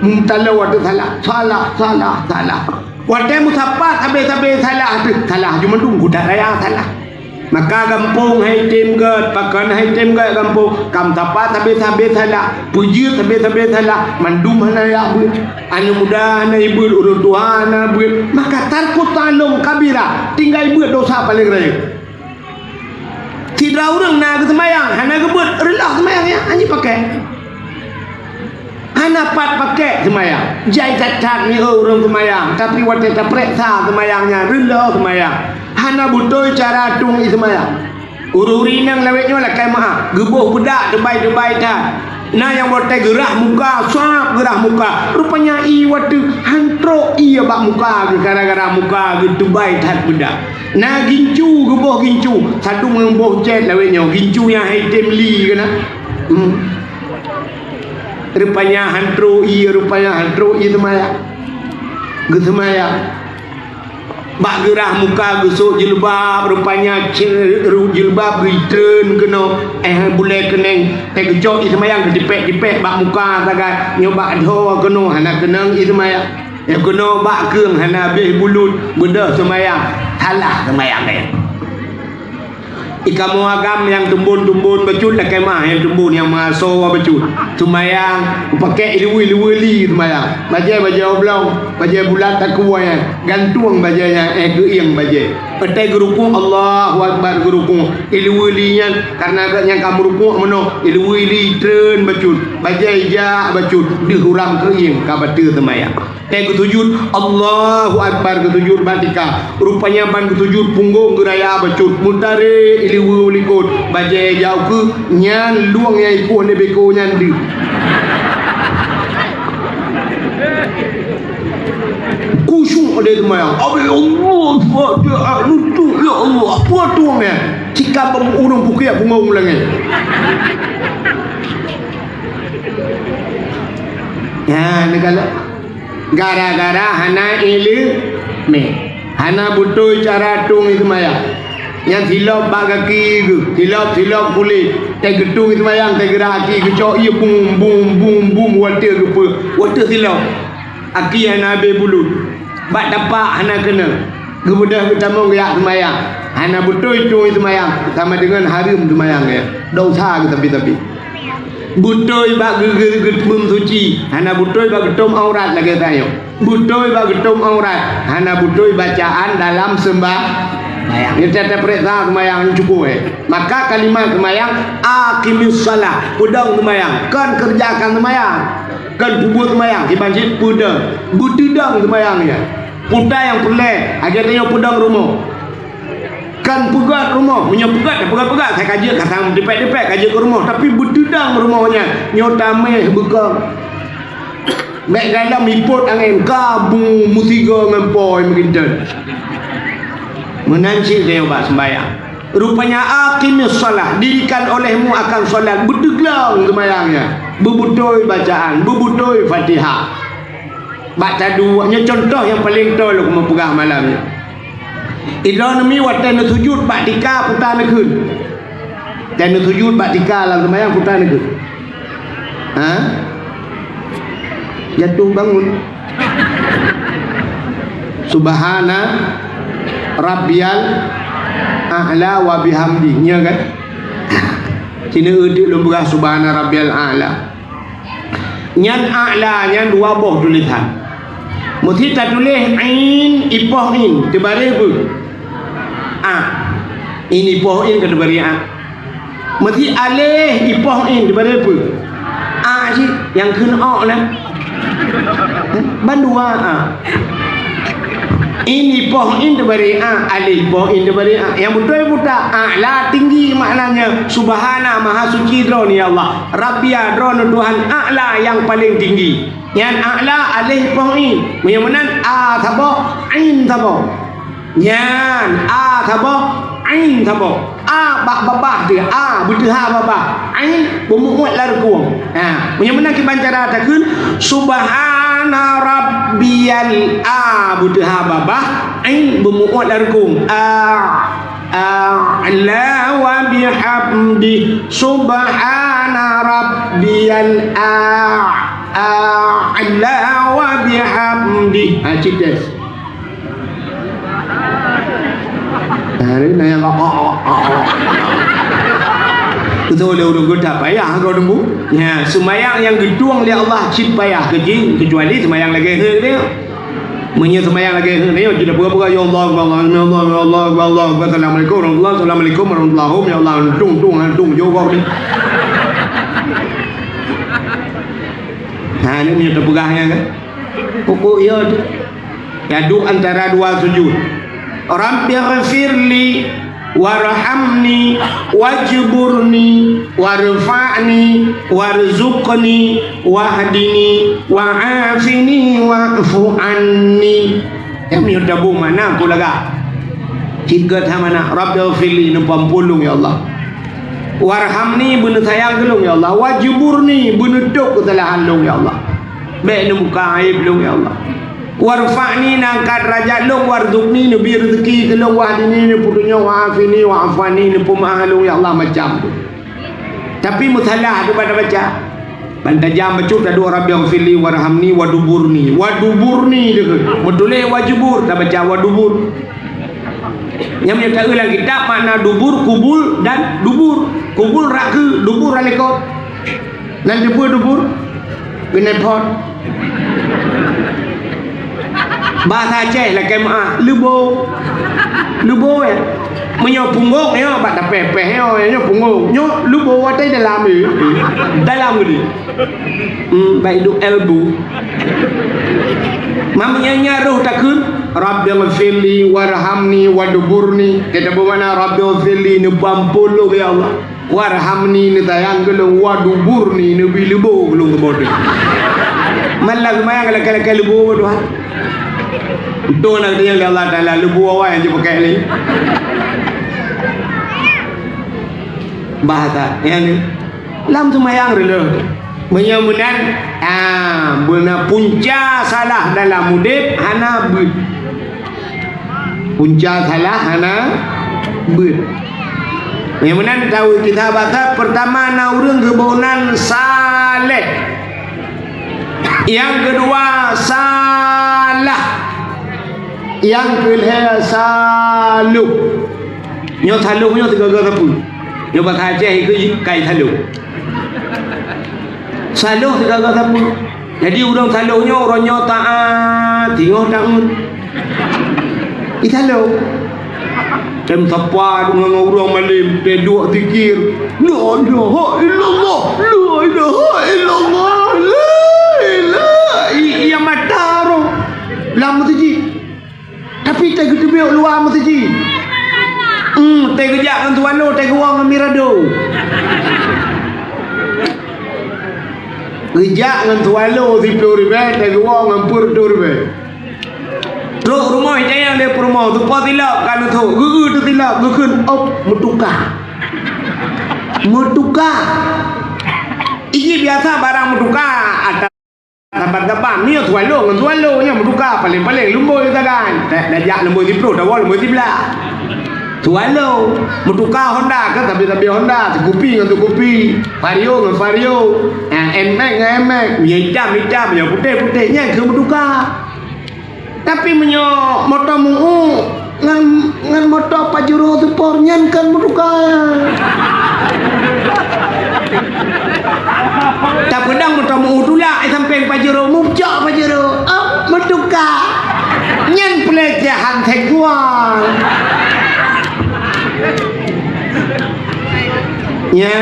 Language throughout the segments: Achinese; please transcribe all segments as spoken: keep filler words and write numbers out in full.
Meutalô watèe salah, salah, salah, salah. Watèe meusapat sabé-sabé salah teuh, salah ju mandum, kuda raya salah. Maka gampông hai tem gèt, pakon hai tem gèt gampông, ka meusapat sabé-sabé salah, peujeuet sabé-sabé salah, mandum hana jak beuet. Aneuk muda hana jibeuet, ureueng tuha hana beuet. Maka tarkut ta'allum kabira, tinggai beuet dosa paleng rayeuk. Sidroe ureueng na geuseumayang, hana geubeuet, reuloh seumayang nyan, hana jipakai. Hana pat pakai seumayang. Jai that-that nyoe ureueng seumayang, tapi watèe tapeureksa seumayang nyan, reuloh seumayang. Hana beutôi cara tueng ie seumayang. Ureueng-ureueng inong lawét nyoe lakèe meu'ah, geuboh beudak teubai-teubai that. Na nyang watèe geurah muka, sab geurah muka. Rupanya ie watèe han trôk ie bak muka geuh, gara-gara muka geuh teubai that beudak. Na gincu, geuboh gincu, sadum ngon boh cèt lawét nyoe, gincu nyang hai tem li keunan. Hmm. Rupanya han trôk ie, rupanya han trôk ie seumayang. Geuseumayang. Bak geurah muka geusôk jilbab, rupanya ce-, ru-, jilbab geutreun keunoe, eh, bulèe keunèng, teuh geucok ie seumayang geutipék-tipék bak muka sagai, nyoe bak dhoe keunoe hana keunong ie seumayang. Nyoe keunoe bak keueng hana abéh bulut, beudôh seumayang, salah seumayang nyan. Ie kamoe agam nyang tumbon-tumbon bacut lakèe meu'ah nyang tumbon nyang meuasoe bacut. Seumayang, pakèk ie liweue-liweue li seumayang. Bajèe, bajèe oblong, bajèe bulat takue nyan. Gantueng bajèe nyan, eh, geuieng bajèe. Watèe geurukuk, Allahu Akbar geurukuk. Ie liweue li nyan, kareuna geuh nyan ka meurukuk meunoe, ie liweue li treun bacut. Bajèe jak bacut, deuh uram keuieng ka bateue seumayang. Teuh geusujut, Allahu Akbar, geusujut bak tika. Rupanya ban geusujut, punggong geuraya bacut, meutarek ie liweue u likot, bajèe jak u keue, nyan lueng nyang ipoh lé beko nyan deuh. Khusyuk lé seumayang. Abéh Allah, Fatihah, lutut, ya Allah, peue tueng nyan? Cit ka ureueng pukék punggong u langèt. Nyan, neukalon. Gara-gara hana ileumèe, hana beutôi cara tueng ie seumayang. Nyan silop bak gaki geuh, silop-silop kulét, teuh geutueng ie seumayang, teuh geurah gaki, geucok ie bum, bum, bum, bum, watèe geupeue, watèe silop. Gaki hana abéh bulut, bak tapak hana keunong. Geubeudôh geutamong geujak seumayang, hana beutôi tueng ie seumayang, sama deungon hareuem seumayang nyan, desya geusabe-sabe. Beutôi bak geu-, geu-, geuteumèe suci, hana beutôi bak geutom aurat lagèe tanyoe. Beutôi bak geutom aurat, hana beutôi bacaan dalam seumba-, seumayang. Nyoe teuh tapeureksa seumayang nyoe cukup, eh. Maka kalimat seumayang, aqimis shalah, peudong seumayang, kon keureujakan seumayang. Kon peubuet seumayang, kiban cit peudong, beuteudong seumayang nyan. Peue nyang peureulèe, lagèe tanyoe peudong rumoh. Kon peugöt rumoh, meunyoe peugöt, peugöt-peugöt, asai ka jeuet, ka sang tipék-tipék, ka jeuet keu rumoh, tapi beuteudong rumoh nyan, nyoe tamèh beukong. Bèk galom ipot angèn, ka bu meusigoe ngon po meuginton. Meunan cit tanyoe bak seumbayang. Rupanya, aqimis shalah, dirikan olehmu akan salat, beuteuglong seumayang nyan, beubeutôi bacaan, beubeutôi Fatihah. Bak tadu, nyoe cuntoh nyang paleng toe lôn keumeung peugah malam nyoe. Idroe neumi watèe neusujut bak tika, peue ta neukheun? Watèe neusujut bak tika lam seumayang, peue ta neukheun? Ha? Jatuh bangun. Subhana rabbiyal a'la wa bihamdi. Nyo kan? Sini udeuek lôn peugah subhana rabbiyal a'la. Nyan a'la nyan dua boh tulisan. Meusi tatuléh ain ipoh in, teubaréh peue? A. In ipoh in ka teubaréh a. Meusi aléh ipoh in teubaréh peue? A cit, nyang kheun ok na. Ban dua a. In ipoh in teubaréh a, aléh ipoh in teubaréh a. Nyang beutôi buta, a'la tinggi maknanya, subhana maha suci Droeneuh ya Allah. Rabbia Droeneuh Tuhan a'la nyang paleng tinggi. Nyan a'la aléh ipoh in. Meunyoe meunan a saboh, ain saboh. Nyan a saboh, ain saboh. A bak babah teuh, a beuteuha babah, ain beumuot lam reukung. Ha, meunyoe meunan kiban cara takheun, subhana rabbiyal a beuteuha babah, ain beumuot lam reukung. A, a'la wa bihamdi, subhana rabbiyal a. A'la wa bihamdi. Ha, cit tes. Ha, ni na nyang, oh, oh, oh, oh. Beutôi lé ureueng geuh that payah keu teungku. Nya, seumayang nyang geutueng lé Allah cit payah keu jih, keucuali seumayang lagèe heuet nyoe. Meunyoe seumayang lagèe heuet nyoe, jeuet peugah-peugah, "Ya Allah, ya Allah, ya Allah, ya Allah, ya Allah, ya Allah, assalamualaikum warahmatullahi, assalamualaikum warahmatullahi, ya Allah," tung, tung, tung, jaweueb ni. Ha, ni meunyoe teupeugah nyan kan? Pokok ya tu. Ya, duek antara dua sujud. Rabbighfirli warhamni wajburni warfa'ni warzuqni wahdini wa'afini wa'fu anni. Nyan meunyoe tabông makna peue lagak. Cit gét hana makna, Rabbighfirli, neupeuampôn lôn, ya Allah. Warhamni, beuneusayang keu lôn, ya Allah. Wajburni, beuneutôb keusalahan lôn, ya Allah. Bèk neubuka aéb lôn, ya Allah. Warfa'ni, neuangkat deurajat lôn, warzuqni, neubri reuzeuki keu lôn, wahdini, neupeutunyok, wa'afini, wa'fu anni, neupeumeu'ah lôn, ya Allah, macam tu. Tapi meusalah tu bak tabaca. Ban tajam bacut taduek Rabbighfirli warhamni waduburni. Waduburni deungon meutuléh wajubur, tabaca wadubur. Nyang meunyoe taeu lam kitab makna dubur, kubul dan dubur. Kubul rot keue, dubur rot likot. Nan dubur, dubur keuneuk phot. Bahasa Aceh lakèe meu'ah, leubo. Leubo, ya. Meunyoe punggong, ya, bak tapéh-péh, ya, nyoe punggong. Nyoe leubo watèe dalam, ya. Dalam geude. Hmm, bak idup elbu. Meunyoe nyan roh takheun, Rabbighfirli warhamni waduburni. Kita bermakna, Rabbighfirli, neupeuampôn lôn, ya Allah. Warhamni, neusayang keu lôn, waduburni, neubri leubo keu lôn keuboh teuh. Malam seumayang lakèe-lakèe leubo, Tuhan. Untung na geutanyoe lé Allah Taala, leubo awai nyang jipakai lé. Bahasa, ya ni. Lam seumayang reuloh. Meunyoe meunan, ah, beuna punca salah dalam udép hana beuet. Punca salah hana beuet. Nyang meunan tahu kisah basa, pertama na ureueng geuboh nan Saleh. Nyang keudua Salah. Nyang keulhèe Saloh. Nyoe Saloh nyoe sigaga sapeue? Nyoe basa Aceh ikeu kai Saloh. Saloh sigaga sapeue? Jadi, ureueng Saloh nyoe, uroe nyoe taat, singoh taun. Di Saloh. Tem sapa deungon ureueng malém, teuduek zikir. La ilaha illallah, la ilaha illallah, la ilaha. I-, iya mata roh. Lam meuseujid. Tapi teugeuteubiet luwa meuseujid. Hmm, teugeujak ngon Tuwalo, teugewoe ngon Mirado. Geujak ngon Tuwalo siplôh ribèe, teugewoe ngon peuet reutôh ribèe. Trok rumoh jaya lé peurumoh, teupo tilok ka neuthok, geu-eu teutilok, geukheun, "Op, meutuka." Meutuka. Iji biasa barang meutuka, ata Saban-saban, nyoe Tuwalo ngon Tuwalo, nyoe meutuka, paleng-paleng lumbôi sagai. Dak, dak jak lumbôi siplôh, tawoe lumbôi siblaih. Tuwalo, meutuka Honda, kan sabe-sabe Honda, Scoopy ngon Scoopy, Vario ngon Vario, eh, Nmax ngon Nmax, meunyoe itam, itam, meunyoe putéh, putéh, nyan keuh meutuka. Tapi meunyoe moto meu-u, Ngon, ngon moto Pajero Sport nyan kan meutuka. Tapeudong moto meu-u tulak, eh, sampéng Pajero, meucok Pajero. Oh, meutuka. Nyan peulecehan seksual. Nya,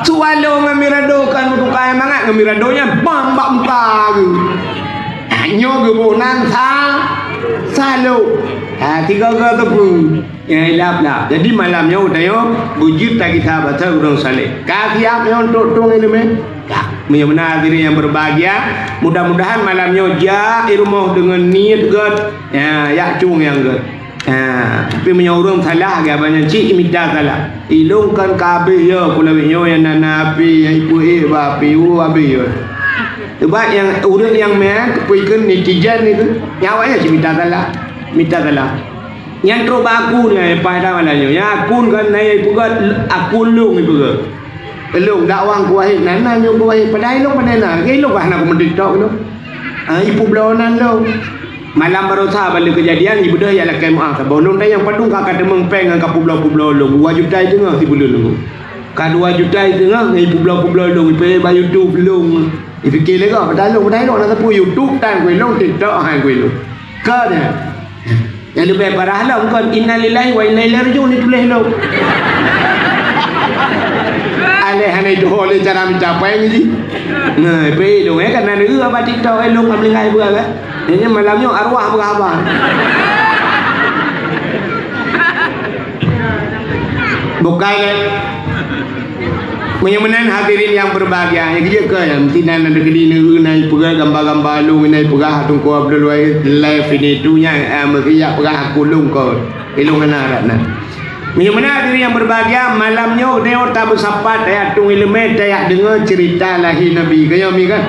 Tuwalo ngon Mirado kan meutuka, eh, mangat ngon Mirado nyan bam bak muka geuh. Nyoe geuboh nan Sa-, Saloh. Ha, tiga-tiga teupeu. Ya, ilap-lap. Jadi, malam nyoe, uroe nyoe, beujeuet tagisa basa ureueng saleh. Ka siap nyoe untuk tueng ileumèe? Ka. Meunyoe meunan hadirin yang berbahagia, mudah-mudahan malam nyoe jak i rumoh deungon niet gèt. Ya, jak tueng nyang gèt. Ha, tapi meunyoe ureueng salah, geuh abang nyan cit imita salah. Ilôn kan ka habéh yo, peulawét nyoe nyang na, na api, nyang ipeuék bak api, uh, habéh yo. Sebab nyang ureueng nyang meu'en, keupeue kheun netizen itu, nyang awak nyan cit mita salah. Mita salah. Nyan trok bak akun nyan, eh, pada malam nyoe. Nyang akun kan na nyang ipeugèt, akun lôn ipeugèt. Lôn dakwah Kuwait nan, nan nyoe Kuwait, padahai lôn pandai na. Lagèe lôn ka hana kumeudeuh tok lôn. Ah, ipeubloe nan lôn. Malam baroesa bak lheueh keujadian, ibeudôh jak lakèe meu'ah saboh. Lôn tanyong padum ka, ka teumeung péng nyang ka peubloe-peubloe lôn. Dua juta iteungoh sibuleuen lôn. Ka dua juta iteungoh ngon ipeubloe-peubloe lôn, ipeuék bak YouTube lôn. Ipike lé gob, padahai lôn, padahai lôn hana sapeue YouTube tan keu lôn, TikTok han keu lôn. Ka nyan. Nyang leubeh parah lom kon, "Innalillahi wa inna ilaihi raji'un" dituléh lom. Aléh hana itu ho lé cara meucapai ngi jih. Nah, pih lôn, eh, kan na neu bak TikTok, eh, lôn ka meuninggai peue kan. Nyan malam nyoe arwah peugah haba. Bukai lé. Meunyoe meunan hadirin yang berbahagia, nyang keujeuet keu nyan, meusti na, na dikeue neu, na ipeugah gamba-gamba lôn, na ipeugah Teungku Abdul Wahid live ini tu nyan, eh, meusti jak peugah aku lôn kon. Ilôn hana rot na. Meunyoe meunan hadirin yang berbahagia, malam nyoe geutanyoe tabeusapat, tajak tueng ileumèe, tajak deungoe ceurita lahé Nabi. Keu nyoe mi kan?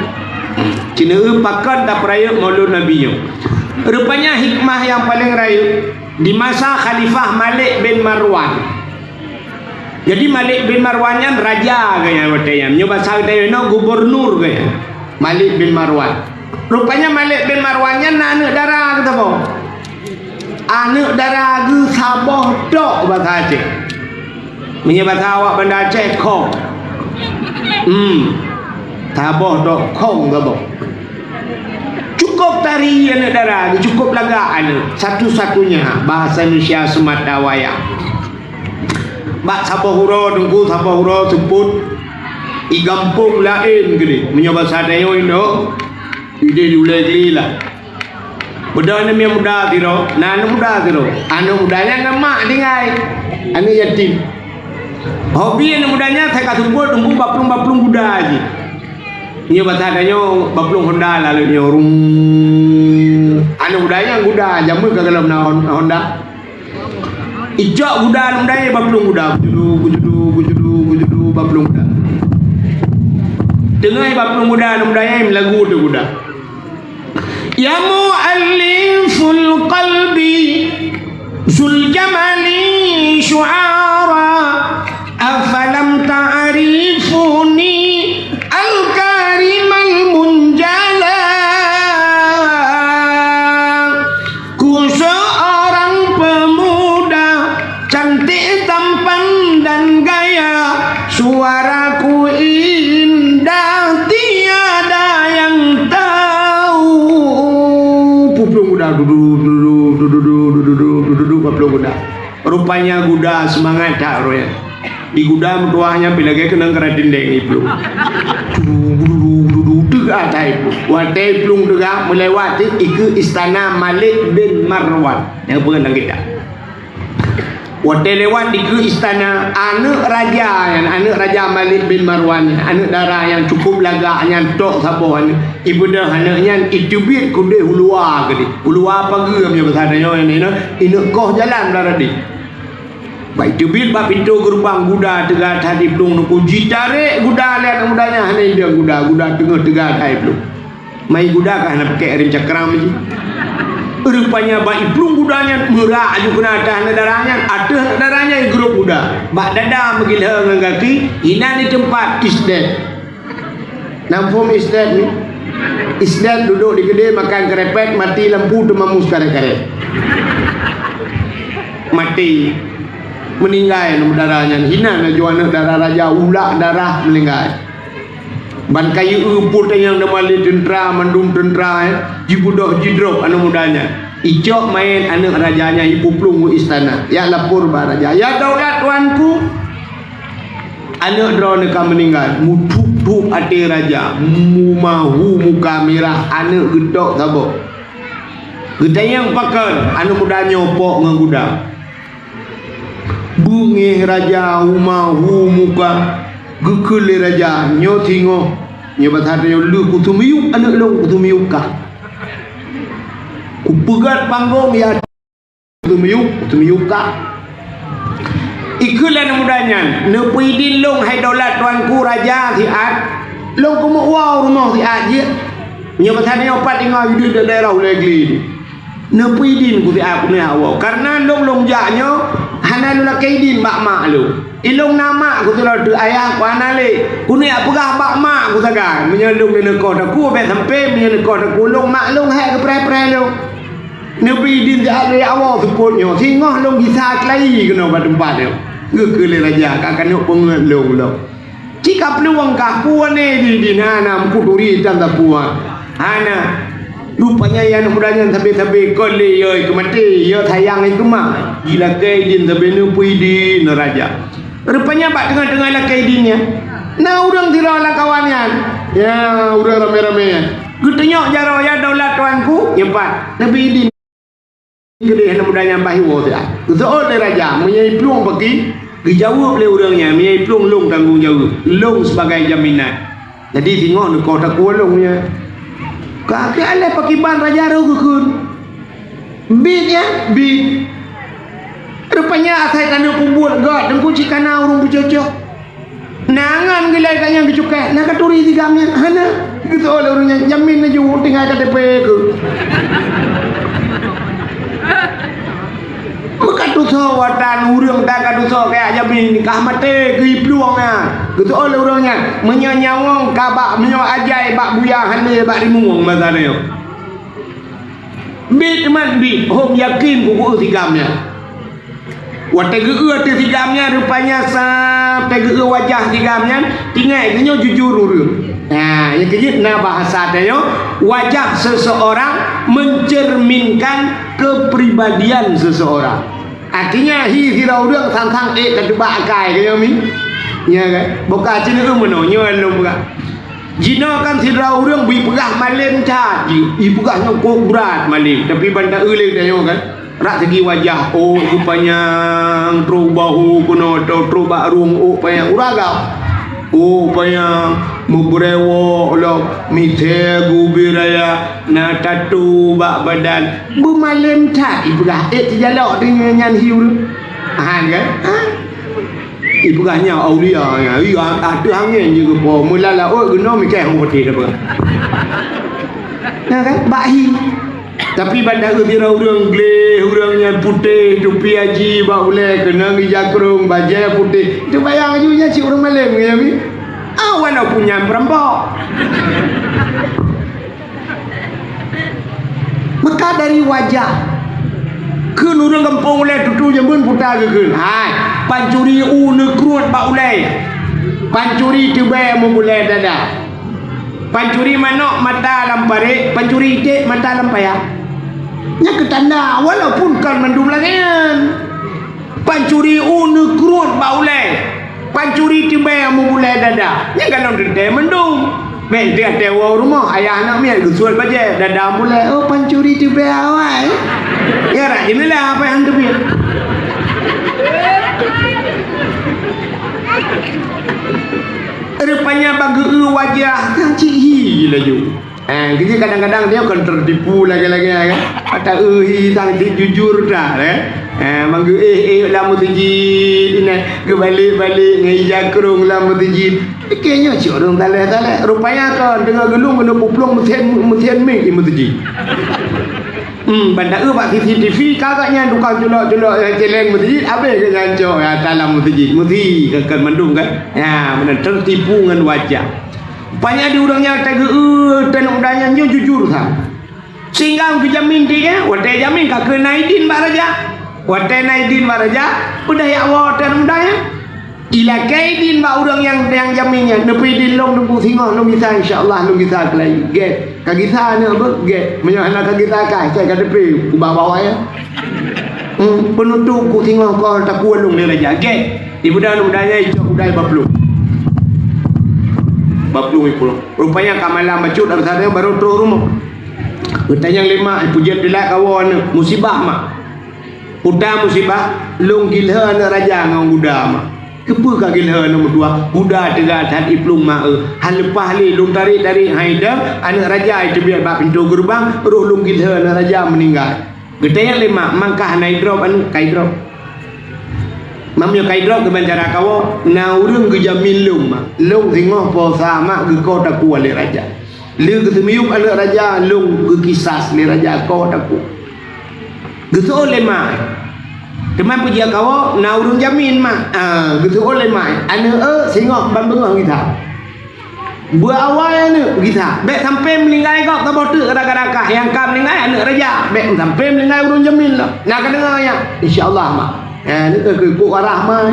Ci neu pakon tapeurayeuk Maulud Nabi nyoe. Rupanya hikmah nyang paleng rayeuk di masa Khalifah Malik bin Marwan. Jadi, Malik bin Marwan nyan raja geuh nyan watèe nyan. Meunyoe basa geutanyoe inoe gubernur geuh nyan. Malik bin Marwan. Rupanya Malik bin Marwan nyan na aneuk dara geuh saboh. Aneuk dara geuh saboh tok basa Aceh. Meunyoe basa awak Banda Aceh, khong. Hmm. Saboh tok khong saboh. Cukup tari aneuk dara geuh, cukup lagak aneuk. Satu-satunya bahasa Indonesia semata wayang. Bak saboh uroe Teungku, saboh uroe seupôt, i gampông laén keudéh. Meunyoe basa tanyoe inoe, idéh di ulèe glé lah. Beudôh aneuk miet muda sidroe, na aneuk muda sidroe. Aneuk muda nyan ngon mak tinggai. Aneuk yatim. Hobi aneuk muda nyan, asai ka seupôt, Teungku, baplueng-baplueng guda jih. Nyoe basa tanyoe baplueng Honda lalu nyoe, rung. Aneuk muda nyan guda, jameun ka gohlom na Hon-, Honda. Icok guda aneuk muda nyan baplueng guda. Kujudu, kujudu, kujudu, kujudu, baplueng guda. Teungoh baplueng guda aneuk muda nyan meulagu ateueh guda. Ya mu'alliful qalbi, zul jamali syu'ara, afalam ta'rifuni, al-karimal munjala. Ku seorang pemuda, cantik tampan dan gaya, suaraku indah tiada yang tahu. Baplueng guda, dudu, dudu, dudu, baplueng guda. Rupanya guda seumangat that roh nyan. Di guda meutuah nyan pih lagèe keunong keuratindeng iplueng. Dudu, dudu, dudu, dudu, teuga that iplueng. Watèe iplueng teuga meulewat teuk ikeue istana Malik bin Marwan. Nyang peugah lam kitab. Watèe lewat dikeue istana, aneuk raja nyan, aneuk raja Malik bin Marwan nyan, aneuk dara nyang cukup lagak nyan tok saboh aneuk. Ibeudôh aneuk nyan, iteubiet keudéh u luwa keudéh. U luwa pageue meunyoe basa tanyoe nyan, ineuk koh jalan bak radeh. Bak iteubiet bak pintoe geureubang guda teuga that iplueng Teungku, jitarek guda lé aneuk muda nyan hana idong guda, guda teungoh teuga that iplueng. Mai guda ka hana pakèk rem cakram jih. Rupanya bak iplueng guda nyan meurak aju keunan ateueh aneuk dara nyan, ateueh aneuk dara nyan igrôp guda. Bak dada meugileue ngon gaki, inan di teumpat isdet. Nam phom isdet ni? Isdet duduk di keudè makan kerepet, mati lampu teumamus karet-karet. Mati. Meuninggai aneuk dara nyan. Inan laju aneuk dara raja, ulak darah meuninggai. Ban kayée eu pun tanyong teuma lé teuntra, mandum teuntra, eh, jibeudôh jidrop aneuk muda nyan. Icok manyét aneuk raja nyan ipeuplueng u istana. Jak lapor bak raja, "Ya daulat tuanku, aneuk droeneuh ka meuninggai." Meutup-tup até raja, mumahu muka mirah, aneuk geutok saboh. Geutanyong pakon, aneuk muda nyoe pok ngon guda. Beungéh raja, mumahu muka, geukheun lé raja, "Nyoe singoh, nyoe basa tanyoe lheueh kuteumiyueb aneuk lôn, kuteumiyueb kah. Kupeugöt panggong ya, kuteumiyueb, kuteumiyueb kah." Ikheun lé aneuk muda nyan, "Neupeuidin lôn hai daulat tuanku raja siat, lôn keuneuk woe rumoh siat jeuet. Nyoe basa tanyoe pat teungoh udép di daerah Ulèe Glé nyoe." Neupeuidin ku siat keuneuk woe. Kareuna lôn, lôn jak nyoe hana lôn lakèe idin bak mak lôn. Ilong na mak ku sidroe teuk, ayah ku hana lé. Keuneuk peugah bak mak ku sagai. Meunyoe lôn neukoh takue bèk sampai, meunyoe neukoh takue lôn, mak lôn hék geupreh-preh lôn. Neubri idin siat lé Allah seupôt nyoe, singoh lôn gisa keulayi keunoe bak teumpat nyoe. Geukheun lé raja, ka keuneuk peungeut lôn lom. Cit ka plueng kah, peue aneuk idin, hana meukeuturi tan sapeue. Hana. Rupanya aneuk muda nyan sabe-sabe kon lé yö keu maté, yö sayang keu mak. Jilakèe idin sabe neupeue idin raja. Rupanya bak teungoh-teungoh lakèe idin nyan, na ureueng sidroe lam kawan nyan. Ya, ureueng ramé-ramé nyan. Geutunyok jaroe, "Ya daulat tuanku," nyan pat. Neubri idin keudeh aneuk muda nyan bah iwoe siat. Geuseuôt lé raja, meunyoe iplueng paki, geujaweueb lé ureueng nyan, meunyoe iplueng lôn tanggong jaweueb, lôn sibagai jaminan. Jadi singoh neukoh takue lôn nyan. Ka keuh alah pakiban raja rhot geukheun. Biet nyan, biet. Rupanya asai taneuk peubuet göt, teungku cit kana ureueng beucocok. Na ngon geulai ka nyang geucukai, na katuri sigam nyan, hana. Geuseuôt lé ureueng nyan, jamin laju tinggai K T P keuh. Meukatusoe watan ureueng, dan katusoe kaya jamin, kah maté keu iplueng nyan. Geuseuôt lé ureueng nyan, meunyoe nyawöng ka bak, meunyoe ajai bak buya, hana bak rimueng masa nyoe. Biet man biet, hom yakin ku geueu sigam nyan. Watèe geueu ateueh sigam nyan, rupanya sampai geueu wajah sigam nyan, tinggai geuh nyoe jujur ureueng. Nah, nyang keujeuet na bahasa tanyoe, wajah seseorang mencerminkan kepribadian seseorang. Artinya, hi sidroe ureueng sang-sang ék tateuba akai, ka nyoe mi? Nya kan? Boh ka cit nyoe meunoe, nyoe lôn peugah. Jinoe kan sidroe ureueng beu ipeugah malém that, i-, ipeugah nyoe kok brat malém, tapi ban ta-eu lé tanyoe kan. Rak segi wajah, ôk geuh panyang, trok bahu keunoe, trok bak rueng ôk panyang, ureueng agam. Ôk panyang, meubeurewok lom, misé geubi raya, na tatu bak badan. Beumalém that ipeugah, ék teujalok teungoh nyan hi ureueng. Han kan? Ha? Ipeugah nyan aulia nyan, iya, ateueh angén jih geupo, meulala ôt geunoe mikeh hong peuté dah peugah. Nah kan, bak hi. Tapi ban ta-eu sidroe ureueng gleh, ureueng nyan putéh, tupi haji bak ulèe, keunong ija krông, bajèe putéh. Teubayang aju nyan cit ureueng malém, ya, mi? Ah, walaupun nyan peurampok. Maka dari wajah, kheun ureueng gampông ulèe tutu jameun puta geukheun. Hai, pancuri u neukruet bak ulèe. Pancuri teubèe meubulèe dada. Pancuri manok mata lam parèt, pancuri iték mata lam paya. Nyan keu tanda, walaupun kon mandum lagèe nyan. Pancuri u neukruet bak ulèe. Pancuri teubèe meubulèe dada. Nyan galom teuntèe mandum. Bèk teuntèe woe u rumoh, ayah aneuk miet geusuet bajèe, dada meubulèe. Oh, pancuri teubèe awai. Ya, rak jendela apa nyang teubiet. Rupanya bak geu-eu wajah nyang cit hi laju. Eh, keu jih kadang-kadang dia kon teutipu lagèe-lagèe kan. Ata eu hi sang cit jujur dah, eh. Eh, manggeu éh, éh lam meuseujid, inai geubalek-balek ngon ija krông lam meuseujid. Pikée nyoe cit ureueng saleh-saleh. Rupanya kon teungoh geulông keuneuk peuplueng meusén, meusén mic di meuseujid. Hmm, ban ta eu bak C C T V ka geuh nyan tukang culok-culok nyang céléng meuseujid, habéh geuh nyan cok, ya, dalam meuseujid. Meusi kan mandum kan. Ya, meunan teutipu ngon wajah. Rupanya di ureueng nyan tageu-eu teuh aneuk muda nyan nyoe jujur that. Sehingga geujamin di, eh, watèe jamin ka keu na idin bak raja. Watèe na idin bak raja, peudeh jak woe teuh aneuk muda nyan. Ilakèe idin bak ureueng nyang, nyang jamin nyan. Neupeu idin lôn, lôn singoh lôn gisa, insya Allah lôn gisa keulayi. Gèt. Ka gisa nyoe beuh, gèt. Meunyoe hana ka gisa ka, cai ka teupeu ubah bawai nyan. Hmm, peunutôp ku singoh kon takue lôn lé raja. Gèt. Ibuda aneuk muda nyan icok udai baplueng. Baplueng iplueng. Rupanya ka malam bacut, abis nyan baru trok rumoh. Geutanyong lé mak, ipeujeuet dilat kawoe aneuk, musibah mak. Peue musibah, lôn gilhö aneuk raja ngon guda mak. Keupeue ka gilhö aneuk meutuah? Guda teuga that iplueng mak eu. Han leupah lé, lôn tarek-tarek han idong, aneuk raja iteubiet bak pintoe geureubang, roh lôn gilhö aneuk raja meuninggai. Geutanyong lé mak, "Mangkah na idrop aneuk?" "Ka idrop." "Meunyoe ka idrop, keuban cara kawoe?" "Na ureueng geujamin lôn mak. Lôn singoh posa mak geuko takue lé raja. Lheueh geuseumiyueb aneuk raja, lôn geukisas lé raja ko takue." Geuseuôt lé mak. Teuma peujeuet kawoe na ureuëng jamin mak. Ah, geuseuôt lé mak, "Aneuëk eu, singoh ban beungoh gisa. Beuawai aneuëk gisa. Bék sampai meuninggai gob saboh teuk gara-gara kah nyang ka meuninggai aneuëk raja. Bék sampai meuninggai ureuëng jamin lom." Na ka deungoe nyan? "Insya Allah mak." Ah, nyoe keuh kok arah mak.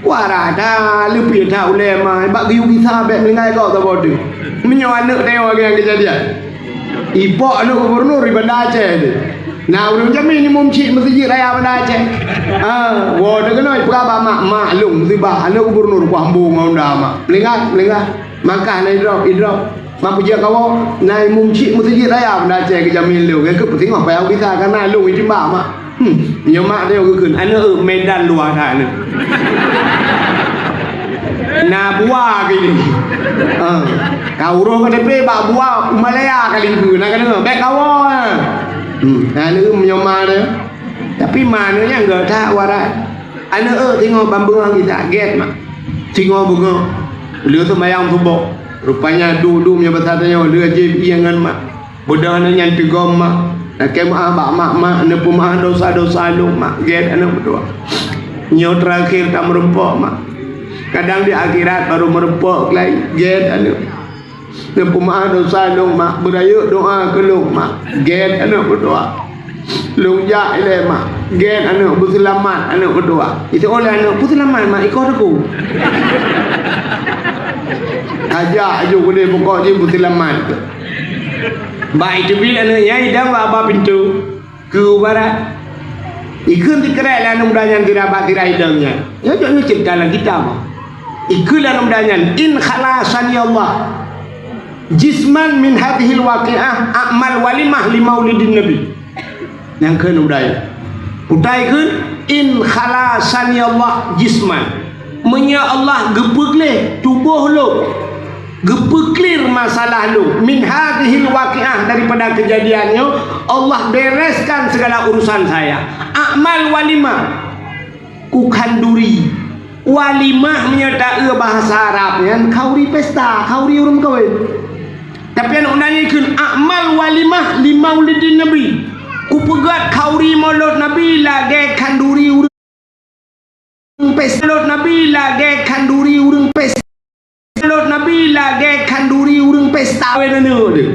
Wara that, leupie that ulée ma, bak geuyue gisa bék meuninggai gob saboh teuk. Meunyoe aneuëk teuh lagée nyang keujadian. Ipok aneuëk gubernur di Banda Aceh teuh. Na ureuëng jamin imum cit meuseujid raya Banda Aceh. Ha, woe teuh keunoe ipeugah bak mak, "Mak, lôn musibah, aneuëk gubernur kuah mbu ngon unda mak. Meuninggai, meuninggai. Mangkah na idrob, idrob." Mak peujeuet kawoe, na imum cit meuseujid raya Banda Aceh geujamin lé, geukheun peusingoh payah gisa kana lôn itimbak mak. Hmm, nyoe mak teuh geukheun, "Aneuëk eu, Medan luwa that aneuëk. Na bua keu ini." Ah, ka uroe K T P bak bua u Malaya ka lingkeue, na ka deungoe, bék kawoe. Hmm, aneuëk eu meunyoe mak teuh. Tapi mak nyoe nyang geuh that warai. "Aneuëk eu, singoh ban beungoh gisa, gét mak. Singoh beungoh." Lheueh seumayang suboh. Rupanya duek-duek meunyoe basa tanyoe, lheueh jieb ié ngon mak. Beudôh aneuëk nyan teugom mak. Lakée meuáh bak mak, "Mak, neupeumeuáh dosa-dosa lôn mak. Gét aneuëk meutuah. Nyoe teurakhé tameurumpok mak. Kadang di akhirat barô meurumpok lagi. Gét aneuëk. Neupeumeuáh dosa lôn mak. Beurayeuk doá keu lôn mak. Gét aneuëk meutuah. Lôn jak ilée mak. Gét aneuëk, beuseulamat aneuëk meutuah." Itu oleh aneuëk, "Beuseulamat mak, ikoh teuku." Ajak aju keudeh pokok jih beuseulamat. Bak iteubiet aneuëk nyan idong bak ba pintoe keu barat. Ikheun sikrek lé aneuëk muda nyan sira bak sira idong nyan. Nyoe jok nyoe ceurita lam kitab. Ikheun lé aneuëk muda nyan, "In khala sani Allah jisman min hadhil waqiah a'mal walimah li maulidin Nabi." Nyang kheun udai. Utai kheun, "In khala sani Allah jisman." Meunyoe Allah geupeugléh tuboh lôn, geupeuklir masalah lôn, min hadhil waqiah, daripada keujadian nyoe, Allah bereskan segala urusan saya. A'mal walimah, kukhanduri. Walimah meunyoe taeu bahasa Arab nyan khauri pesta, khauri ureuëng meukawen. Tapi aneuëk muda nyan kheun, "A'mal walimah li maulidin Nabi." Kupeugét khauri maulud Nabi lagée khanduri ureuëng pesta. Maulud Nabi lagée khanduri ureuëng pesta. Maulud Nabi lagée khanduri ureuëng pesta. Wéh neuneu deh.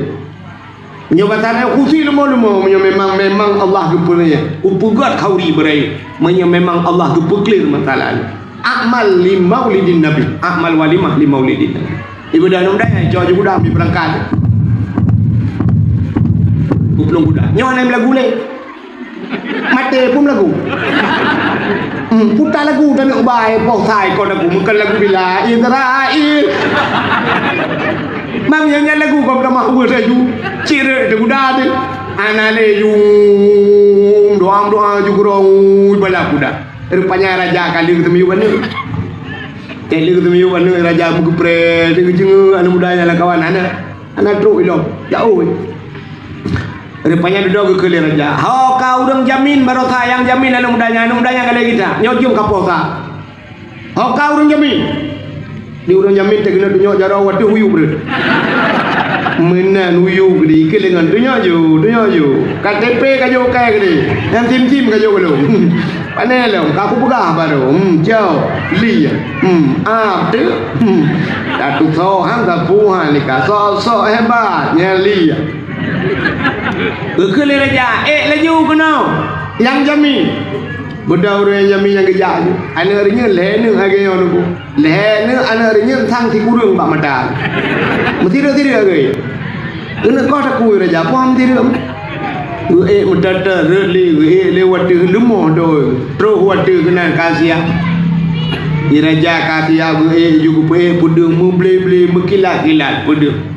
Nyoe basa nyoe khusi leumo-leumo, meunyoe memang, memang Allah geupeuraya. Kupeugét khauri beuraya. Meunyoe memang Allah geupeuklir masalah nyoe. A'mal li maulidin Nabi, a'mal walimah li maulidin Nabi. Ibu dah nundai, jauh je udah ambil perangkat. Kupulung kuda. Nyoe hana lagu lé. Maté pun lagu. Hmm, putar lagu dan nak ubai, poh sai kau lagu, bukan lagu bila Israel. Mam yang nyan lagu kau pernah mah uwe laju. Cire de kuda de. Ana le yung doang doang ju kurong bala kuda. Rupanya raja kali ketemu yu bani. Kali ketemu yu bani raja meugeupre de jeng anak muda nyang kawan anak. Anak truk ilong. Jauh. Rupanya dudoe geukheun lé raja. Ho ka ureuëng jamin barosa nyang jamin anak muda nyan, anak muda nyan ka lé gita. Nyoe jeuem ka poh sa. Ho ka ureuëng jamin. Di ureuëng jamin teuh keuneuk tunyok jaroe watée uyueb reuet. Meunan uyueb di keulengan tunyok ju, tunyok ju. K T P ka jok kai keudeh. Nyang sim-sim ka jok lom. Pane lom, ka kupeugah baru. Hmm, jok. Li. Hmm, ap tu. Hmm. Datu soe han sapu han ni ka. Sok-sok hebat. Nyang li. Geukheun lé raja, "Ék laju keunoe, nyang jamin." Beudôh ureuëng nyang jamin nyang geujak nyoe. Aneuk reunyeun lhée neuk lagée nyoe nunggu. Lhée neuk aneuk reunyeun sang sikureueng bak mata. Meusidroe-sidroe lagée. Keuneuk koh takui raja, poh meusidroe. Geuék meuteuteu rot lé, geuék lé watée leumoh doi. Troh watée keunan ka siap. Di raja ka siap geuék ju geupeuék peudeueng meuble-ble meukilat-kilat peudeueng.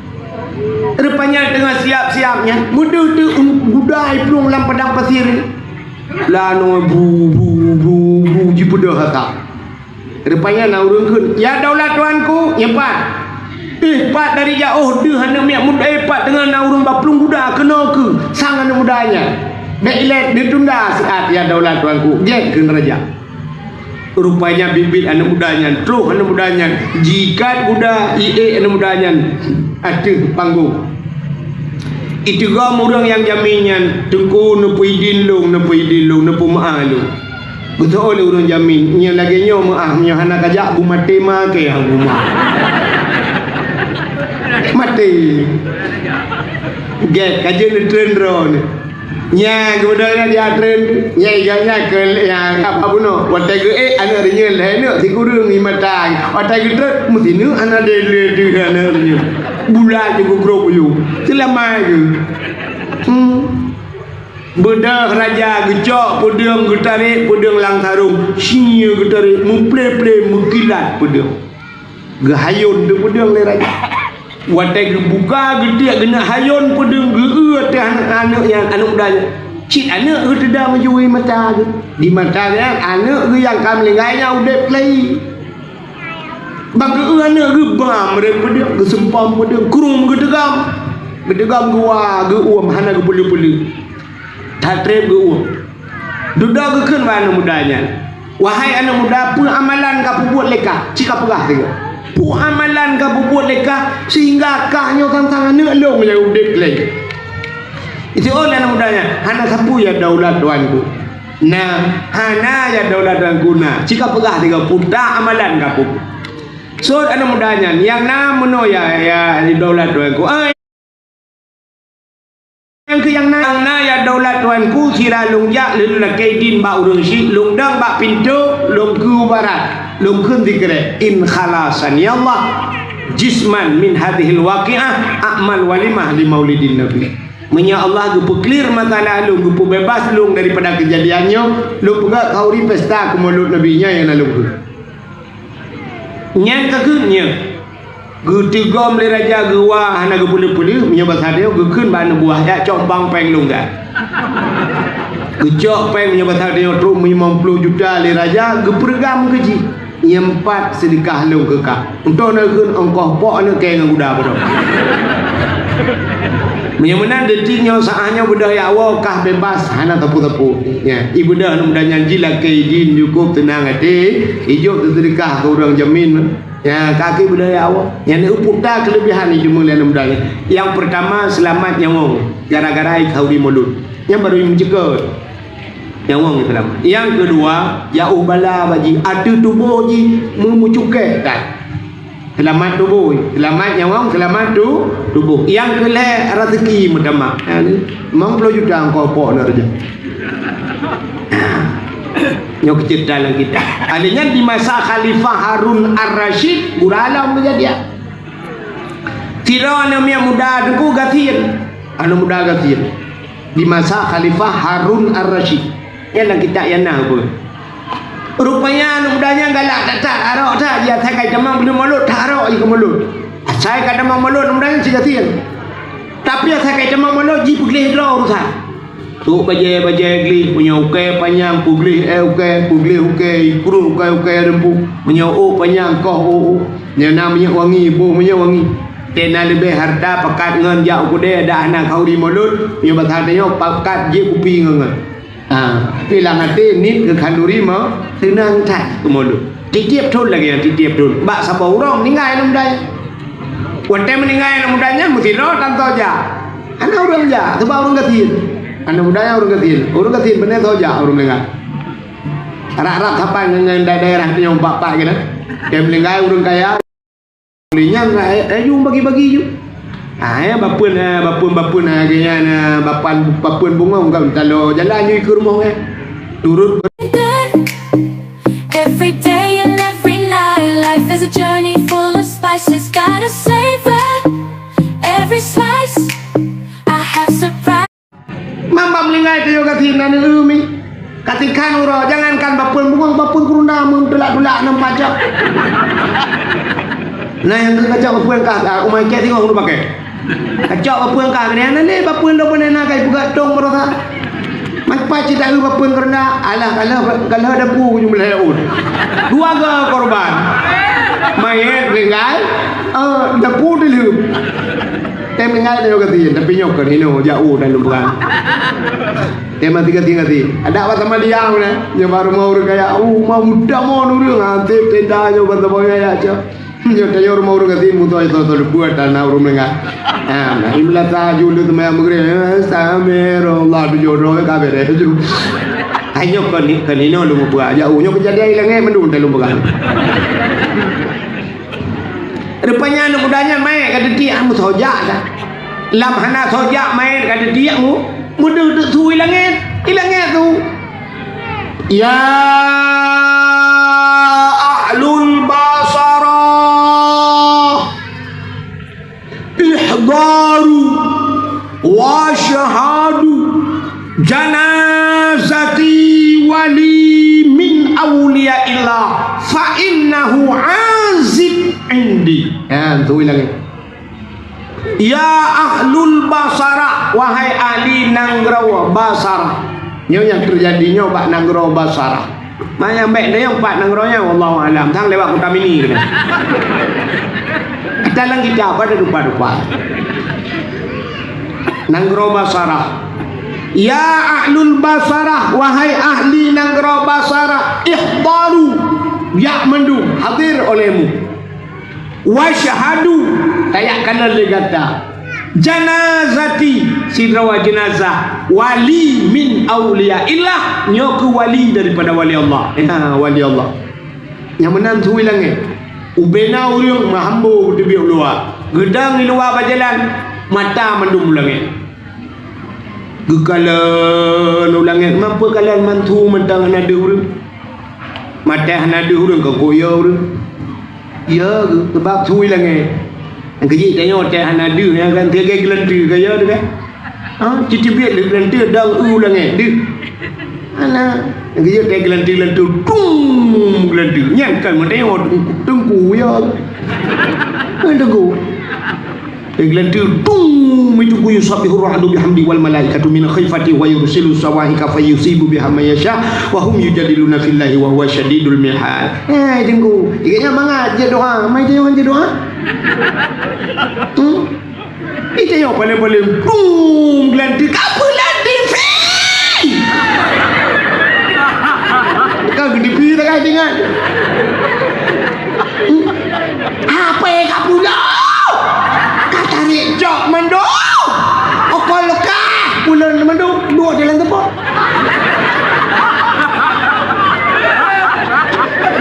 Rupanya teungoh siap-siap nyan, meudeuh teuk gudai plueng lam padang pasir. Lanoe bu, bu, bu, bu, jipeudeuh hata. Rupanya na ureuëng kheun, "Ya daulat tuanku, nyoe pat." Eh, pat dari jaoh deuh aneuk miet muda, eh, pat teungoh na ureuëng baplueng guda keunoe keu sang aneuk muda nyan. Bék ilée ditunda siat, ya daulat tuanku, gét kheun raja. Rupanya biet-biet aneuk muda nyan, troh aneuk muda nyan, jikat guda iék aneuk muda nyan ateueh panggong. Iteugom ureuëng nyang jamin nyan, "Teungku, neupeuidin lôn, neupeuidin lôn, neupeumeuáh lôn." Beutôi lé ureuëng jamin, nyoe lagée nyoe meuah, nyoe hana kajak bu maté ma keu nyang bu ma. Maté. Gét ka jeuet neutreun droe nyoe. Nya geubeudôh nyan di atreun, nya iga nya keu nyang ka bunoe. Watée geuék aneuëk reunyeun lhée neuk sikureueng i mata. Watée geutreun meusineuk hana deh lé deuh aneuëk reunyeun. Bulat ju geugrob u yue. Seulama geuh. Hmm. Beudôh raja geucok peudeueng, geutarek peudeueng lam sarông, sie geutarek, meuple-ple meukilat peudeueng. Geuhayôn teuh peudeueng lé raja. Watée geubuka geutiek geuneuk hayôn peudeueng, geu-eu teuh aneuëk nyan, aneuëk muda nyan. Cit aneuëk geuh teuda meujui mata geuh. Di mata nyan aneuëk geuh nyang ka meuninggai nyan udeb lé. Bak geu-eu aneuëk geuh bam rot peudeueng, geuseumpom peudeueng, krueng geuteugam. Geuteugam geuwa, geu-uem hana geupeuleueh-peuleueh. That treb geu-uem. Dudoe geukheun bak aneuëk muda nyan, "Wahai aneuëk muda, peue amalan ka peubuet lé kah? Ci ka peugah sigoe. Peue amalan ka peubuet lé kah sehingga kah nyoe sang-sang aneuëk lôn nyang udeb lé?" Jaweueb lé aneuëk muda nyan, "Hana sapeue ya daulat tuanku." "Na, hana ya daulat tuanku na. Ci ka peugah sigoe, peue ta amalan ka peubuet." Sot aneuëk muda nyan, "Nyang na meunoe ya, ya daulat tuanku." "Ai, nyang keu nyang na, nyang na ya daulat tuanku, sira lôn jak lôn lakée idin bak ureuëng syiek, lôn dong bak pintoe, lôn keu barat, lôn kheun sikrek, 'In khalasani Allah jisman min hadhil waqiah a'mal walimah li maulidin Nabi.'" Meunyoe Allah geupeuklir masalah lôn, geupeubeubaih lôn daripada keujadian nyoe, lôn peugah khauri pesta keu mulod Nabi nyan nyang na lôn kheun. Nyan ka keuh nyoe. Geuteugom lé raja geuwa hana geupeuleueh-peuleueh, meunyoe basa tanyoe geukheun bak aneuk buah, "Jak cok bang péng lôn gan." Geucok péng meunyoe basa tanyoe trok limong ploh juta lé raja, geupeureugam keu jih. "Nyoe pat seudeukah lôn keu kah." Untông na kheun ongkoh pok aneuk kée ngon guda bodoh. Meunyoe meunan detik nyoe saát nyoe beudôh ya woe kah beubaih hana sapeue-sapeue. Ya, i beudôh aneuk muda nyan jilakée idin cukup teunang até, ijok teuseudeukah keu ureuëng jamin. Ya, ka keuh beudôh ya woe. Nyan uputa keuleubihan ijeumeu lé aneuk muda nyan. Nyang peurtama seulamat nyawöng gara-gara ikhauri mulod. Nyan barô imeuceukeut. Nyawöng seulamat. Nyang keudua, ya óh bala bak jih, ateueh tuboh jih meumeucukée that. Seulamat tuboh, seulamat nyawöng, seulamat tu, tuboh. Nyang keulhée raseuki meutamah. Limong ploh juta ongkoh pok na raja. Nyoe keuceurita lam kitab. Alèh nyan di masa Khalifah Harun Ar-Rasyid, gura lom keujadian. Sidroe aneuk miet muda teungku gasien. Aneuk muda gasien. Di masa Khalifah Harun Ar-Rasyid. Nyan lam kitab nyang na peue. Rupanya aneuk muda nyan galak that-that, arok that, jih asai ka jitamong buleuen mulod, that arok jih keu mulod. Asai ka jitamong mulod, aneuk muda nyan si gasien. Tapi asai ka jitamong mulod, jih peugleh droe urosan. Ôk bajée-bajée gleh, meunyoe ukée panyang peugleh, éh ukée, peugleh ukée, ikruet ukée-ukée lampu. Meunyoe ôk panyang koh ôk, nyan na minyeuk wangi, boh minyeuk wangi. Teuh na leubeh hareuta pakat ngon jak u keudée dak hana khauri mulod, meunyoe basa tanyoe pakat jép kupi ngon-ngon. Ha, tapi lam até niet keu khanduri meuh, seunang that keu mulod. Tieb-tieb thon lagée nyan, tieb-tieb thon. Bak saboh uroe meuninggai aneuk muda nyan. Watée meuninggai aneuk muda nyan, meusidroe tan soe jak. Hana ureuëng jak, sabab ureuëng gasien. Aneuk muda nyan ureuëng gasien. Ureuëng gasien beuna soe jak ureuëng meuninggai. Rab-rab saban ngon, ngon daerah-daerah nyoe bak-bak keunan. Nyang meuninggai ureuëng kaya. Lé nyan, eh, eh, jeuem bagi-bagi ju. Ah, eh, bapeuen, eh, bapeuen, bapeuen, eh, lagée nyan, eh, bapan, bapeuen bungong ka talo jalan ju ikeue rumoh, eh. Turut Every day and every night, life is a journey full of spices. Gotta savor every slice. I have surprise. Mamba meuninggai tanyoe gasien na neu-eu mi. Katikhan uroe, jangankan bapeuen bungong, bapeuen kurunda meuteulak-tulak nam pajak. Nah, nyang keu kacok bapeuen kah, ah, umai kek singoh ulu pakai. Kacok bapeuen kah, keuneuk na lé bapeuen dua beunai na kai peugah tong barosa. Meupat cit taeu bapeuen kurunda, alah, kalah, kalah dapu ujong belah laôt. Dua ga korban. Mayét meuninggai, eh, dapu dileueb. Tem meuninggai tanyoe gasien, tapi nyoe keuh hinoe jak u dalam perang. Tem mati gasien-gasien. Adak bak sama diam na, nyoe bak rumoh ureuëng kaya, uh, mau muda mau ureuëng, hansip tenda nyoe bak sama kaya cok. Nyoe tanyoe rumoh ureuëng gasien, musoh itu tu buat tanah ureuëng meuninggai. Ha, nah, imla tahajud tu teuma meugreb, eh, Astaghfirullah, tujoh droe ka beres tu. Nyoe kon, kon inoe lôn mupeugah, jak u nyoe keujadian i langét mandum lôn peugah. Rupanya aneuk muda nyan maet ka teutiek, meusoe jak dah. Lam hana soe jak maet ka teutiek mu, meudeuh teuk su i langét, i langét su. Ya ahlul Basarah, ihdaru wa syahadu janazati wali min auliyaillah fa innahu azib indi. Ya, beutôi lagi. Ya ahlul Basarah, wahai ahli nanggroe Basarah. Nyoe nyang teujadi nyoe bak nanggroe Basarah. Manyang bèk tanyong pat nanggroe nyan, wallahu alam. Sang lewat Kuta Mini keunoe. Dalam kitab ada rupa-rupa. Nanggroe Basarah. Ya ahlul Basarah, wahai ahli nanggroe Basarah, ihdaru, jak mandum, hadir olehmu. Wasyhadu, tajak kalon lé gata. Janazati, sidroe jeunazah wali min auliyaillah, nyoe keuh wali daripada wali Allah. Ha, wali Allah. Nyang meunan su i langét. Ubena ureueng meuhambo geuteubiet u luwa. Geudong i luwa bak jalan, mata mandum u langét. Geukalon u langét, meupeue kalon mandum mantong hana deuh ureueng. Maté hana deuh ureueng ka kuyô ureueng. Ya, sabab su i langét. Nyang keujeuet tanyoe watèe hana deuh, nyan kan lagèe geulanteue ka ya teuh kan. Ha, teubiet lé geulanteue dong u langét deuh. Alah, nyang keujeuet watèe geulanteue-geulanteue, dung geulanteue. Nyan kan meutanyoe teungku ya. Kan teungku. Geulanteue dung, itu ku yusabbihu ra'du bihamdi wal malaikatu min khifati wa yursilu sawahiqa fayusibu biha man yasha wa hum yujadiluna fillahi wa huwa syadidul mihal. Eh, teungku, ingat mangat je doa, mai je doa. Hmm? Itu yang paling-paling dung geulanteue, ka peulanteue fi. Ka geudipi tak ingat. Apa ka pulo? Ka tarék jok mandum. Okon leukah pulo mandum, duek dalam teupot.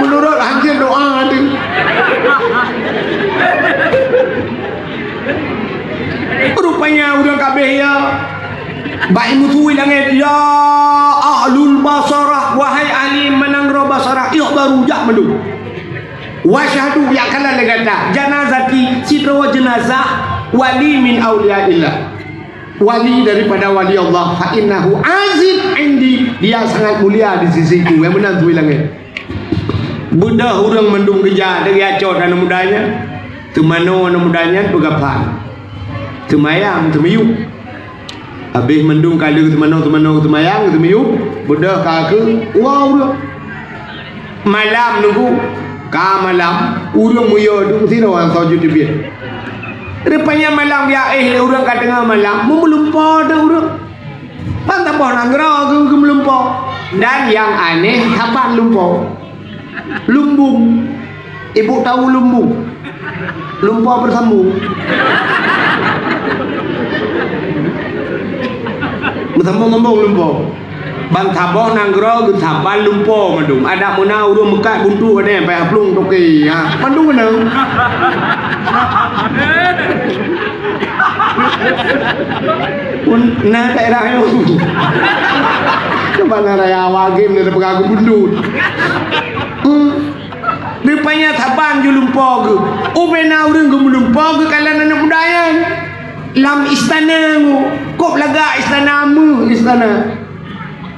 Meunurot hanjeuet doa teuh. Rupanya ureueng kabeh ya. Bak imeusui langét, ya ahlul Basarah, wahai ahli nanggroe Basarah, ihdaru, jak mandum. Wasyhadu, jak kalon lé gata, janazati, sidroe jeunazah wali min auliyaillah. Wali daripada wali Allah, fa innahu azim indi, dia sangat mulia di sisiku. Nyang meunan su i langét. Beudôh ureueng mandum geujak, geujak cot aneuk muda nyan. Teumanoe aneuk muda nyan peugaphan. Teumayang, teumiyueb. Habéh mandum ka lheueh teumanoe, teumanoe, teumayang, teumiyueb, beudôh ka keu, wow, ureueng. Malam nunggu, ka malam, ureueng meuyue duek sidroe soe jeuet teubiet. Rupanya malam biya éh lé ureueng ka teungoh malam, meulumpoe teuh ureueng. Ban saboh nanggroe geu-, geumeulumpoe. Dan nyang aneh, saban lumpoe. Lumbung. Ibu tahu lumbung? Lumpoe beusambông. Beusambông-sambông lumpoe. Ban saboh nanggroe geusaban lumpoe mandum. Adak meuna ureueng meukat buntu nyan, payah plueng toke. Ha, mandum keunong. Pun na daerah nyoe. Cuba na raya awak game ni peugah geumbundut. Hmm. Rupanya saban ju lumpoe geuh. Ubena ureueng geumeulumpoe geuh kalon aneuk muda nyan. Lam istana nyoe. Kôb lagak istana, meuh istana.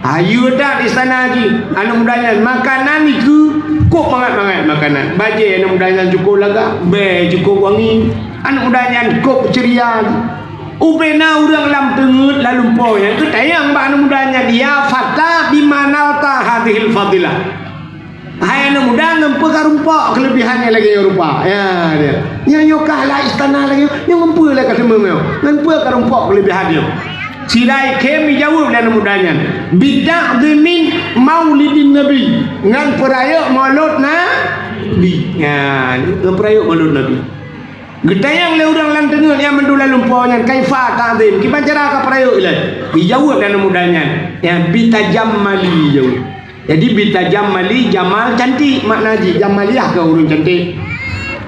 Hayeue that istana jih. Aneuk muda nyan makanan jikeue kôb mangat-mangat makanan. Bajée aneuk muda nyan cukôp lagak, bèe cukôp wangi. Aneuk muda nyan kôb ceuria. Ubena ureueng lam teungeut lam lumpoe nyan geutanyong bak aneuk muda nyan, "Ya fata, bima nalta hadzihil fadilah?" Hai aneuk muda, ngon peue ka rumpok keuleubihan nyang lagèe nyoe rupa? Ya, dia. Nyoe, nyoe kah lam istana lagèe nyoe, nyoe ngon peue lé ka seumeung nyoe? Ngon peue ka rumpok keuleubihan nyoe? Sira ikhém jijaweueb lé aneuk muda nyan, "Bita'dhimin maulidin Nabi," ngon peurayeuk maulud Nabi. Nyan, ngon peurayeuk maulud Nabi. Geutanyong lé ureuëng lam teungeut nyang mandum lam lumpoe nyan, "Kaifa ta'zim?" Kiban cara kapeurayeuk ilée? Jijaweueb aneuk muda nyan, "Ya, bitajammali," jaweueb. Jadi, bitajammali, jamal cantik makna jih. Jamaliah keu ureuëng cantik.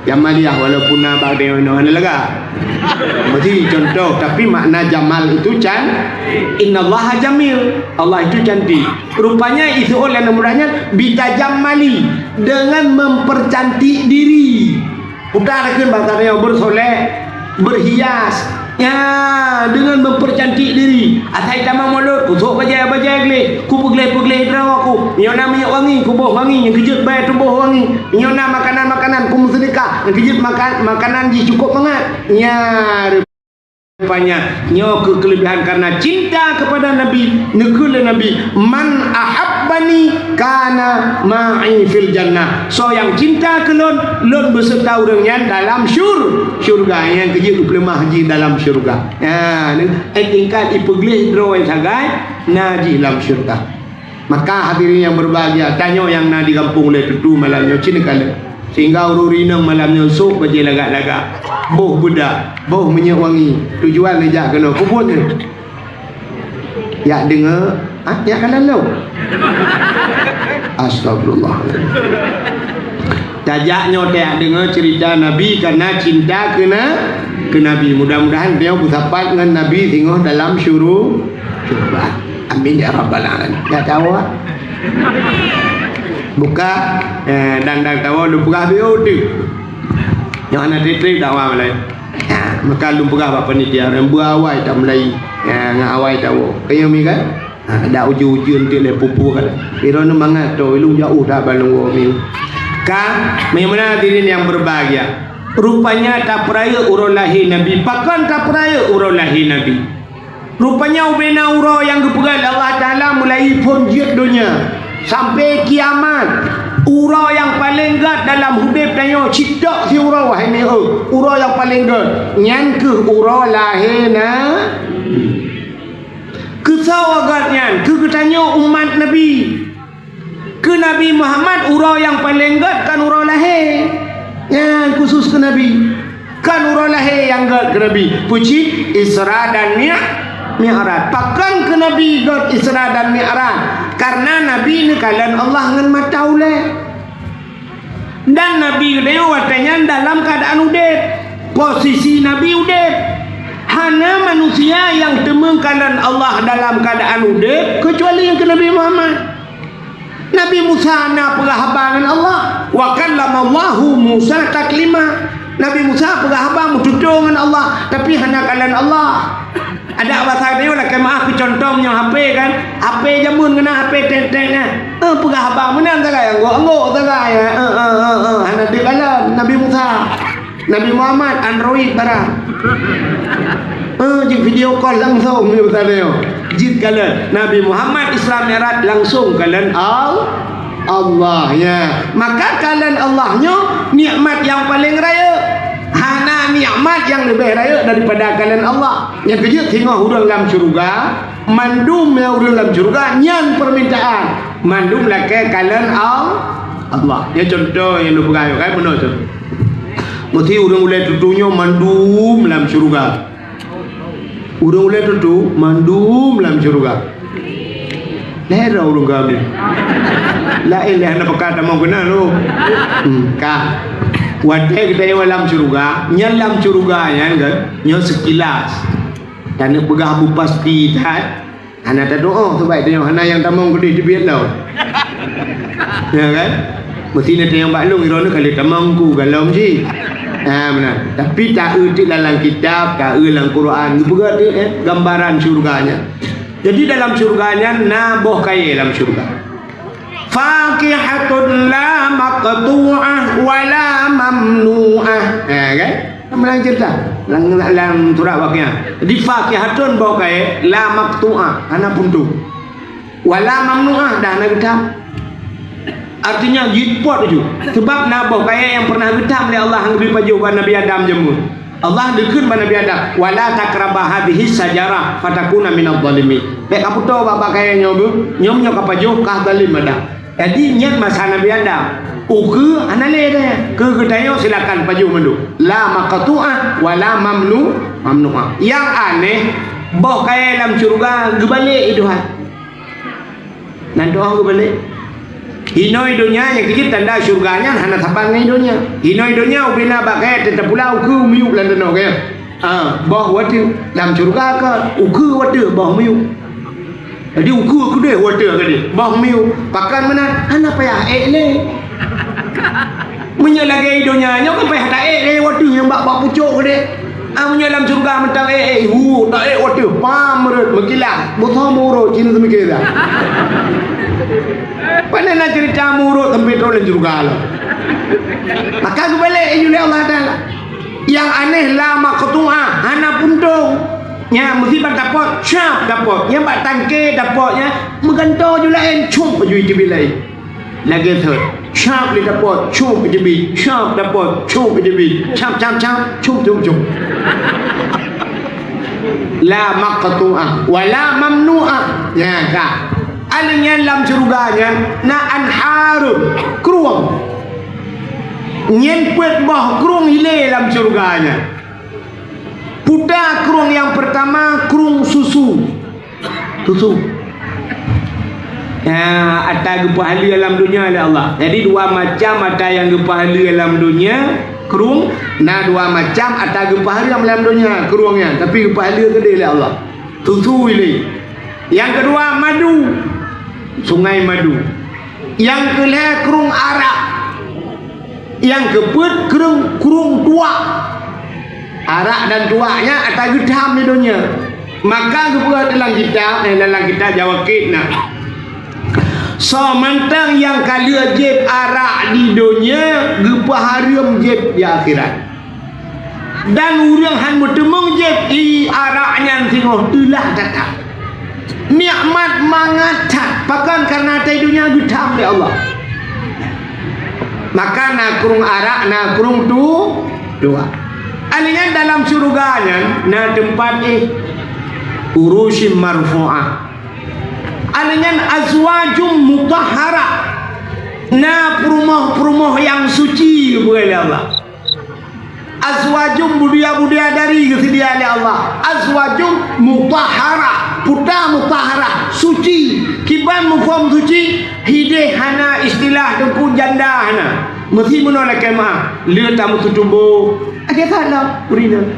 Jamaliah walaupun na bak deungon hana lagak. Mesti contoh, tapi makna jamal itu can-, "Innallaha jamil." Allah itu cantik. Rupanya isi oleh aneuk muda nyan, "Bitajammali," dengan mempercantik diri. Putar kheun bahasa tanyoe, bersolek, berhias. Ya, dengan mempercantik diri. Asai tamong mulod, kusok bajée-bajée gleh, kupeugleh-peugleh droe ku. Meunyoe na minyeuk wangi, kuboh wangi, nyang keujeuet bak tuboh wangi. Meunyoe na makanan-makanan, kumeuseudeukah, nyang keujeuet makan, makanan jih cukup mangat. Ya, rupanya nyoe keu keulebihan karena cinta kepada Nabi, neukheun lé Nabi, "Man ahabbani kana ma'i fil jannah." Soe nyang cinta keu lôn, lôn beuseureuta ureuëng nyan dalam syur-, syurga. Nyang keujeuet geupeuleumah jih dalam syurga. Ha, nyoe, eh, tingkat ipeugleh droe sagai na jih lam syurga. Maka hadirin yang berbahagia, tanyoe nyang na di gampông lé tutu malam nyoe cit neukalon. Sehingga ureuëng inong malam nyoe sôk bajée lagak-lagak, boh beudak, boh minyeuk wangi, tujuan neujak keunoe. Peue buet nyoe? Jak deungoe, ah, jak kalon lôn. Astagfirullah. Tajak nyoe tajak deungoe cerita Nabi karena cinta keu na-, keu Nabi. Mudah-mudahan tanyoe beusapat ngon Nabi singoh dalam syuru-, syurga. Amin ya rabbal alamin. Jak tawoe. Buka, eh, dan, dan tawoe lôn peugah B O tu. Nyang hana treb-treb dakwah mulai. Ha, maka lôn peugah bak panitia, ureuëng beuawai tameulai. Ha, ngon awai tawoe. Kayém mi kan? Ha, dak ujeuen-ujeuen tik lé pupu kan. Droeneuh mangat to, ilung jauh dak balong woe mi. Ka, meunyoe meunan hadirin yang berbahagia. Rupanya tapeurayeuk uroe lahé Nabi. Pakon tapeurayeuk uroe lahé Nabi? Rupanya ubena uroe nyang geupeugah lé Allah Taala mulai phon jeuet donya sampai kiamat. Uroe nyang paleng gét dalam udeb tanyoe, cit tok siuroe, wahai mieu, uroe nyang paleng gét, nyan kheueh uroe lahé na-, keu soe gét nyan? Keu geutanyoe umat Nabi. Keu Nabi Muhammad, uroe nyang paleng gét kon uroe lahé. Nyan khusus keu Nabi. Kon uroe lahé nyang gét keu Nabi. Peue cit? Isra dan Mi-, Mi'raj. Pakon keu Nabi gét Isra dan Mi'raj? Karena Nabi neukalon Allah ngon mata ulée. Dan Nabi geutanyoe watée nyan dalam keuadaan udeb. Posisi Nabi udeb. Hana manusia nyang teumeukalon Allah dalam keuadaan udeb, keucuali nyang keu Nabi Muhammad. Nabi Musa na peugah haba ngon Allah. "Wa kallamallahu Musa taklima." Nabi Musa peugah haba meututoe ngon Allah, tapi hana kalon Allah. Adak basa tanyoe lakée meuáh keu cuntoh meunyoe H P kan. H P jameun keunan, H P tek-tek nyan. Eh, peugah haba meunan sagai, anggok-anggok sagai. Eh, eh, eh, eh, hana dikalon Nabi Musa. Nabi Muhammad Android barang. Eh, jeuet video call langsung, ya, Ustaz, ya. Jeuet kalon Nabi Muhammad Isra Mi'raj langsung kalon Al-, Allah, ya. Maka kalon Allah nyoe nikmat nyang paleng rayeuk. Hana nikmat nyang leubeh rayeuk daripada kalon Allah. Nyang keujeuet singoh ureuëng lam syeuruga, mandum nyang ureuëng lam syeuruga nyan peumintaan. Mandum lakée kalon Al-, Allah. Nyan cuntoh nyang lôn peugah nyoe, kan, meunoe tu. Meusti ureuëng ulée tutu nyoe mandum lam syeuruga. Ureuëng ulée tutu mandum lam syeuruga. Lhée droe ureuëng kami. Laén lé hana peuka tamong keunan lom. Hmm, ka. Watée geutanyoe lam syeuruga, nyan lam syeuruga nyan kan, nyoe seukilas. Taneuk peugah beu pasti that. Hana tadoa, sabab tanyoe hana nyang tamong keudeh teubiet lom. Ya kan? Meusti na tanyong bak lôn, droeneuh ka lheueh tamong ku galom jih. Ha, meunan. Tapi taeu teuk lam kitab, taeu lam Quran, geupeugah teuk, eh, gambaran syeuruga nyan. Jadi dalam syeuruga nyan na boh kayée lam syeuruga. Fakihatun la maqtu'ah wa la mamnu'ah. Ha, kan? Meunan cerita. Lam, lam surat Waqiah. Jadi fakihatun boh kayée la maqtu'ah, hana punto. Wa la mamnu'ah, dan hana geutam. Artinya, jipot ju. Sebab na boh kayée nyang pernah geutam lé Allah nyang geubri pajoh bak Nabi Adam jameun. Allah neukheun bak Nabi Adam, "Wa la taqraba hadhihi syajarah fatakuna minadh dhalimin." Bék kapeutoe bak, bak kayée nyoe beuh, nyoe meunyoe kapajoh ka zalim Adam. Jadi nyan masa Nabi Adam. Ukeue hana lé deh. Keu geutanyoe silakan pajoh mandum. La maqtu'ah wa la mamnu, mamnu'ah. Nyang aneh, boh kayèe lam syeuruga geubalek i Tuhan. Nan doh geubalek. Hinoe donya nyang keu jeuet tanda syeuruga nyan hana saban ngon donya. Hinoe donya ubena bak kayèe teutapula ukeue miyueb lam tanoh kayèe. Ah, boh watèe lam syeuruga ka ukeue watèe boh miyueb. Jadi ukeue keudeh watèe ka deh, boh miyueb. Pakon meunan, hana payah ék lé. Meunyoe lagèe donya nyoe kan payah taék lé watèe nyang bak, bak pucôk keudeh. Ah, meunyoe lam syeuruga mantong ék, ék, hu, taék watèe pam rot meukilat, beusoe murot cit teumikir dah. Pane na ceurita murot sampai trok lam syeuruga lom. Maka geubalek laju lé Allah Taala. Nyang aneh la maqtu'ah, hana puntông. Nyan meusipat dapot, cap dapot. Nyan bak tangke dapot nyan, meugantoe ju laén, cop ju iteubiet laén. Lagèe thot, cap lé dapot, cop iteubiet, cap dapot, cop iteubiet, cap, cap, cap, cop, cop, cop. La maqtu'ah, wa la mamnu'ah. Nyan ka. Alèh nyan lam syeuruga nyan na anharun, krueng. Nyan peuet boh krueng ilèe lam syeuruga nyan. Puta krueng nyang peurtama, krueng susu. Susu. Ya, ata geupeuhaleue lam donya lé Allah. Jadi, dua macam ata nyang geupeuhaleue lam donya, krueng, na dua macam ata geupeuhaleue lam donya, krueng nyan, tapi geupeuhaleue keudeh lé Allah. Susu ilèe. Nyang keudua, madu. Sungai madu. Nyang keulhèe, krueng arak. Nyang keupeuet, krueng, krueng tuak. Arak dan tuak nyan ata geutham di donya. Maka geupeugah dalam kitab, eh, dalam kitab Jawakit na. Soe mantong nyang ka lheueh jieb arak di donya, geupeuhareuem jieb di akhirat. Dan ureueng han meuteumeung jieb i arak nyan singoh teulah that-that. Nikmat mangat that, pakon kareuna até donya geutham lé Allah. Maka na krueng arak, na krueng tu-, tuak. Alèh nyan dalam syeuruga nyan na teumpat, eh, urusyim marfu'ah. Alèh nyan azwajum mutahharah. Na peurumoh-peurumoh nyang suci, geupeugah lé Allah. Azwajum, budiya-budiya dari geuseudia lé Allah. Azwajum mutahharah, puta mutahharah, suci. Kiban muphom suci, hideh hana istilah teungku janda hana. Meusi meunoe lakèe meu'ah, le tameuseutuboh. Akhé that lah, ureueng inong.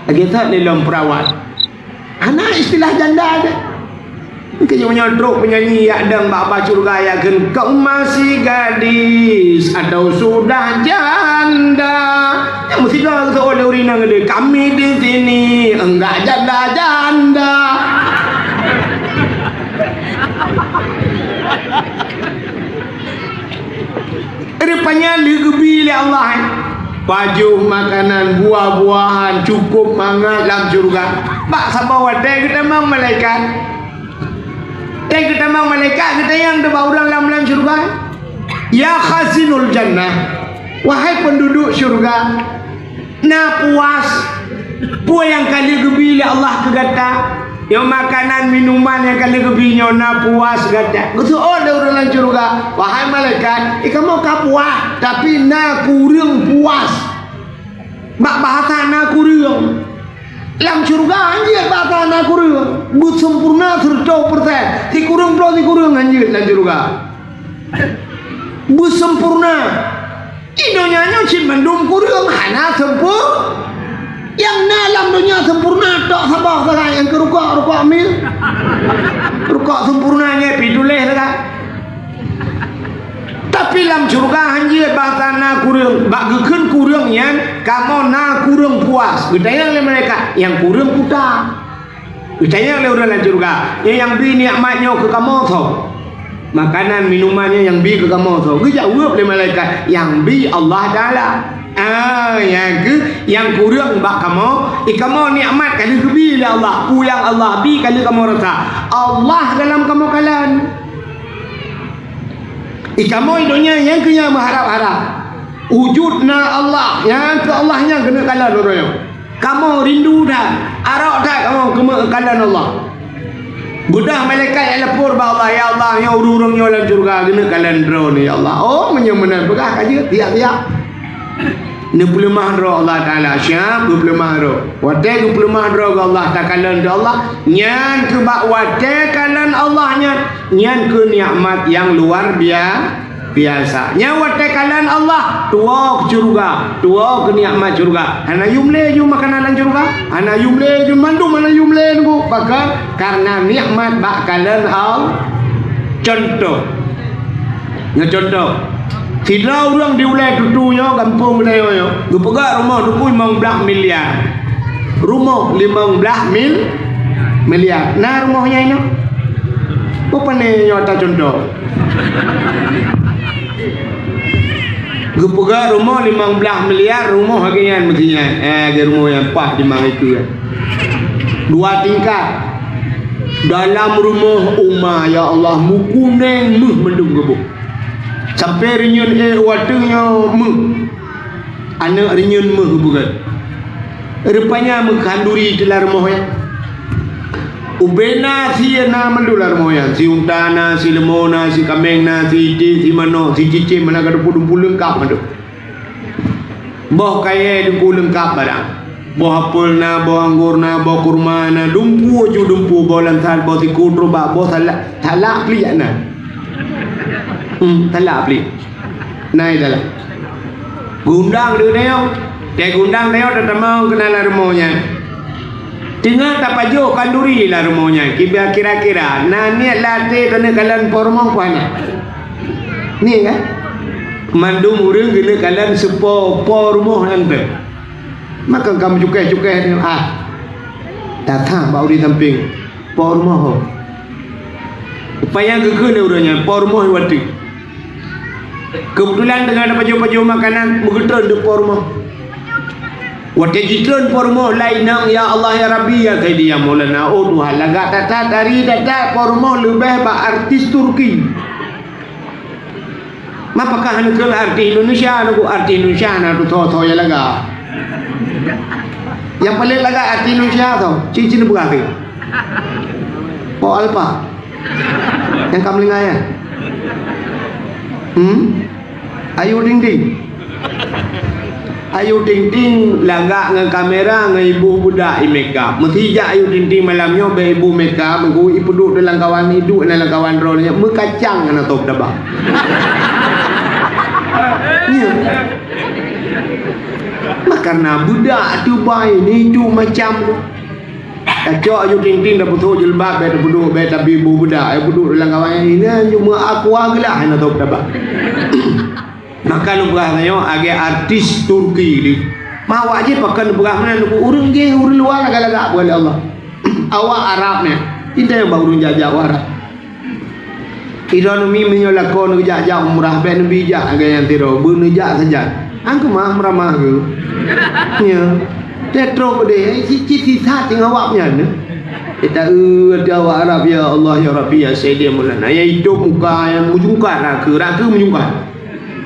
Akhé that lé lom peurawat. Hana istilah janda deh. Keu nyoe trok peunyanyi yak dang bak ba syeuruga yak kheun, "Kau masih gadis atau sudah janda?" Nyang meusigoe geuseuôt lé ureueng inong deh, "Kami di sini enggak janda-janda." Rupanya lheueh geubi lé Allah, eh. Pajoh makanan, buah-buahan, cukup mangat lam syeuruga. Bak saboh watèe geutamong malaikat. Watèe geutamong malaikat, geutanyong bak ureueng lam, lam syeuruga, "Ya khazinul jannah, wahai peunduduek syeuruga, na puas peue nyang ka lheueh geubi lé Allah keu gata? Nyoe makanan, minuman nyang ka lheueh geubi nyoe na puas gata?" Geuseuôt lé ureueng lam syeuruga, "Wahai malaikat, i kamoe ka puas, tapi na kureueng puas." Bak bahasa na kureueng. Lam syeuruga hanjeuet bahasa na kureueng. Beuseumpurna seureutôh peureusén. Sikureueng ploh sikureueng hanjeuet lam syeuruga. Beuseumpurna. Di donya nyoe cit mandum kureueng hana seumpur-, nyang na lam donya seumpurna tok saboh sagai nyang keu rukok, rukok mil. Rukok seumpurna nyan pih tuléh sagai. Tapi lam syeuruga hanjeuet bahasa na kureueng, bak geukheun kureueng nyan, kamoe na kureueng puas. Geutanyong lé malaikat, "Nyang kureueng peue?" Geutanyong lé ureueng lam syeuruga, "Nyan nyang bi nikmat nyoe keu kamoe soe? Makanan, minuman nyan nyang bi keu kamoe soe?" Geujaweueb lé malaikat, "Nyang bi Allah Taala." Ah, nyang keu, nyang kureueng bak kamoe, i kamoe nikmat ka lheueh geubi lé Allah. Peue nyang Allah bi ka lheueh kamoe rasa. Allah dalam kamoe kalon. I kamoe i donya nyang keu nyang meuharab-harab. Wujud na Allah, nyang keu Allah nyan keuneuk kalon uroe nyoe. Kamoe rindu that, arok that kamoe keuneuk kalon Allah. Beudôh malaikat jak lapor bak Allah, "Ya Allah, nyoe ureuëng-ureuëng nyoe lam syeuruga, geuneuk kalon droeneuh, ya Allah." Oh, meunyoe meunan peugah ka jeuet, siap-siap. Neupeuleumah droe Allah Taala, siap geupeuleumah droe. Watée geupeuleumah droe keu Allah, takalon keu Allah, nyan keuh bak watée kalon Allah nyan, nyan keuh nikmat nyang luar bia-, biasa. Nyan watée kalon Allah, tuwoe keu syeuruga, tuwoe keu nikmat syeuruga. Hana yum lé ju makanan lam syeuruga, hana yum lé ju mandum, hana yum lé nunggu. Pakon? Karena nikmat bak kalon Allah. Contoh. Nyoe contoh. Sidroe ureuëng di ulée tutu nyoe gampông geutanyoe nyoe, geupeugah rumoh tuku limong blaih miliar. Rumoh limong blaih mil-, miliar. Na rumoh nyan inoe? Peue pane nyoe ata contoh? Geupeugah rumoh limong blaih miliar, rumoh lagée nyan meusti nyan. Eh, lagée rumoh nyang paih di Mangikeue. Dua tingkat. Dalam rumoh uma, ya Allah, meukuneng méuh mandum geuboh. Sampai reunyeun éh watée nyoe méuh. Aneuëk reunyeun méuh geupeugah. Rupanya meukhanduri teuh lam rumoh nyan. Ubé na sie na mandum lam rumoh nyan. Si unta na, si leumô na, si kaméng na, si iték, si manok, si cicém, mana ka dumpu-dumpu leungkab mandum. Boh kayée teungku leungkab barang. Boh apel na, boh anggor na, boh kurma na, dumpu ju dumpu, boh lansat, boh siku teurubak, boh salak, salak pliek na. Hmm, salak pliek. Na i dalam. Geuundang di tanyoe. Teuh geuundang tanyoe tatamong keunan lam rumoh nyan. Teungoh tapajoh khanduri lam rumoh nyan, kiba kira-kira na niet lam até taneuk kalon po rumoh peue hana? Niet kan? Mandum ureuëng geuneuk kalon seupo po rumoh nyan teuh. Maka ka meucukéh-cukéh nyoe, ah. Datang bak ureuëng sampéng, po rumoh ho. Upaya geukheun lé ureuëng nyan, po rumoh watée. Keubeutulan teungoh tapajoh-pajoh makanan, meugeutreun di po rumoh. Watée jitreun po rumoh, laén inong, "Ya Allah, ya Rabbi, ya Sayyidi, ya Maulana, oh Tuhan, lagak that-that, tari that-that, po rumoh leubeh bak artis Turki." Ma pakon hana keu artis Indonesia, nunggu artis Indonesia na tu tho-tho ya lagak. Nyang paleng lagak artis Indonesia tho, cicin peugah ke. Po Alpa. Nyang ka meulingaya. Hmm? Ayu Ting Ting. Ayu Ting Ting lagak ngon kamera ngon iboh budak i makeup. Meusi jak Ayu Ting Ting malam nyoe bak iboh makeup, meugu ipeuduek dalam kawan iduek dalam kawan droe nyoe meukacang hana top daba. Nyoe. Maka na budak tu bai ni tu macam tu. Tacok Ayu Ting Ting, tapeusok jilbab, bèk tapeuduek, bèk tabi bu beudak, eh, peuduek dalam kawan nyan, nyan cuma aqua geulah hana tôb tabah. Maka lôn peugah tanyoe, agèe artis Turki di. Mawak jih pakon peugah meunan, ureueng jih, ureueng luwa lagak-lagak peugah lé Allah. Awak Arab nyan, intai bak ureueng jak-jak u Arab. Sidroe neumi meunyoe lakoe neujak-jak umrah, bèk neubijak lagèe nyan sidroe, beuneujak sajan. Angkeumah meuramah geuh. Nyo. Teuh trok deh, cit-cit sisat ngon awak nyan. Ita eu awak Arab, "Ya Allah, ya Rabbi, ya Sayyidi, ya Maulana." Nyang itôb muka nyang meujungkat, rakeue, rakeue meujungkat.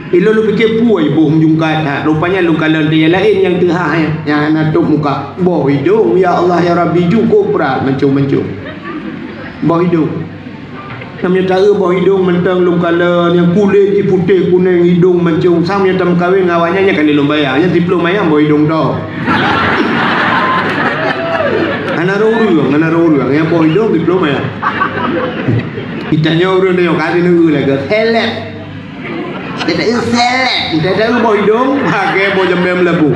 Ilôn lôn pike peue iboh meujungkat that. Rupanya lôn kalon di nyang laén nyang teuhah nyan, nyang hana tôb muka. Boh idông, ya Allah, ya Rabbi, cukôp brat mancông-mancông. Boh idông. Nam nyang taeu boh idông mantong lôn kalon, nyang kulét jih putéh kunèng, idông mancông. Sang nyang tameukawen ngon awak nyan, nyan ka lôn bayar. Nyan siplôh mayam boh idông droe. Hana rô ureueng, hana rô ureueng. Nyang boh idông siplôh mayam. Geutanyoe ureueng tanyoe ka lheueh lagèe seleb. Geutanyoe seleb. Geutanyoe boh idông, pakai boh jamé meulabu.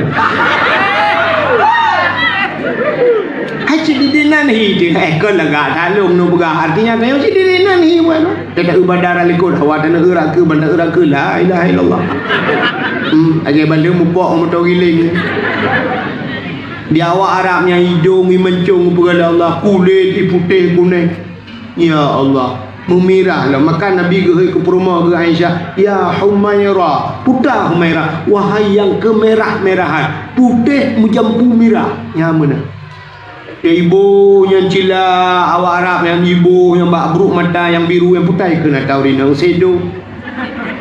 Hai cit di nan hi, di, eh, kon lagak that lôn neupeugah. Artinya, tanyoe cit di nan hi, bukan? Teuta eu bandar likot, hawa taneueu rakeue, bandar eu rakeue, la ilaha illallah. Hmm, lagèe bandum mupok moto giling. Di awak Arab nyan idông i mancông peugah lé Allah, kulét i putéh kunèng. Ya Allah, meumirah lom. Maka Nabi geuhôi keu peurumoh geuh Aisyah, "Ya Humaira, puta Humaira, wahai nyang keumirah-mirahan, putéh meujampu mirah." Nyan meunan. Ya iboh nyang cila awak Arab, nyang iboh nyang bak brôk mata nyang biru nyang putai kheun ata ureueng inong sèdo.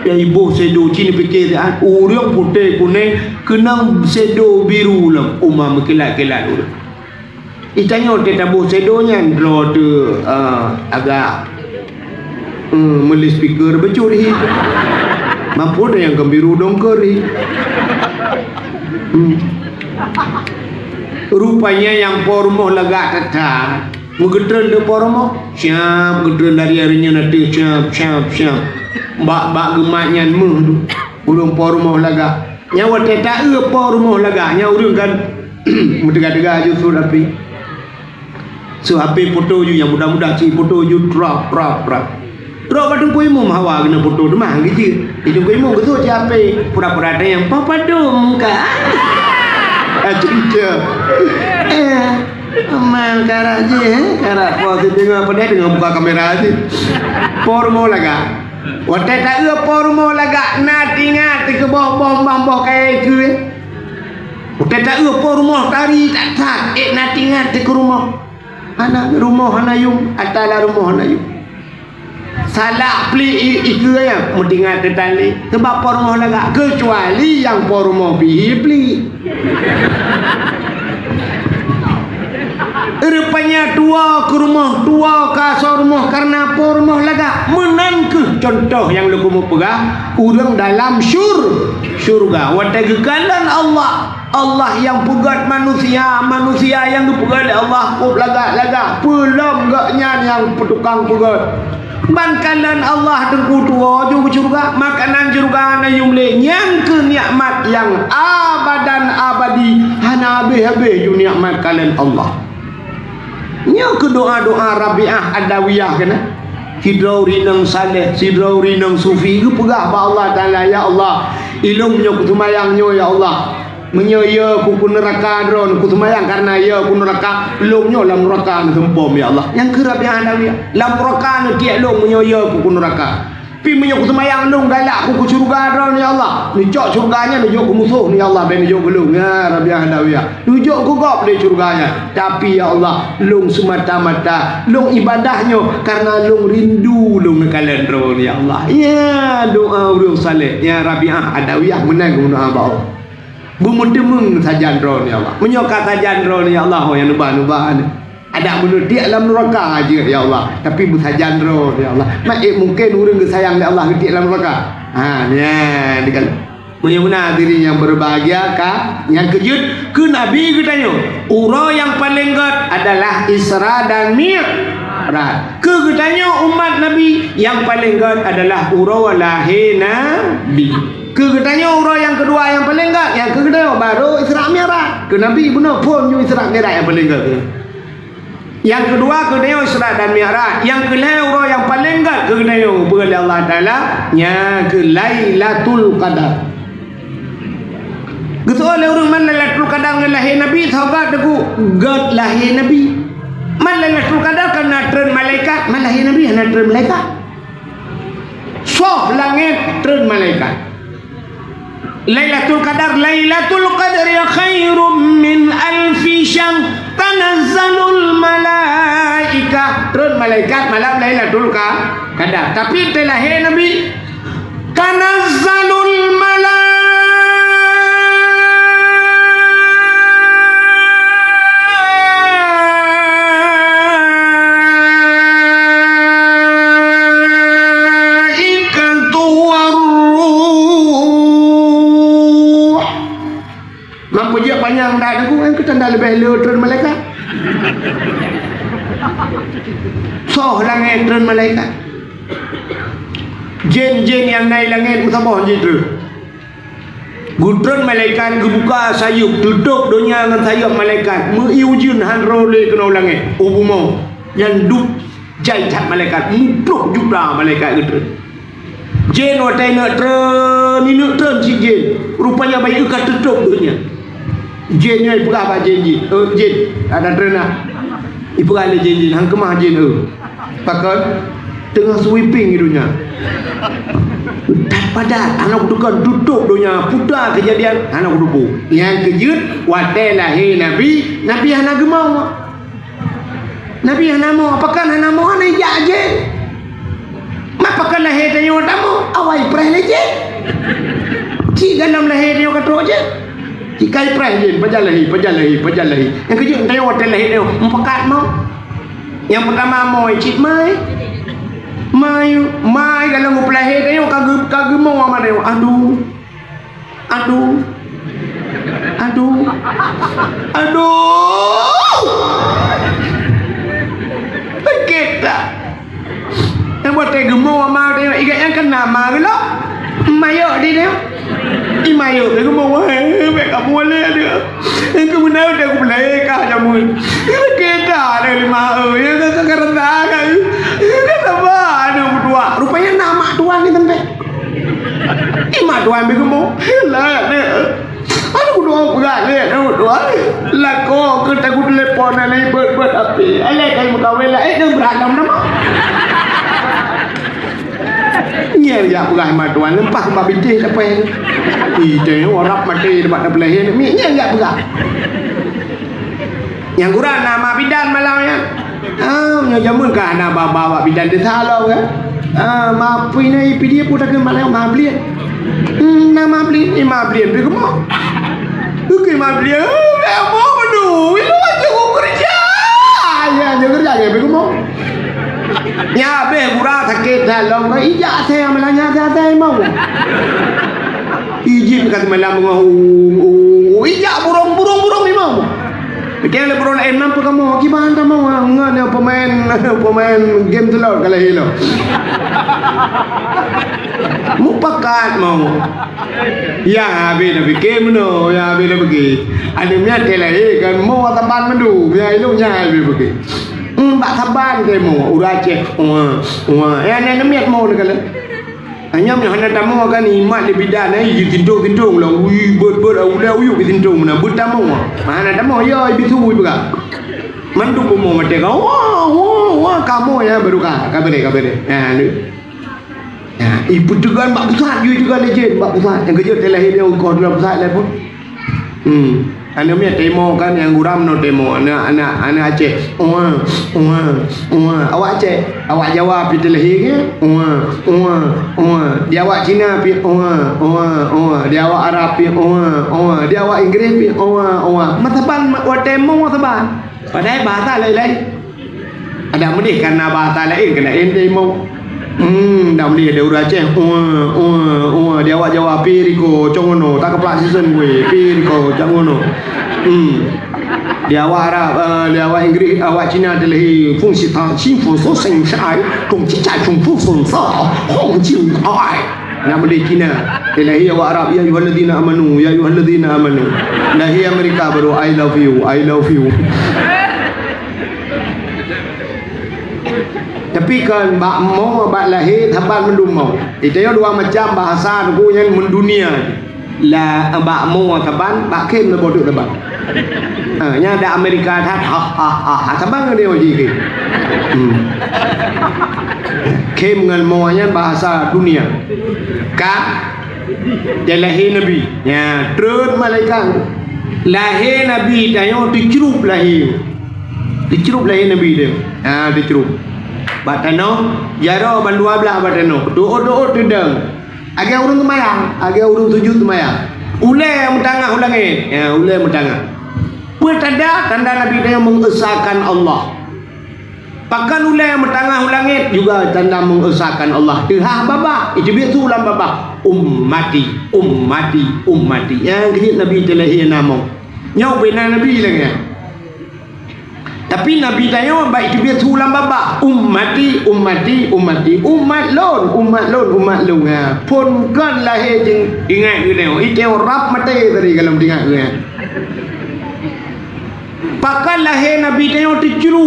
Ya iboh sèdo cit neupike siat, ureueng putéh kunèng keunong sèdo biru lom, uma meukilat-kilat ureueng. Itanyoe teuh taboh seudoe nyan droe teuh, eh, agak, eh, meuli speaker bacut hi. Mampôh nyang geumbiro dongker hi. Hmm. Rupanya nyang po rumoh lagak that-that. Meugeutreun di po rumoh, siap geutreun dari-dari nyan ateueh, siap, siap, siap. Bak, bak geumat nyan meuh tu. Ureuëng po rumoh lagak. Nyan watée taeu po rumoh lagak, nyan ureuëng kan meuteuga-teuga aju su api. Su api foto ju nyang muda-muda cit foto ju trap, trap, trap. Trok bak Teungku Imum hawa keuneuk foto teuma geujeuet. Di Teungku Imum geusut cit api pura-pura tanyong, "Papa dum ka?" Acunca. Eh, aman karak jih, eh. Karak po si deungoe peudeh deungoe buka kamera jih. Po rumoh lagak. Watée taeu po rumoh lagak na tingat teukeubah boh bang boh kayée keue. Watée taeu po rumoh tari that-that, ék na tingat teukeue rumoh. Hana rumoh hana yum, ata lam rumoh hana yum. Salak pli i, i keue nyan meutingat teutalé. Sebab po rumoh lagak keucuali nyang po rumoh pih pli. Rupanya tuwoe keu rumoh, tuwoe keu asoe rumoh kareuna po rumoh lagak. Meunan kheueh cuntoh nyang lôn keumeung peugah ureuëng dalam syur-, syurga. Watée geukalon Allah, Allah nyang peugét manusia, manusia nyang geupeugét lé Allah kôb lagak-lagak. Peulom gobnyan nyang peutukang peugét. Ban kalon Allah teungku tuwoe ju keu syeuruga, makanan syeuruga na yum lé, nyan kheueh nikmat nyang abadan abadi, hana habéh-habéh ju nikmat kalon Allah. Nyoe keuh doa-doa Rabi'ah Adawiyah keunan. Sidroe ureuëng inong saleh, sidroe ureuëng inong sufi geupeugah bak Allah Taala, "Ya Allah, ilôn nyoe kuseumbayang nyoe, ya Allah." Meunyoe yö ku keu neuraka droeneuh, ku seumayang kareuna yö ku neuraka, lôn nyoe lam neuraka neuseumpom, ya Allah. Nyang keu Rabi'ah Adawiyah, lam neuraka neutiek lôn meunyoe yö ku keu neuraka. Pi meunyoe ku seumayang lôn galak ku keu syeuruga droeneuh, ya Allah. Neucok syeuruga nyan neujok keu musoh neuh, ya Allah, bèk neujok keu lôn. Ya Rabi'ah Adawiyah. Neujok keu gob lé syeuruga nyan. Tapi, ya Allah, lôn seumata-mata lôn ibadah nyoe kareuna lôn rindu lôn neukalon droeneuh, ya Allah. Ya, doa ureuëng saleh. Ya Rabi'ah Adawiyah meunan geumeudoa bak Allah. Beumeuteumeung sajan droeneuh, ya Allah. Meunyoe ka sajan droeneuh, ya Allah, ho nyang neuba-neuba nyoe. Adak meunyoe tiek lam neuraka jeuet, ya Allah. Tapi beusajan droeneuh, ya Allah. Mak, eh, mungken ureuëng geusayang lé Allah geutiek lam neuraka. Ha, nyan dikal. Meunyoe meunan hadirin nyang berbahagia, ka nyang keujeuet keu Nabi geutanyoe, uroe nyang paleng gét adalah Isra dan Mi'raj. Keu geutanyoe umat Nabi, nyang paleng gét adalah uroe lahé Nabi. Keu geutanyoe uroe nyang keudua nyang paleng gét, nyang keu geutanyoe barô Isra Mi'raj. Keu Nabi bunoe phon ju Isra Mi'raj nyang paleng gét. Nyang keudua keu geutanyoe Isra dan Mi'raj. Nyang keulhèe uroe nyang paleng gét keu geutanyoe geupeugah lé Allah Taala, nyang keu Lailatul Qadar. Geuseuôt lé ureuëng, man Lailatul Qadar ngon lahé Nabi, sahabat teungku, gét lahé Nabi. Man Lailatul Qadar ka na treun malaikat, man lahé Nabi hana treun malaikat. Soh langét treun malaikat. Lailatul Qadar, Lailatul Qadri khairum min alfi syahr, tanazzalul malaikah. Treun malaikat malam Lailatul Qa-, Qadar. Tapi teulahé Nabi, tanazzalul malaikatu war ruh. Mak peujeuet panyang dak deungon, nyang keu tanda leubeh le treun malaikat. Soh langét treun malaikat. Jén-jén nyang na i langét meusaboh jih treun. Geutreun malaikat geubuka sayeuep, teutôb donya ngon sayeuep malaikat. Meu-ié ujeuen han roh lé keunoe langét, u bumoe. Nyan duek jai that malaikat, muploh juta malaikat geutreun. Jén watèe ineuk treun, ineuk treun cit jén. Rupanya bak ineuk ka teutôb donya. Jén nyoe ipeugah bak jén jih, "Eh, jén, ada treun na." Ipeugah lé jén jih, "Han keumah jén, eh." Pakon? Teungoh sweeping di donya. That padat, hana kuteukon, tutôb donya, puta keujadian, hana kuteupeue. Nyang keujeuet, watèe lahé Nabi, Nabi hana geumong. Nabi hana mong, pakon hana mong, hana ijak jén. Mak pakon lahé tanyoe tamong, awai preh lé jén. Cit gohlom lahé tanyoe ka trok jén. Cit ka ipreh jén, pajan lahé, pajan lahé, pajan lahé. Nyang keujeuet tayue watèe lahé nyoe, meupakat mo. Nyang peutama mo cit mai. Mai, mai galeng u peulahé tayue ka geu-, ka geumo ama tayue. Aduh. Aduh. Aduh. Aduh. Sakét that. Nyang watèe geumo ama tayue, igat nyan kan nama geulok. Mayok di dia. I mayok dia geumo, wah, bèk kamoe lé dia. Nyang keumeunang dia geupeulahé ka jameun. Sakét that ada lima, eh, nyang ka, ka, ka rasa kan. Ka sabar aneuk meutuah. Rupanya nama tuan ni sampai. I mak tuan beugeumok. Lah, ni. Aduh, dua peugah ni, aduh, dua. Lakoe keu tagu telepon, aneuk beuet-beuet api. Alah, kai meukawen laén, eh, nang beralam nama. Nyan jak peugah mak tuan, leupah bak bintéh sampai. Ih, tengok orang mati tempat nak pelahé ni. Nyan jak peugah. Nyang gura na mak bidan malam nyan. Ah, nyoe jameun ka hana ba-ba wak bidan desa lom kan. Ah, ma pui na ipi dia pun takheun malam ma bliet. Hmm, na ma bliet, eh, ma bliet pi keumo. Oke, ma bliet. Eh, ma menu. Ilo cukup kerja. Ya, dia kerja dia pi keumo. Nya habéh gura sakét dah lom ka ijak saya melanya saya mau. Ijin ka semalam ngah u, u, u, ijak burung, burung, burung imam. Keng lé buroe laén, "Napa kamoe? Kiban kamoe?" "Ngon pemain, pemain game slot ka lahé lom." Mupakat mau. Ya, habéh dah pikir meunoe, ya, habéh dah pikir. Ada miet ke lahé kan, mau ataban mandu, ya, ilong nya habéh pikir. Hmm, bak saban ke mau, ureueng Aceh. Wah, wah. Ya, nak miet mau ni kalau. Hanya meuhana tamong akan imat di bidan, eh, jitintong-tintong lah. Ui, bot-bot, ulée uyuk jitintong meunan. Beutamong. Hana tamong, ya, ibi su, ibi ka. Mandum bumoe maté ka. Wah, wah, wah, kamoe ya, baru ka. Ka bere, ka bere. Ha, ni. Ha, ipeutegan bak pusat, yu tegan lé jén, bak pusat. Nyang keujeuet teuh lahé dia, ukoh dalam pusat lah pun. Hmm. Aneuk miet teurimong kan, nyang gura meunoe teurimong. Aneuk, aneuk, aneuk Aceh. Uwa, uwa, uwa. Awak Aceh, awak Jawa pi teulahé ke? Uwa, uwa, uwa. Di awak Cina pi uwa, uwa, uwa. Di awak Arab pi uwa, uwa. Di awak Inggris pi uwa, uwa. Meusaban, ma-, watèe mong meusaban. Padahai bahasa laén-laén. Adak meudeh karena bahasa laén keu laén teurimong. Hmm, dak meudeh ada ureueng Aceh. Uwa, uwa, uwa. Di awak Jawa, pi riko, cong ngono. Tak keuplak sisen gue, pi riko, cong ngono. Hmm. Di awak Arab, eh, di awak Inggris, awak Cina teulahé, fung sita, sing fung so seng sai, kong cica cung fung fung so, hong cing ai. Nak meudeh Cina. Teulahé awak Arab, "Ya ayyuhalladzina amanu, ya ayyuhalladzina amanu." Lahé Amerika baru, "I love you, I love you." Tapi kan bak mo, bak lahé, saban mandum mo. Itu dua macam bahasa Teungku nyan mendunia. La, bak mo saban, bak khem na bodoh saban. Ha, nya ada Amerika that, ha, ha, ha, ha, saban ngon dia uji khem. Hmm. Khem ngon mo nyan bahasa dunia. Ka, dia lahé Nabi. Ya, treun malaikat. Lahé Nabi tanyoe teucrup lahé. Teucrup lahé Nabi dia. Ha, teucrup. Bak tanoh, jaroe ban dua blaih bak tanoh. Doa-doa teudong. Agak ureueng seumayang, agak ureueng sujud seumayang. Ulée meutangah u langét, ya, ulée meutangah. Peue tanda, tanda Nabi tanyoe mengesahkan Allah. Pakon ulée meutangah u langét juga tanda mengesahkan Allah. Teuhah babah, iteubiet su lam babah. Ummati, ummati, ummati. Nyang keuneuk Nabi teulahé namong. Nyoe bina Nabi lagée nyan. Tapi Nabi tanyoe bak iteubiet su lam babah, "Ummati, ummati, ummati, umat lôn, umat lôn, umat lôn." Ha, phon kon lahé jeuet ingat geutanyoe, iteubiet rab maté tadi kalau ingat geutanyoe. Pakon lahé Nabi tanyoe teucru.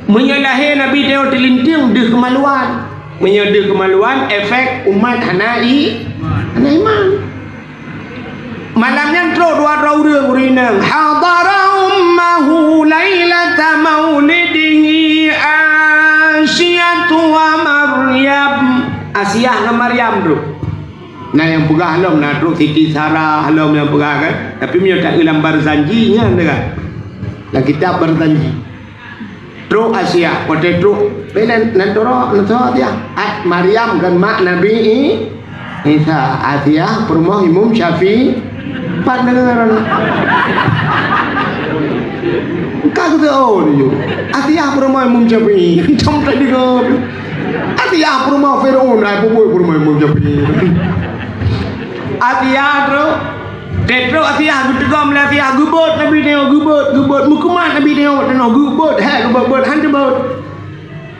Meunyoe lahé Nabi tanyoe teulintieng deuh keumaluan. Meunyoe deuh keumaluan, efek umat hana i-, hana iman. Malam nyan trok dua droe ureueng, ureueng inong. Hadara ummahu lailata maulidihi Asiatu wa Maryam. Asiah ngon Maryam trok. Na nyang peugah lom, na trok Siti Sarah lom nyang peugah kan. Tapi meunyoe taeu lam Barzanji nyan teuka. Lam kitab Barzanji. Trok Asiah, watée trok, bèk nan, nan toro, nan toro Asiah. At Maryam kan mak Nabi I-, Isa. Asiah peurumoh Imam Syafi'i. Pat deungon. Ka geuteu, oh, ni, Asiah peurumoh Imam Syafi'i. Cong tak deungon. Asiah peurumoh Fir'aun, ai, peue buet peurumoh Imam Syafi'i. Asiah trok. Trok Asiah geuteugom lé Asiah, geubeuet Nabi nyoe, geubeuet, geubeuet, meukumat Nabi nyoe, tanoh geubeuet, hai, geubeuet, beuet, han teubeuet.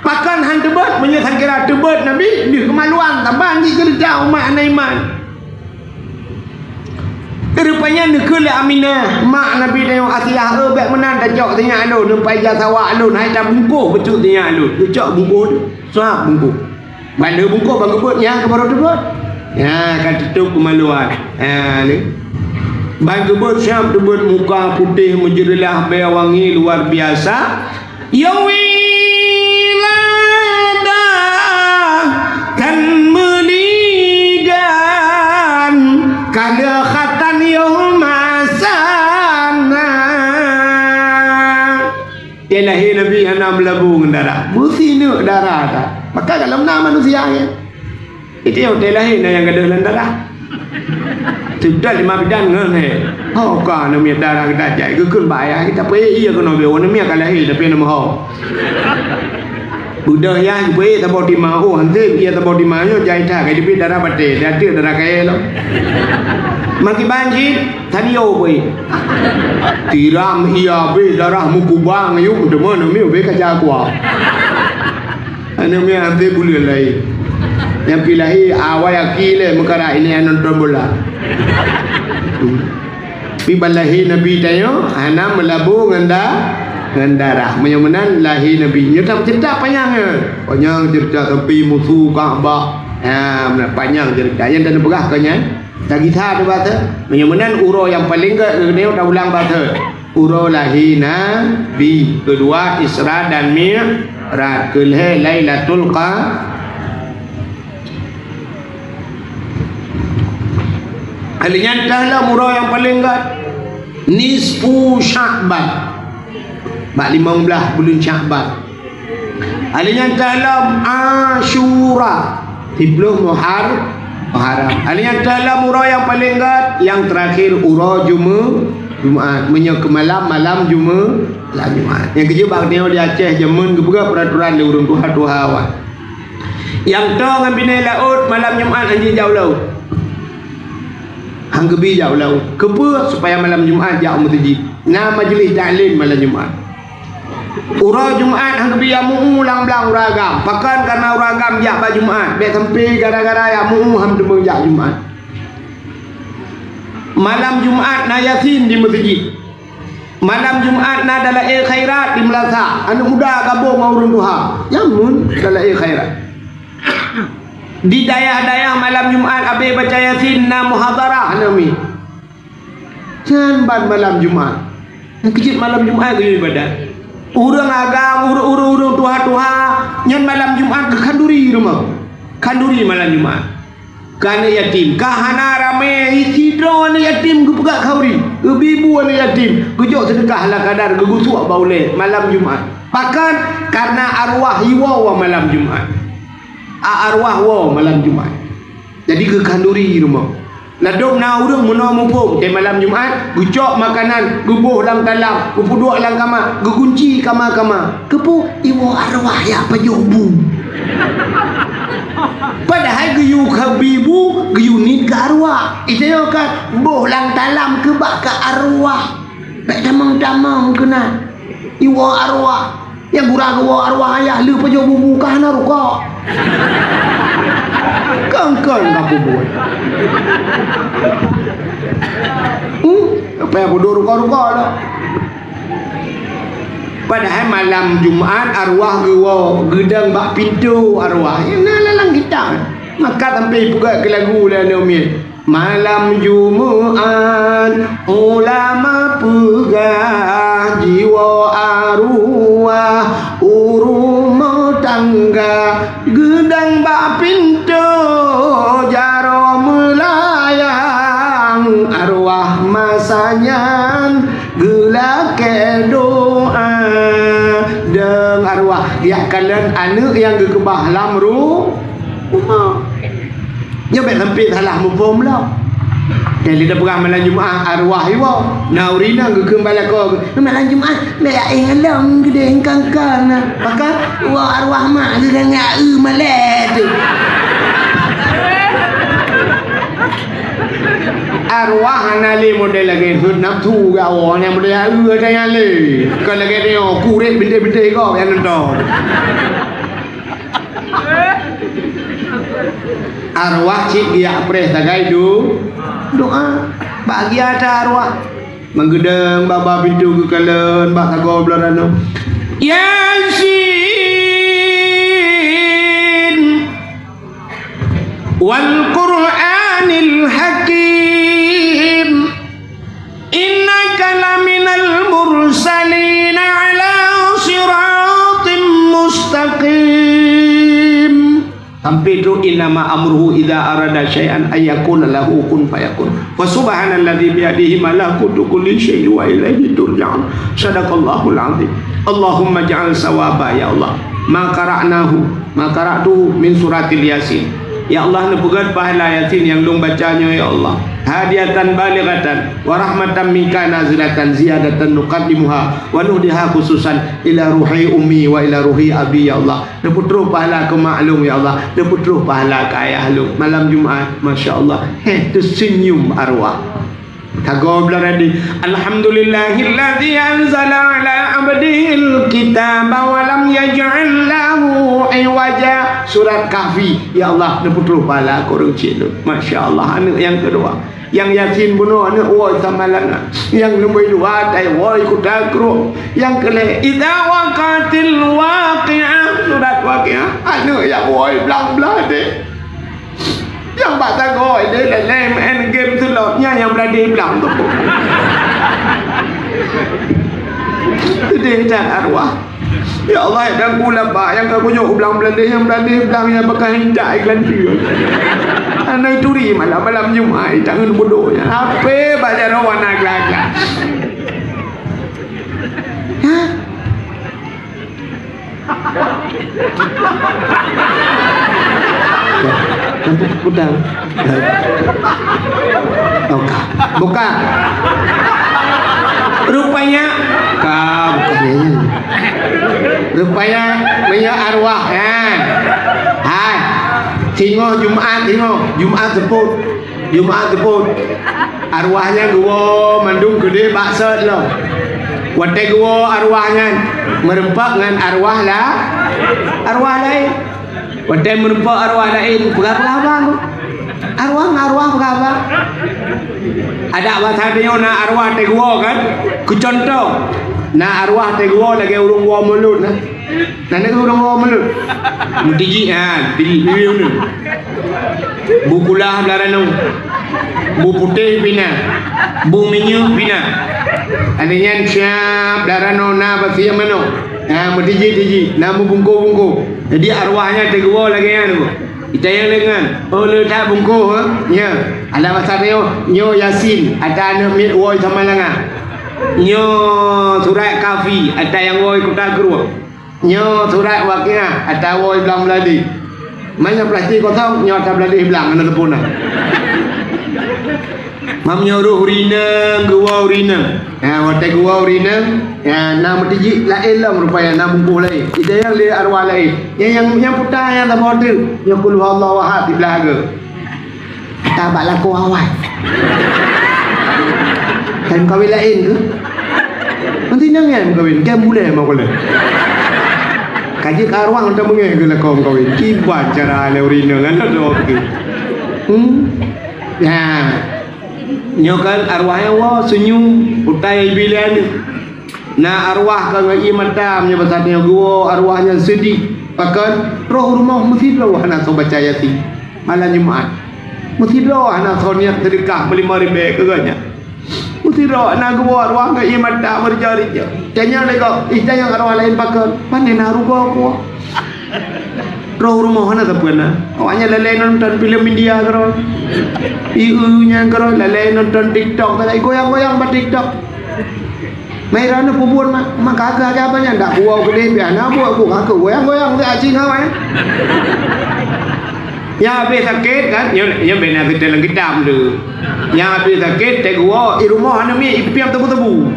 Pakon han teubeuet, meunyoe sakira teubeuet Nabi, deuh keumaluan, saban jih ceurita umat hana iman. Rupanya neukheun lé Aminah, mak Nabi nyoe Asiah, "Eh, bék meunan tacok sinyak lôn, neupai ija sawak lôn, hai tabungkôh bacut sinyak lôn." Geucok bungkôh tu, suab bungkôh. Ban lheueh bungkôh ban geubeuet nyan keuh barô teubeuet. Nyan ka teutôb keumaluan. Ha, ni. Ban geubeuet siab teubeuet muka putéh meujeurelah bèe wangi luar biasa. Ya wiladah tan meuligan, ka lheueh khatan yoh masa na. Watèe lahé Nabi hana meulabô ngon darah, meusineuk darah that. Maka gohlom na manusia nyan. Itu nyang watèe lahé na nyang gadôh lam darah. Seudeh lima bidan ngon he. Ho ka aneuk miet darah geutanyoe jai geukheun bak ayah, "Kita peuék ié keunoe bèe, aneuk miet ka lahé tapi na meuho." Beudôh yah geupeuék saboh tima, oh, han sép ié saboh tima nyoe jai that, ka jeuet darah batèe, jai darah kayèe lom. Makiban cit, Taniyo bui. Tiram ié abéh darah meukubang yuk, teuma aneuk miet bèe ka jak kuah. Aneuk miet abéh buleuen laén. Nyang pih lahé awai aki lé meukara ini nonton bola. Pi ban lahé Nabi tanyoe hana meulabô ngon da-, ngon darah. Meunyoe meunan lahé Nabi. Nyoe that ceurita panyang nyoe. Panyang ceurita sampai musoh Ka'bah. Ha, meunan panyang ceurita. Nyang tapeugah keu nyan. Tagisa teuh bak thot. Meunyoe meunan uroe nyang paleng gèt keuneuk taulang bak thot. Uroe lahé Nabi, keudua Isra dan Mi'raj, keulhèe Lailatul Qa-, Lheueh nyan teuh lom uroe nyang paleng gèt, nisfu Sya'ban. Bak limong blaih buleuen Sya'ban. Lheueh nyan teuh lom Asyura, siplôh Muhar-, Muharram. Lheueh nyan teuh lom uroe nyang paleng gèt, nyang teurakhir uroe Jume-, Jumat. Meunyoe keu malam, malam Jume-, malam Jumat. Nyang keujeuet bak nyoe di Aceh jameun geupeugah peuraturan lé ureueng tuha-tuha awai. Nyang toe ngon binèe laôt malam Jumat han jeuet jak u laôt. Han geubi jak u laôt. Keupeue? Supaya malam Jumat jak u meuseujid. Na majeulih taklim malam Jumat. Uroe Jumat han geubi jak meu-ueh lam blang ureueng agam. Pakon? Kareuna ureueng agam jak bak Jumat. Bèk sampoe gara-gara jak meu-ueh han teuma jak Jumat. Malam Jumat na Yasin di meuseujid. Malam Jumat na Dalail Khairat di meulasah. Aneuk muda gabong ngon ureueng tuha. Jameun Dalail Khairat. Di dayah-dayah malam Jumat abéh baca Yasin na muhadharah aneuk miet. Nyan ban malam Jumat. Nyang keujeuet malam Jumat geuyue ibadat. Ureueng agam, ureueng-ureueng tuha-tuha, nyan malam Jumat geukhanduri rumoh. Khanduri malam Jumat. Keu aneuk yatim. Ka hana ramè, sidroe aneuk yatim geupeugah khanduri. Geubi bu aneuk yatim. Geujok seudeukah ala kadar geugusok bak ulèe malam Jumat. Pakon? Kareuna arwah iwoe malam Jumat. A-, arwah woe malam Jumat. Jadi geukhanduri rumoh. Ladôm na ureueng meunoe muphom, watèe malam Jumat, geucok makanan, geuboh lam talam, geupeuduek lam kama, geukunci kama-kama. Keupeue? Iwoe arwah jak pajoh bu. Padahai geuyue khanduri bu, geuyue niet keu arwah. Itanyoe ka boh lam talam keu bak keu arwah. Bèk tamong-tamong keunan. Iwoe arwah. Nyang gura geuwoe arwah ayah lheueh pajoh bu-bu ka hana rukok. Kon-kon ka bubuet. Hmm? Apa nyang bodoh rukok-rukok tu? Padahai malam Jumat arwah geuwoe geudong bak pintoe arwah. Nyan na lam kitab. Maka sampai ipeugah keu lagu lé aneuk miet. Malam Jumat, ulama peugah jiwoe arwah u rumoh tangga, geudong bak pintoe jaroe meulayang, arwah masa nyan geulakèe doa. Dong arwah, jak kalon aneuk nyang geukeubah lam ru-, rumoh. Nyoe bèk sampai salah muphom lom. Nyang lé tapeugah malam Jumat arwah iwoe. Na ureueng inong geukheun bak lakoe, "Malam Jumat bèk aéng lom geudeh kangkang na." Maka woe arwah mak geuh ngon eu malèe tu. Arwah hana lé model lagèe heuet nafsu geuwoe, nyang model eu ada nyang lé. Kon lagèe nyoe, kurek bintéh-bintéh gob nyang nonton. Arwah cit geujak preh sagai do-, doa. Bahagia that arwah. Meugeudong bak, bak pintoe geukalon bak sagoe bloe ranub. Yasin wal Qur'anil Hakim. Innaka laminal mursalin ala siratim mustaqim. Sampai tu, "Innama amruhu idza arada syai'an ayyakuna lahu kun fayakun. Fa subhanalladzi biyadihi malakutu kulli syai'in wa ilaihi turja'un." Sadaqallahul azim. Allahumma ja'al sawaba, ya Allah, ma qara'nahu, ma qara'tuhu min suratil Yasin. Ya Allah, neupeugèt pahala Yasin nyang lôn baca nyoe, ya Allah. Hadiyatan balighatan wa rahmatan minka nazilatan ziyadatan nuqaddimuha wa nuhdiha khususan ila ruhi ummi wa ila ruhi abi, ya Allah. Neupeutroh pahala keu mak lôn, ya Allah. Neupeutroh pahala keu ayah lôn. Malam Jumat, masya Allah. Heh, teuseunyum arwah. Tagoe bloe ranub. Alhamdulillahilladzi anzala ala abdihil kitaba wa lam yaj'al lahu iwaja. Surat Kahfi. Ya Allah, neupeutroh pahala keu ureueng chik lôn. Masya Allah, aneuk nyang keudua. Nyang Yasin bunoe aneuk woe Samalanga. Nyang nomor dua tai woe Kuta Krueng. Nyang keulhèe, idza waqa'atil waqi'ah, surat Waqiah. Aneuk nyang woe blang-blang deh. Nyang bak sagoe deh, lé-lé main game slot. Nyan nyang bladeh blang tu. Sedih that arwah. Ya Allah, dan pula bak nyang ka kunyok u blang Beulaléh, nyang Beulaléh blang nyang beukah indak iklan pion. Hana turi malam-malam Jumat, tangan bodoh nyan. Ape bak jaroe warna glah-glah. Hah? Udang. Oh, ka. Buka. Rupanya, ka, bukan. Rupanya, meunyoe arwah, ha. Hai. Singoh Jumat, singoh. Jumat seupôt. Jumat seupôt. Arwah nyan geuwoe mandum keudeh bak sot lom. Watèe geuwoe arwah nyan, meureumpok ngon arwah la-, arwah laén. Watèe meurumpok arwah laén, peugah-peugah haba. Arwah ngon arwah peugah haba. Adak basa tanyoe na arwah teuguwoe kan? Keu cuntoh, na arwah teuguwoe lagèe ureueng woe mulod na. Na nyoe ureueng woe mulod. Meutijik ha, tijik biwih uneun. Bu kulah blah ranoe. Bu putéh pih na. Bu minyeuk pih na. Ada nyan siap blah ranoe na basieng manok. Ha, meutijik-tijik, na meubungkôh-bungkôh. Jadi arwah nyan teuguwoe lagèe nyan tu. Itanyong lé ngon, "Oh, le that bungkôh, eh?" "Nyo." Alah basa tanyoe, "Nyo Yasin, ata aneuk miet woe Samalanga. Nyo surat Kahfi, ata nyang woe Kuta Krueng. Nyo surat Waqiah, ata woe Blang Meulaléh." Manyang plastik kosong, nyo ata Beulaléh blang, hana teupeu na. Mam nyoe roh ureueng inong, geuwoe ureueng inong. Ha, watèe geuwoe ureueng inong, ha, na meutijik laén lom rupanya, na bungkôh laén. Itanyong lé arwah laén. Nyang, nyang, nyang puta nyang saboh teuk. Nyoe qul huwallahu ahad siblah hareuem. Ata bak lakoe awai. Kan kawin laén tu. Nanti nang nyan kawin, kan bulèe mau kawin. Ka jeuet keu arwah untuk meungéh keu lakoe kawin. Kiban cara lé ureueng inong kan ada tu. Hmm? Nah. Nyoe kan arwah nyan woe seunyum, utai bilé aneuk. Na arwah ka ngon ié mata, meunyoe basa tanyoe geuwoe arwah nyan seudeh. Pakon? Roh rumoh meusidroe hana soe baca Yasin malam Jumat. Meusidroe hana soe niat seudeukah meulimong ribèe keu gobnyan. Meusidroe na geuwoe arwah ngon ié mata meurija-rija. Tanyong lé gob, "Ih, tanyong arwah laén pakon? Pane na rugoe kuwoe?" Roh rumoh hana sapeue na. Awaknyan lalè nonton filem India keudroe. Ié nyan keudroe lalè nonton TikTok, lalè goyang-goyang bak TikTok. Mai droeneuh peubuet mak, mak ka keu haba nyan dak kuwoe keudeh piah na buet, buet ka keu goyang-goyang lé aci ngawai. Nyang habéh sakét kan, nyoe, nyoe bèk na seutôt lam kitab tu. Nyang habéh sakét, teuguwoe, i rumoh hana miet, ipiep tebu-tebu.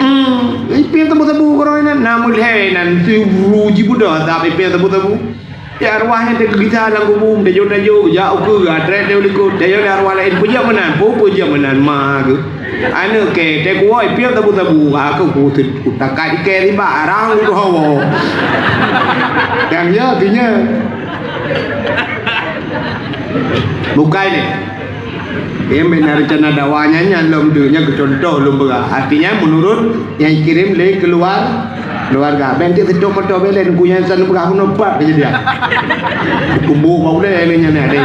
Hmm, ipiep tebu-tebu keudroe nyan, na meulhèe nyan, siuroe jibeudôh, tapi ipiep tebu-tebu. Ya, arwah nyan teugeugisa lam kubu, tajô-tajô, jak ukeue, trép teuh likot, tajô lé arwah laén, peujeuet meunan, peue peujeuet meunan, ma geuh. Aneuk kèe, teuguwoe, ipiep tebu-tebu, aku ku, ku takat ikèe sibak, arang ku hawa. Nyang nyoe, tu nyoe. Bukai nyoe. Nyan bèk na reuncana dakwah nyan, nyan lom tu, nyan keu contoh lôn peugah. Artinya, meunurot nyang jikirém lé keuluar-, keuluarga. Bèk teuk seutôt moto bèk lé, nunggu nyan san peugah bunoe pat keujadian. Kubu bak ulèe lé nyan ada.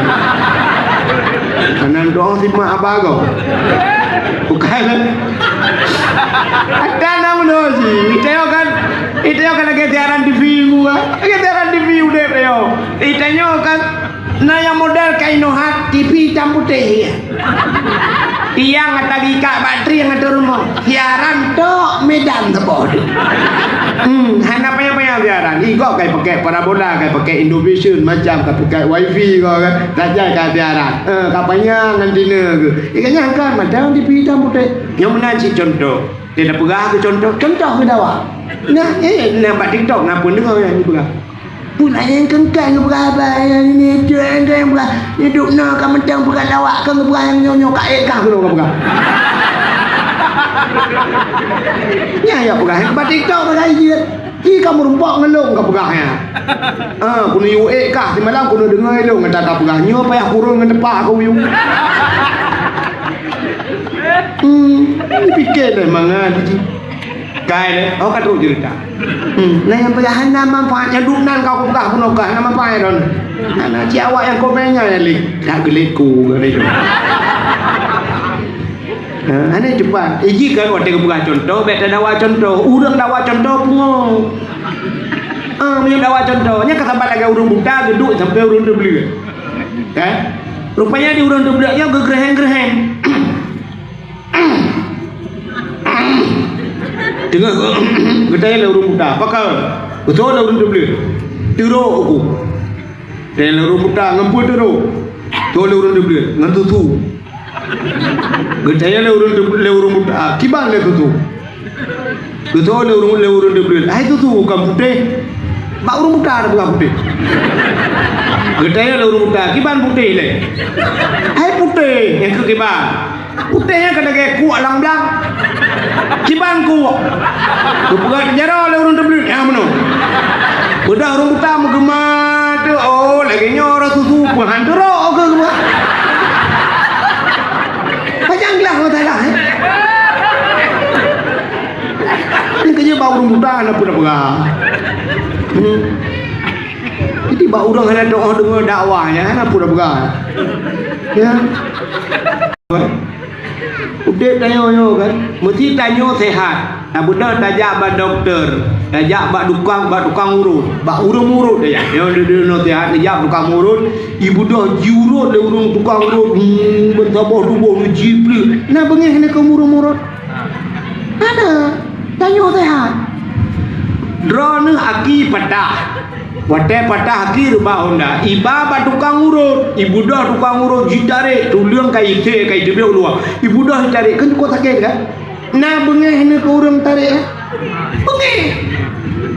Meunan doa simak haba ko. Bukai. Ada na meunoe jih. Itanyoe kan, itanyoe kan lagèe siaran T V gua. Lagèe siaran T V udép nyoe. Itanyoe kan, na nyang model keu inoe hat, T V itam putéh, ya. Tiang ata geuikat bak trieng ateueh rumoh. Siaran tok Medan saboh tu. Hmm, hana panyang-panyang siaran. Igoe kai pakai parabola, kai pakai Indovision, macam kai pakai wifi ko kan. Saja kai siaran. Eh, ka panyang antina ke. Ikan nyang kan macam T V itam putéh. Nyang meunan cit contoh. Dia dah peugah ke contoh, contoh ke dawa. Nah, eh, nampak TikTok, ngapa dengar yang dipeugah? Pun ada yang kengkang ngepeugah haba, yang ini, tu yang, tu yang peugah. Hidup na ka mentang peugah lawak, ka ngepeugah yang nyoe-nyoe, ka ék kah keunoe ka peugah. Nyan ya peugah, yang bak TikTok peugah jeuet. Ji ka meurumpok ngon lôn ka peugah nyan. Ah, keuneuk yue ék kah, simalam keuneuk deungoe lôn ngon ka peugah. Nyoe payah kurong ngon teupah aku yue. Hmm, dipikir deh mangat jih. Kai deh, oh ka trok cerita. Hmm, nah yang peugah hana manfaat, nyang duek nan ka kupeugah bunoe ka hana manfaat don. Hana ci awak nyang komen nyan ya lé. Dak geuléku kata itu. Ha, hana cepat. Iji kan watèe geupeugah contoh, bèk tadawa contoh. Ureueng dawa contoh pungo. Ah, meunyoe dawa contoh, nyan ka saban lagèe ureueng buta geuduek sampoe ureueng teubleuet. Kan? Rupanya di ureueng teubleuet nyoe geugeureuhem-geureuhem. Teungoh geutanyong lé ureueng buta, "Pakon?" Geutanyong lé ureueng teubleuet, "Teurok aku." Tanyong lé ureueng buta, "Ngon peue teurok?" Geutanyong lé ureueng teubleuet, "Ngon susu." Geutanyong lé ureueng teubleuet, lé ureueng buta, "Kiban lé susu?" Geutanyong lé ureueng, lé ureueng teubleuet, "Hai susu, kon putéh?" Bak ureueng buta tapeugah putéh. Geutanyong lé ureueng buta, "Kiban putéh lé?" "Hai putéh, nyang keu kiban." Putéh nyan ka lagèe kuek lam blang. Kiban kuek. Geupeugah jaroe lé ureueng teubleuet, nyan meunoe. Beudôh ureueng buta meugeuma teuh, "Oh, lagèe nyoe rot susu peuhan teurok keu geuh." Panyang glah masalah, eh. Nyan keuh jeuet bak ureueng buta na peue na peugah. Hmm. Jadi bak ureueng hana teu'oh deungoe dakwah nyan hana peue na peugah. Ya. Udép tanyoe nyoe kan, meusti tanyoe sehat. Tabeudôh tajak bak dokto, tajak bak tukang, bak tukang urut, bak ureueng murut tajak. Nyoe deuh-deuh nyoe sehat, tajak bak tukang murut, ibeudôh jiurut lé ureueng tukang urut, hmm, ban saboh tuboh neujipleuek. Na beungéh nyoe keu ureueng murut? Hana. Tanyoe sehat. Droeneuh aki patah. Watèe patah aki reubah honda, iba bak tukang urut, ibeudôh tukang urut jitarek, tuleueng ka ité, ka iteubiet u luwa. Ibeudôh jitarek, kan cukup sakét kan? Na beungéh nyoe keu ureueng tarek, eh? Beungéh.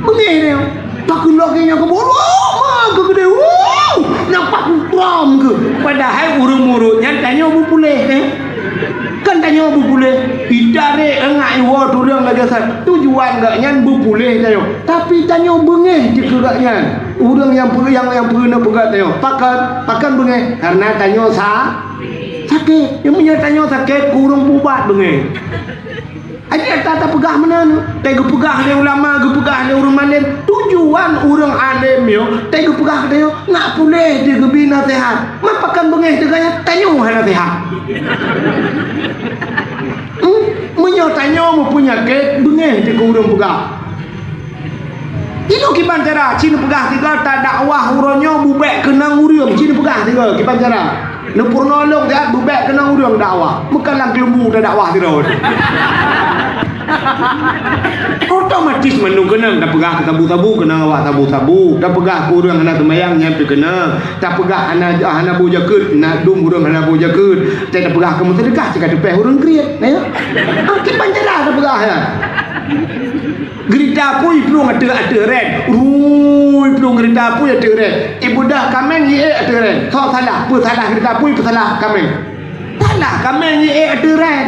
Beungéh nyoe. Takheun lagèe nyan keu boh, wah, ma keu geudeh, wuh, nampak putram keu. Padahai ureueng murut nyan tanyoe beupuléh, eh? Kan tanyoe beupuléh, itarek angat iwoe tuleueng lagèe sa-, tujuan gobnyan beupuléh tanyoe. Tapi tanyoe beungéh cit keu gobnyan. Ureueng nyang peu-, nyang, nyang peurunoe peugah tanyoe. Pakon, pakon beungéh? Karena tanyoe sa-, sakét. Nyang meunyoe tanyoe sakét, keu ureueng peubat beungéh. Aja ta-, tapeugah meunan. Teuh geupeugah lé ulama, geupeugah lé ureueng malém. Tujuan ureueng além nyoe, teuh geupeugah tanyoe, nak puléh teuh geubi naseuhat. Ma pakon beungéh teuh gaya, tanyoe hana seuhat. Hmm? Meunyoe tanyoe meupeunyakét, beungéh teuh keu ureueng peugah. Inoe kiban cara, ci neupeugah sigoe tadakwah uroe nyoe bubèk keunong ureueng, ci neupeugah sigoe kiban cara. Neupeurunoe lôn siat bubèk keunong ureueng dakwah. Meukalang keulumbu tadakwah sidroe. Otomatis mandum keunong, tapeugah keu sabu-sabu, keunong awak sabu-sabu, tapeugah keu ureuëng hana seumayang, nyan pih keunong, tapeugah hana, hana boh jakeuet, na dum ureuëng hana boh jakeuet, tapeugah keu meuseudeukah, cit ka teupeh ureuëng kriet, na ya? Ah, kiban cara tapeugah, ya. Geurita apui plueng ateueh, ateueh ren, rui plueng geurita apui ateueh ren, ibeudoh kaméng jiék ateueh ren, soe salah, peusalah geurita apui, peusalah kaméng. Salah kaméng jiék ateueh ren.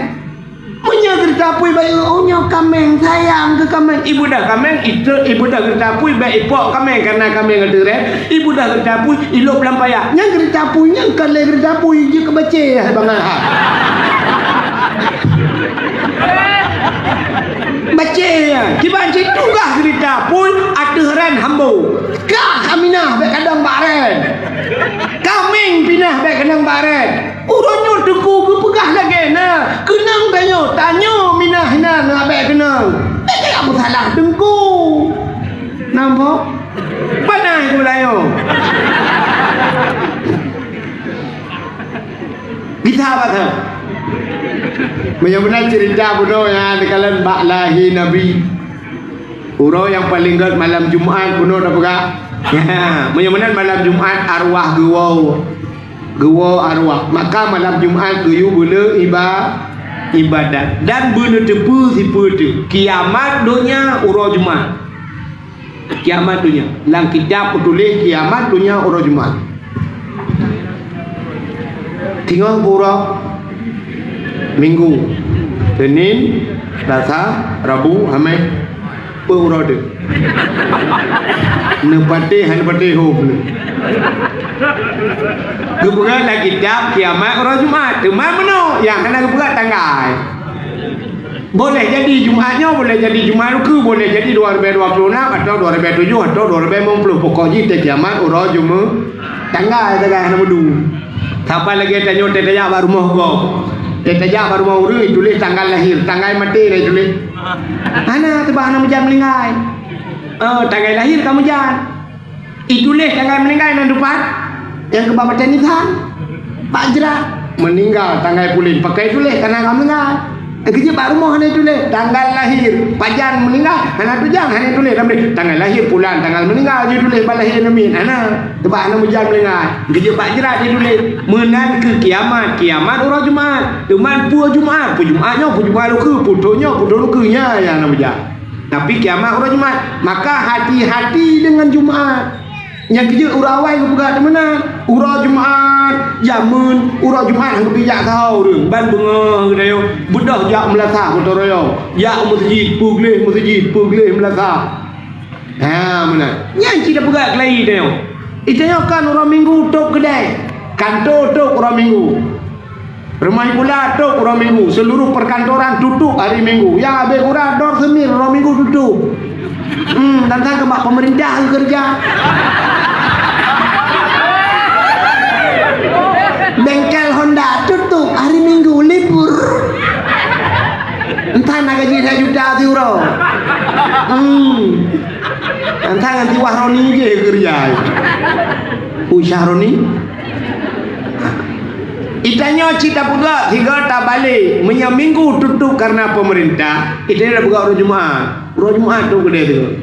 Meunyoe geurita apui bayeue, "Oh, nyoe kaméng, sayang keu kaméng." Ibeudoh kaméng, ite-, ibeudoh geurita apui, bèk ipok kaméng, kareuna kaméng ateueh ren. Ibeudoh geurita apui, ilop lam paya. Nyan geurita apui, nyan kon lé geurita apui, jeuet keu bacé, hai bangai, ha. Bacé, ya. Kiban cit tugaih geurita apui, ateueh ren hambo. Kah Aminah bèk kadong bak ren. Kaméng pinah bèk keunong bak ren. Uroe nyoe Teungku geupeugah lagèe na, keunong tanyoe, tanyoe minah inan ngon abèe keunong. Bèk kajak meusalah Teungku. Nampak? Panas gula nyoe. Bisa apa tu? Meunyoe meunan cerita bunoe nyang teukalon bak lahé Nabi. Uroe nyang paleng gèt malam Jumat bunoe tapeugah. Ya, meunyoe meunan malam Jumat arwah geuwoe. Geuwoe arwah. Maka malam Jumat geuyue beuleu iba-, ibadat dan beuneuteupeu sipeue teuh. Kiamat donya uroe Jumat. Kiamat donya. Lam kitab peutuléh kiamat donya uroe Jumat. Singoh uroe Minggu, Senin, Selasa, Rabu, Hamèh. Peu uroe teuh. Neupatéh, hana patéh hom. Geupeugah lam kitab kiamat uroe Jumat. Teuma meunoe, nyang hana geupeugah tanggai. Boleh jadi Jumat nyoe, boleh jadi Jumat ukeue, boleh jadi dua ribu dua puluh enam atau dua ribu tujuh atau dua ribu lima puluh. Pokok jih teuh kiamat uroe Jumat. Tanggai, tanggai hana meudu. Saban lagèe tanyoe teuh tajak bak rumoh gob. Teuh tajak bak rumoh ureueng, ituléh tanggal lahir, tanggai maté dah ituléh. Hana, teuma hana meujan meuninggai. Eh, tanggai lahir ka meujan. Ituléh tanggai meuninggai nan dupat, nyang keu bak batèe nisan, bak jrat. Meuninggal tanggai puléh, pakon ituléh kana ka meuninggai. Geujeuet bak rumoh hana ituléh, tanggal lahir, pajan meuninggai, hana tujan, hana ituléh, tapi tanggal lahir pulan, tanggal meuninggal jituléh bak lahé namiet, hana. Teuma hana meujan meuninggai. Geujeuet bak jrat ituléh, meunan keu kiamat, kiamat uroe Jumat. Teuma peue Jumat, peue Jumat nyoe, peue Jumat ukeue, peue thôn nyoe, peue thôn ukeue, nyan nyang hana meujan. Tapi kiamat uroe Jumat, maka hati-hati deungon Jumat. Nyang keujeuet uroe awai geupeugah teumeunan, uroe Jumat, jameun uroe Jumat han geupijak saho ureueng, ban beungoh geutanyoe beudôh jak meulasah gotong royong, jak u meuseujid, peugléh meuseujid, peugléh meulasah. Ha, meunan. Nyan cit tapeugah keulayi tanyoe. Itanyoe kan uroe Minggu tôb keudè, kanto tôb uroe Minggu. Rumoh iébadat tôb uroe Minggu, seuluruh perkantoran tutup hari Minggu. Nyang abéh gura dor seumir uroe Minggu tutup. Hmm, dan sang keu bak pemerintah keureuja. Bengkel Honda tutup hari Minggu, libur. Entah na gaji sak juta siuroe. Hmm. Entah ngon si Wahroni jih keureuja. Ui Syahroni. Itanyoe cit tapeugah sigoe tabalek, meunyoe Minggu tutup kareuna pemerintah, itanyoe tapeugah uroe Jumat. Uroe Jumat tôb keudè sigoe.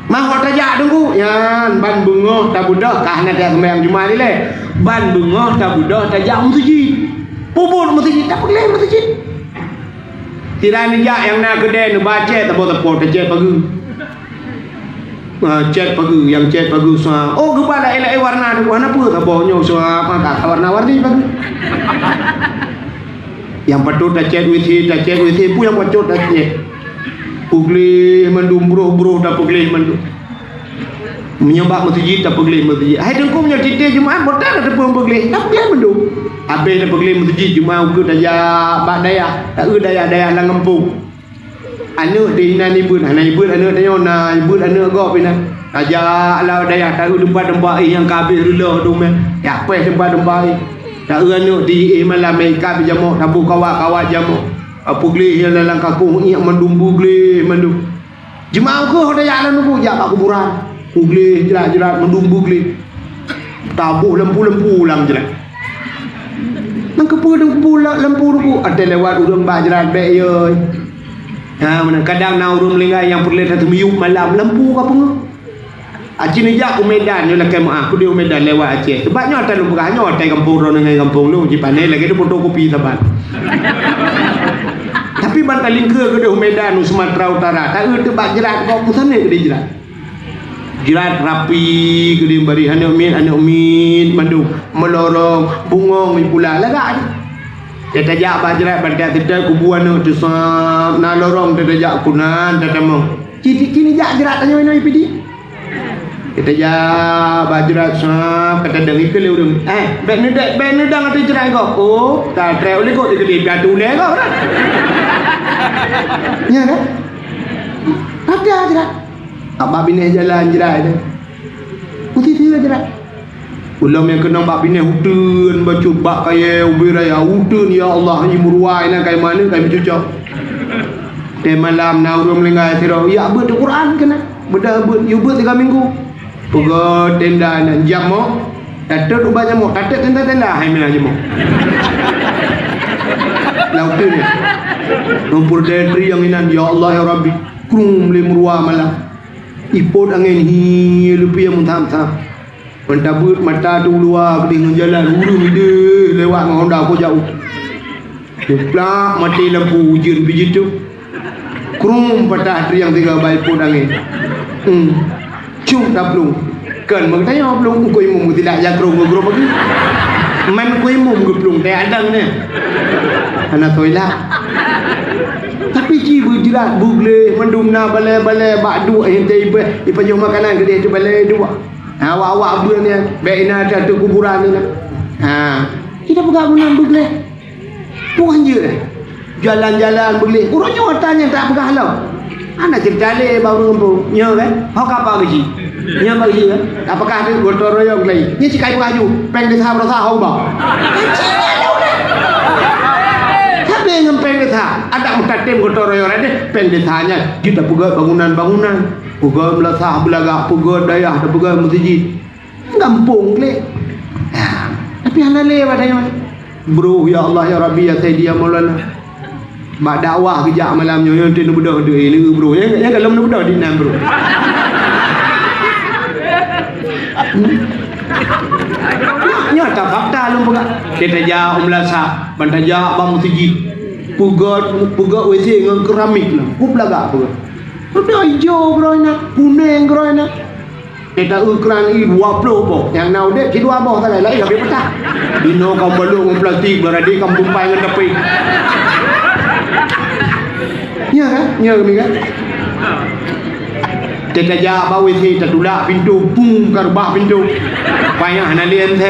Mah, ho tajak Teungku, nyan ban beungoh tabeudôh, ka hana tajak seumayang Jumat ilèe. Ban beungoh tabeudôh tajak meuseujid. Peubuet meuseujid, tapeugléh meuseujid. Sira neujak nyang na keudè neuba cèt saboh sapo tacèt pageue. Ah, cèt pageue, nyang cèt pageue sa. Oh, geuba laén-laén warna tu, hana peue saboh nyoe sa, maka warna-warni pageue. Nyang patôt tacèt WC, tacèt WC, peue nyang patôt tacèt. Peugléh mandum, broh-broh tapeugléh mandum. Meunyoe bak meuseujid tapeugléh meuseujid. Hai Teungku, meunyoe titèe Jumat, bôh that tapeugléh, tapeugléh mandum. Abéh tapeugléh meuseujid Jumat ukeue tajak bak dayah, taeu dayah-dayah lam gampông. Aneuk di inan ibeuet, hana ibeuet aneuk tanyoe, na ibeuet aneuk gob inan. Tajak lam dayah, taeu teumpat-teumpat éh nyang ka abéh reuloh dum, eh. Jak péh teumpat-teumpat éh. Taeu aneuk di éh malam, eh, ikat bijamok, taboh kawat-kawat jamok. Tapeugléh lam, lam kakong iék mandum, peugléh mandum. Jeumaah ukeue ho tajak lam nubu, jak bak kuburan. Peugléh jrat-jrat, mandum peugléh. Taboh lampu-lampu lam jrat. Nang keupeue lampu, lampu nubu? Watèe lewat ureueng bak jrat bèk yoi. Ha, meunan kadang na ureuëng meuninggai nyang peureulée that miyueb malam, lampu ka peungeuh. Aci neujak u Medan, nyoe lakée meuáh, keudeh u Medan lewat Aceh. Sebab nyoe ata lôn peugah, nyoe ata gampông droeneuh ngon gampông lôn, jipané lagée fotokopi saban. Tapi ban talingkeue keudeh u Medan, u Sumatera Utara, taeu teuh bak jrat, kok peusané keudeh jrat. Jrat rapi keudeh bari, aneuk miet, aneuk miet mandum, meulorong, bungong, pula lagak. Tajak bak jrat, bantai teutet kubu aneuk teusab, na lorong tajak kunan, tatamong. Ci, ci, ci neujak jrat tanyoe inoe Pidie. Tajak bak jrat sab, ka tadong ikeu lé ureuëng. Eh, bék neudek, bék neudang ateueh jrat gob. Oh, ka trek u likot dikeudeh piatu ulée gob dah. Nya kan? Ada jrat. Abah binéh jalan jrat tu. Putih tu jrat. Ulôn nyang keunong bak binéh uteuen bacut bak kayée ubé raya uteuen, ya Allah, i meuruwa inan kai maneuk kai meucucok. Teuh malam na ureuëng meuninggai sidroe, yak beuet Quran keunan. Beudôh beuet, yue beuet tiga minggu. Peugöt tenda inan jamok, tatot ubat jamok, tatot tenda-tenda hai meunan jamok. Lam uteuen nyan. Lumpur dari triang inan, ya Allah ya Rabbi. Krum lé meuruwa malam. Ipot angén hi leupie meutham-tham. Ban tabeuet mata tu luwa keudeh ngon jalan, ureuëng ideh lewat ngon honda ko jauh. Muplak maté lampu ujeuen biji tu. Krum patah triang tiga bai ipot angén. Hmm. Cung taplueng. Kan meutanyoe plueng uko imum geutilak jakrong geugrob lagi. Man uko imum geuplueng teuh adang nyan. Hana toilet. Tapi ci beujrat, beugleh, mandum na balée-balée bak duek, eh, teuh ipa-, ipajoh makanan keudeh teuh balée duek. Ha, awak-awak beuet nyan, bék inan ateueh kuburan nyan. Ha, kita peugah meunan beugleh. Peue han jeuet, eh? Jalan-jalan beugleh. Uroe nyoe ata nyang tak peugah lom. Hana cerita lé bak ureuëng gampông. Nyoe kan? Ho kapa geuji? Nyoe bak geuji kan? Apakah ada gotong royong lagi? Nyoe sikai peugah ju. Péng desa beurasa ho ba. Sabe ngon péng desa. Adak meutatém gotong royong ada péng desa nyan. Jeuet tapeugöt bangunan-bangunan. Peugöt meulasah beulagak, peugöt dayah, tapeugöt meuseujid. Gampông klik. Ha, tapi hana lé bak tanyoe. Bro, ya Allah, ya Rabbi, ya Sayyidi, ya Maulana. Bak dakwah geujak malam nyoe, nyoe teuh neubeudôh deuh, eh, bro. Nyang, nyang ka lom neubeudôh di nan, bro. Hmm? Nyoe, nyoe ata fakta lôn peugah. Kita jak u meulasah, ban tajak bak meuseujid. Peugöt, peugöt W C ngon keramik lah. Peue beulagak peugöt. Udah ijo keudroe na, kunéng keudroe na. Teuta eu kran i dua ploh boh, nyang na udeb sidua boh sagai, laén habéh peutah. Inoe ka balok ngon plastik, beuradi ka meutupai ngon tapi. Nya kan? Nya kami kan? Teuta jak bak W C, tatulak pintoe, bum, ka reubah pintoe. Payah na lé M C.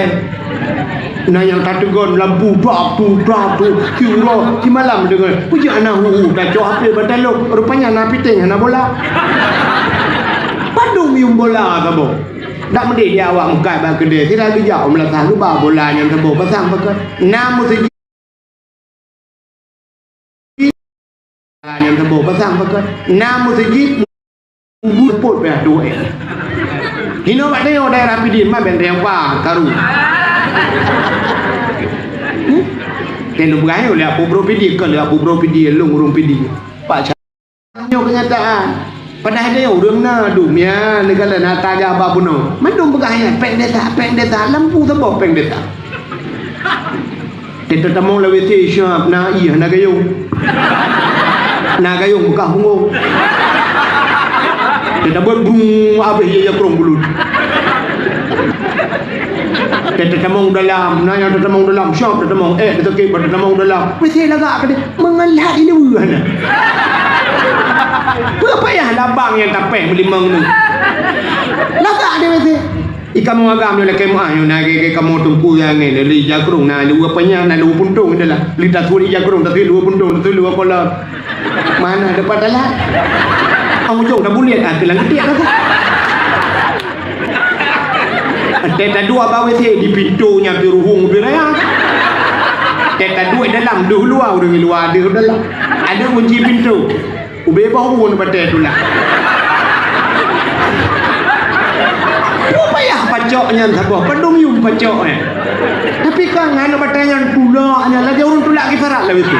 Na nyang tateugon lampu, dap tu, dap tu, siuroe, simalam deungon. Peue jeuet hana hu-hu, tacok H P bak taloh, rupanya na piteng hana bola. Padum yuem bola saboh. Dak meudeh di awak meukat bak keudè, sira geujak u meulasah geuba bola nyang saboh pasang bak keudè. Na meuseujid Nyang teuboh pasang pakat. Na meuseujid, ubit pôt payah duek. Hinoe bak tanyoe daerah Pidie, ma ben teunyang pa karu. Hmm? Keu lôn peugah nyoe lé Abu Bro Pidie, kon lé Abu Bro Pidie, lôn ureueng Pidie. Pak Ca-, nyoe keunyataan. Padahai tanyoe ureueng na, dunia, neugala na tajak bak bunoe. Mandum peugah nyan, péng desa, péng desa, lampu saboh péng desa. Teutamong lawét siap na ié, na gayong. Na gayong beukah bungong. Teutabeuet brung abéh ié jakrong bulut. Teutamong dalam, na nyang teutamong dalam, siap teutamong, eh, teutamong dalam. Wéh lagak keudeh, meungalat ineue hana. Peue payah labang nyang tapéh meulimong nyoe. Lagak deh wéh. I kamoe agam nyoe lakée meuáh nyoe na gét-gét kamoe teungku nyang ngen lé jakrong na luwa panyang na luwa puntong itulah. Lé tasut i jakrong tasut luwa puntong tasut luwa kolon. Mana dapat dalam? Ang ujong dah buliet ah keulang ketiak kata. Teuta duek bak W C di pintoe nyan pi ruhueng pi raya. Teuta duek dalam deuh luwa ureueng luwa deuh dalam. Ada kunci pintoe. Ubé boh uneuen batée tulak. Peue payah pacok nyan saboh, padum yuem pacok nyan. Tapi kan aneuk batée nyan tulak nyan lagée ureueng tulak kisarat lawét tu.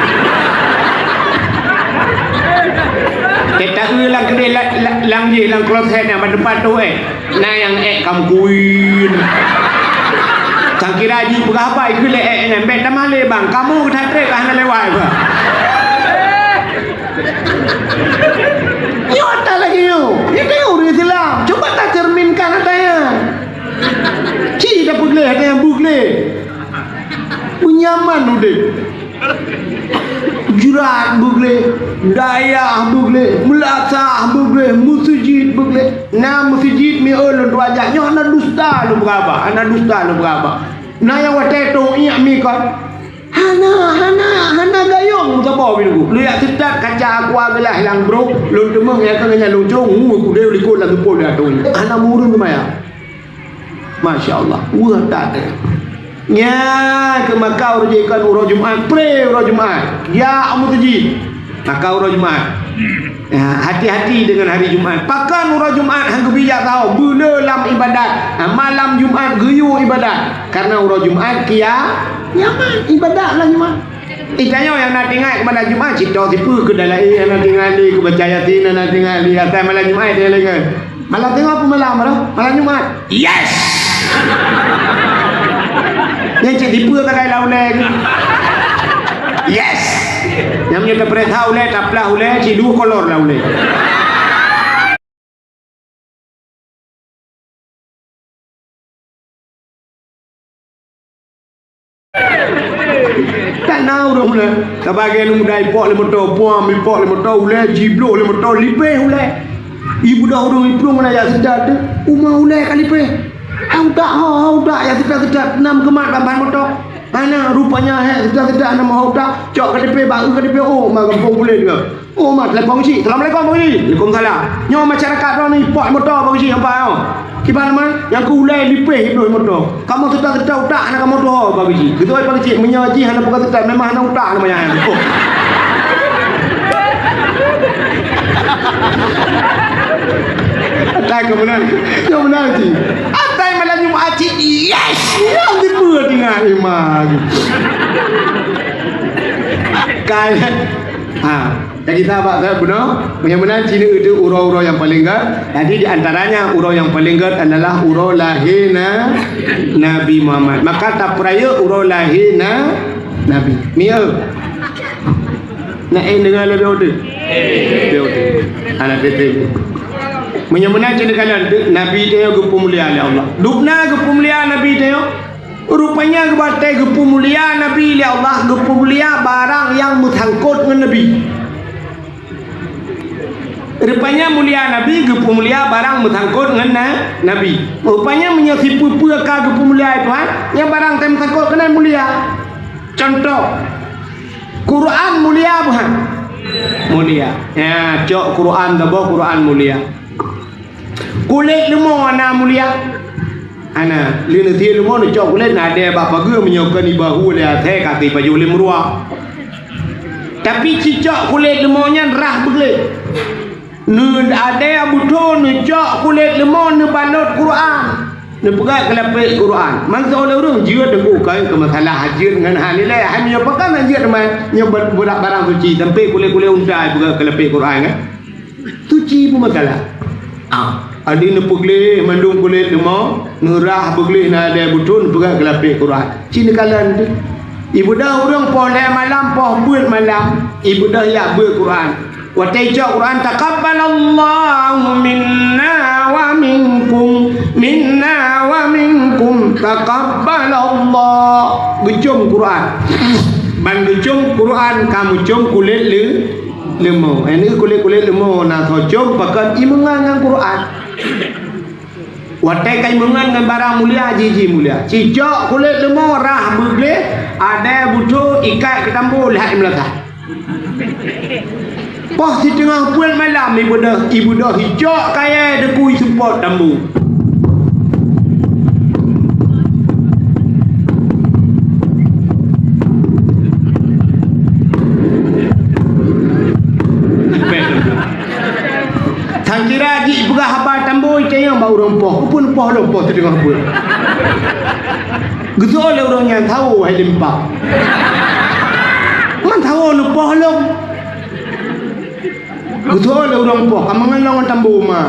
Nyang jih lam kloset nyang ban teumpat tu, eh. Na nyang ék kam kuin. Sang kira jih peugah haba ikheun lé ék nyan, "Bèk tamah lé, Bang. Kamoe geutanyoe ka hana lewat, Bang." Nyoe ata lagèe nyoe. Nyoe tengok ureueng Islam. Cuba tacerminkan ata nyan. Ci tapeugléh ata nyan beugléh. Nyaman udép. Jrat beugleh, dayah beugleh, meulasah beugleh, meuseujid beugleh. Na meuseujid mi, eh, lôn tuan jak. Nyoe hana dusta lôn peugah haba, hana dusta lôn peugah haba. Na nyang watèe tông iék mi kon. Hana, hana, hana gayông saboh binoe. Lôn jak seutat kaca aqua gelas lam brôk, lôn teumeung nyang keu nyan lôn cong, ngu kudéh likot lam seupôt lé ateueh. Hana meuureueng teuma ya. Masya Allah, weueh that. Nyan keuh maka uroe jih kon uroe Jumat, pré uroe Jumat. Ya, meuseujid. Maka uroe Jumat. Ya, hati-hati dengan hari Jumat. Pakon uroe Jumat han geubri jak saho, beuleu lam ibadat. Ha, malam Jumat geuyue ibadat. Karena uroe Jumat kia, nyaman ibadat lam Jumat. Ih, tanyoe nyang na teuingat keu malam Jumat, cit toh sipeue keu dalam, eh, nyang na teuingat lé, keu baca Yasin, nyang na teuingat lé, asai malam Jumat dia lé kan. Malam teuingat apa malam, bro? Malam Jumat. Yes! Nyan cit sipeue tagai lam ulèe ni. Yes! Nyang meunyoe tapeuriksa ulèe, taplah ulèe, cit dua kolor lam ulèe. Tan na ureueng ulèe. Sabagai aneuk muda ipok lé moto, puang ipok lé moto, ulèe jibloh lé moto, lipéh ulèe. Ibeudôh ureueng iplueng na jak seudat teuh, uma ulèe ka lipéh. Hau dak, hau, hau dak, jak seudat-seudat, nam geumat ban ban moto. Hana, rupanya hék seudat-seudat nam hau dak, cok K T P, bak eu K T P, oh, ma gampông puléh juga. Oh, ma telepon cit. Assalamualaikum, Pak Haji. Waalaikumsalam. Nyoe masyarakat droeneuh ipok moto, Pak Haji, nampak nyoe. Kiban man, nyang keu ulèe lipéh iplueng moto. Kamoe seutat-seutat utak hana kamoe tuho, Pak Haji. Beutôi, Pak Haji, meunyoe jih hana peugah seutat, memang hana utak nama nyan. Oh. Atai keu meunan. Nyoe meunan cit. Atai malam Jumat cit. Yes! Nyang dipeue tinggai iman. Kai. Ha. Jadi sahabat saya benar, meunyoe meunan cit nyoe uroe-uroe nyang paleng gèt. Jadi di antaranya uroe nyang paleng gèt adalah uroe lahé na-, Nabi Muhammad. Maka tapeurayeuk uroe lahé na-, Nabi. Mieu. Na éh deungoe lé B O T? B O T. Hana teuntèe. Meunyoe meunan cit neukalon, Nabi tanyoe geupeumulia lé Allah. Dubna geupeumulia Nabi tanyoe. Rupanya geubatèe geupeumulia Nabi lé Allah, geupeumulia barang nyang meusangkot ngon Nabi. Rupanya mulia Nabi geupeumulia barang meusangkot ngon na-, Nabi. Rupanya meunyoe sipeue-peue ka geupeumulia lé Tuhan, nyan barang teuh meusangkot keunan mulia. Contoh, Quran mulia bukan? Mulia. Ya, cok Quran, tabôh Quran mulia. Kulét leumo hana mulia. Hana, lé neusie leumo neucok kulét, na adèe bak pageue meunyoe keu nibak hu lé asèe ka tipajoh lé meuruwa. Tapi cicok kulét leumo nyan rhah beugleh. Neuadèe beuthô neucok kulét leumo neubalot Quran. Neupeugah keu lapék Quran. Mantong lé ureueng jeuet deungon kai keu masalah jeuet ngon hana nilai. Hai meunyoe pakon jeuet teuma nyoe budak barang suci, sampai kulét-kulét unta peugah keu lapék Quran kan. Suci pun masalah. Ah, adi neupeugleh mandum kulét leumo, neurah beugleh na adèe beuthô neupeugah keu lapék Quran. Ci neukalon teuh. Ibeudôh ureueng poh lhèe malam, poh beuet malam, ibeudôh jak beuet Quran. Watèe icok Quran, "Taqabbalallahu minna wa minkum, minna wa minkum, taqabbalallah." Geucôm Quran. Ban geucôm Quran ka meucôm kulét leu-, leumo. Nyan kulét-kulét leumo na soe côm pakon imeungan ngon Quran. Watèe ka imeungan ngon barang mulia, jih-jih mulia. Cicok kulét leumo rhah beugleh, adèe beuthô ikat keu tambo lhèe meulasah. Poh siteungoh peuet malam ibeudôh, ibeudôh icok kayèe deukui seupôt tambo. Sang kira jih peugah haba tambo itanyong bak ureueng poh, "Peue neupoh lôn poh siteungoh peuet?" Geuseuôt lé ureueng nyan, "Sawo hai limpak." "Man sawo neupoh lôn?" Beutôi lé ureuëng poh, ka meungon lom ngon tambu ma.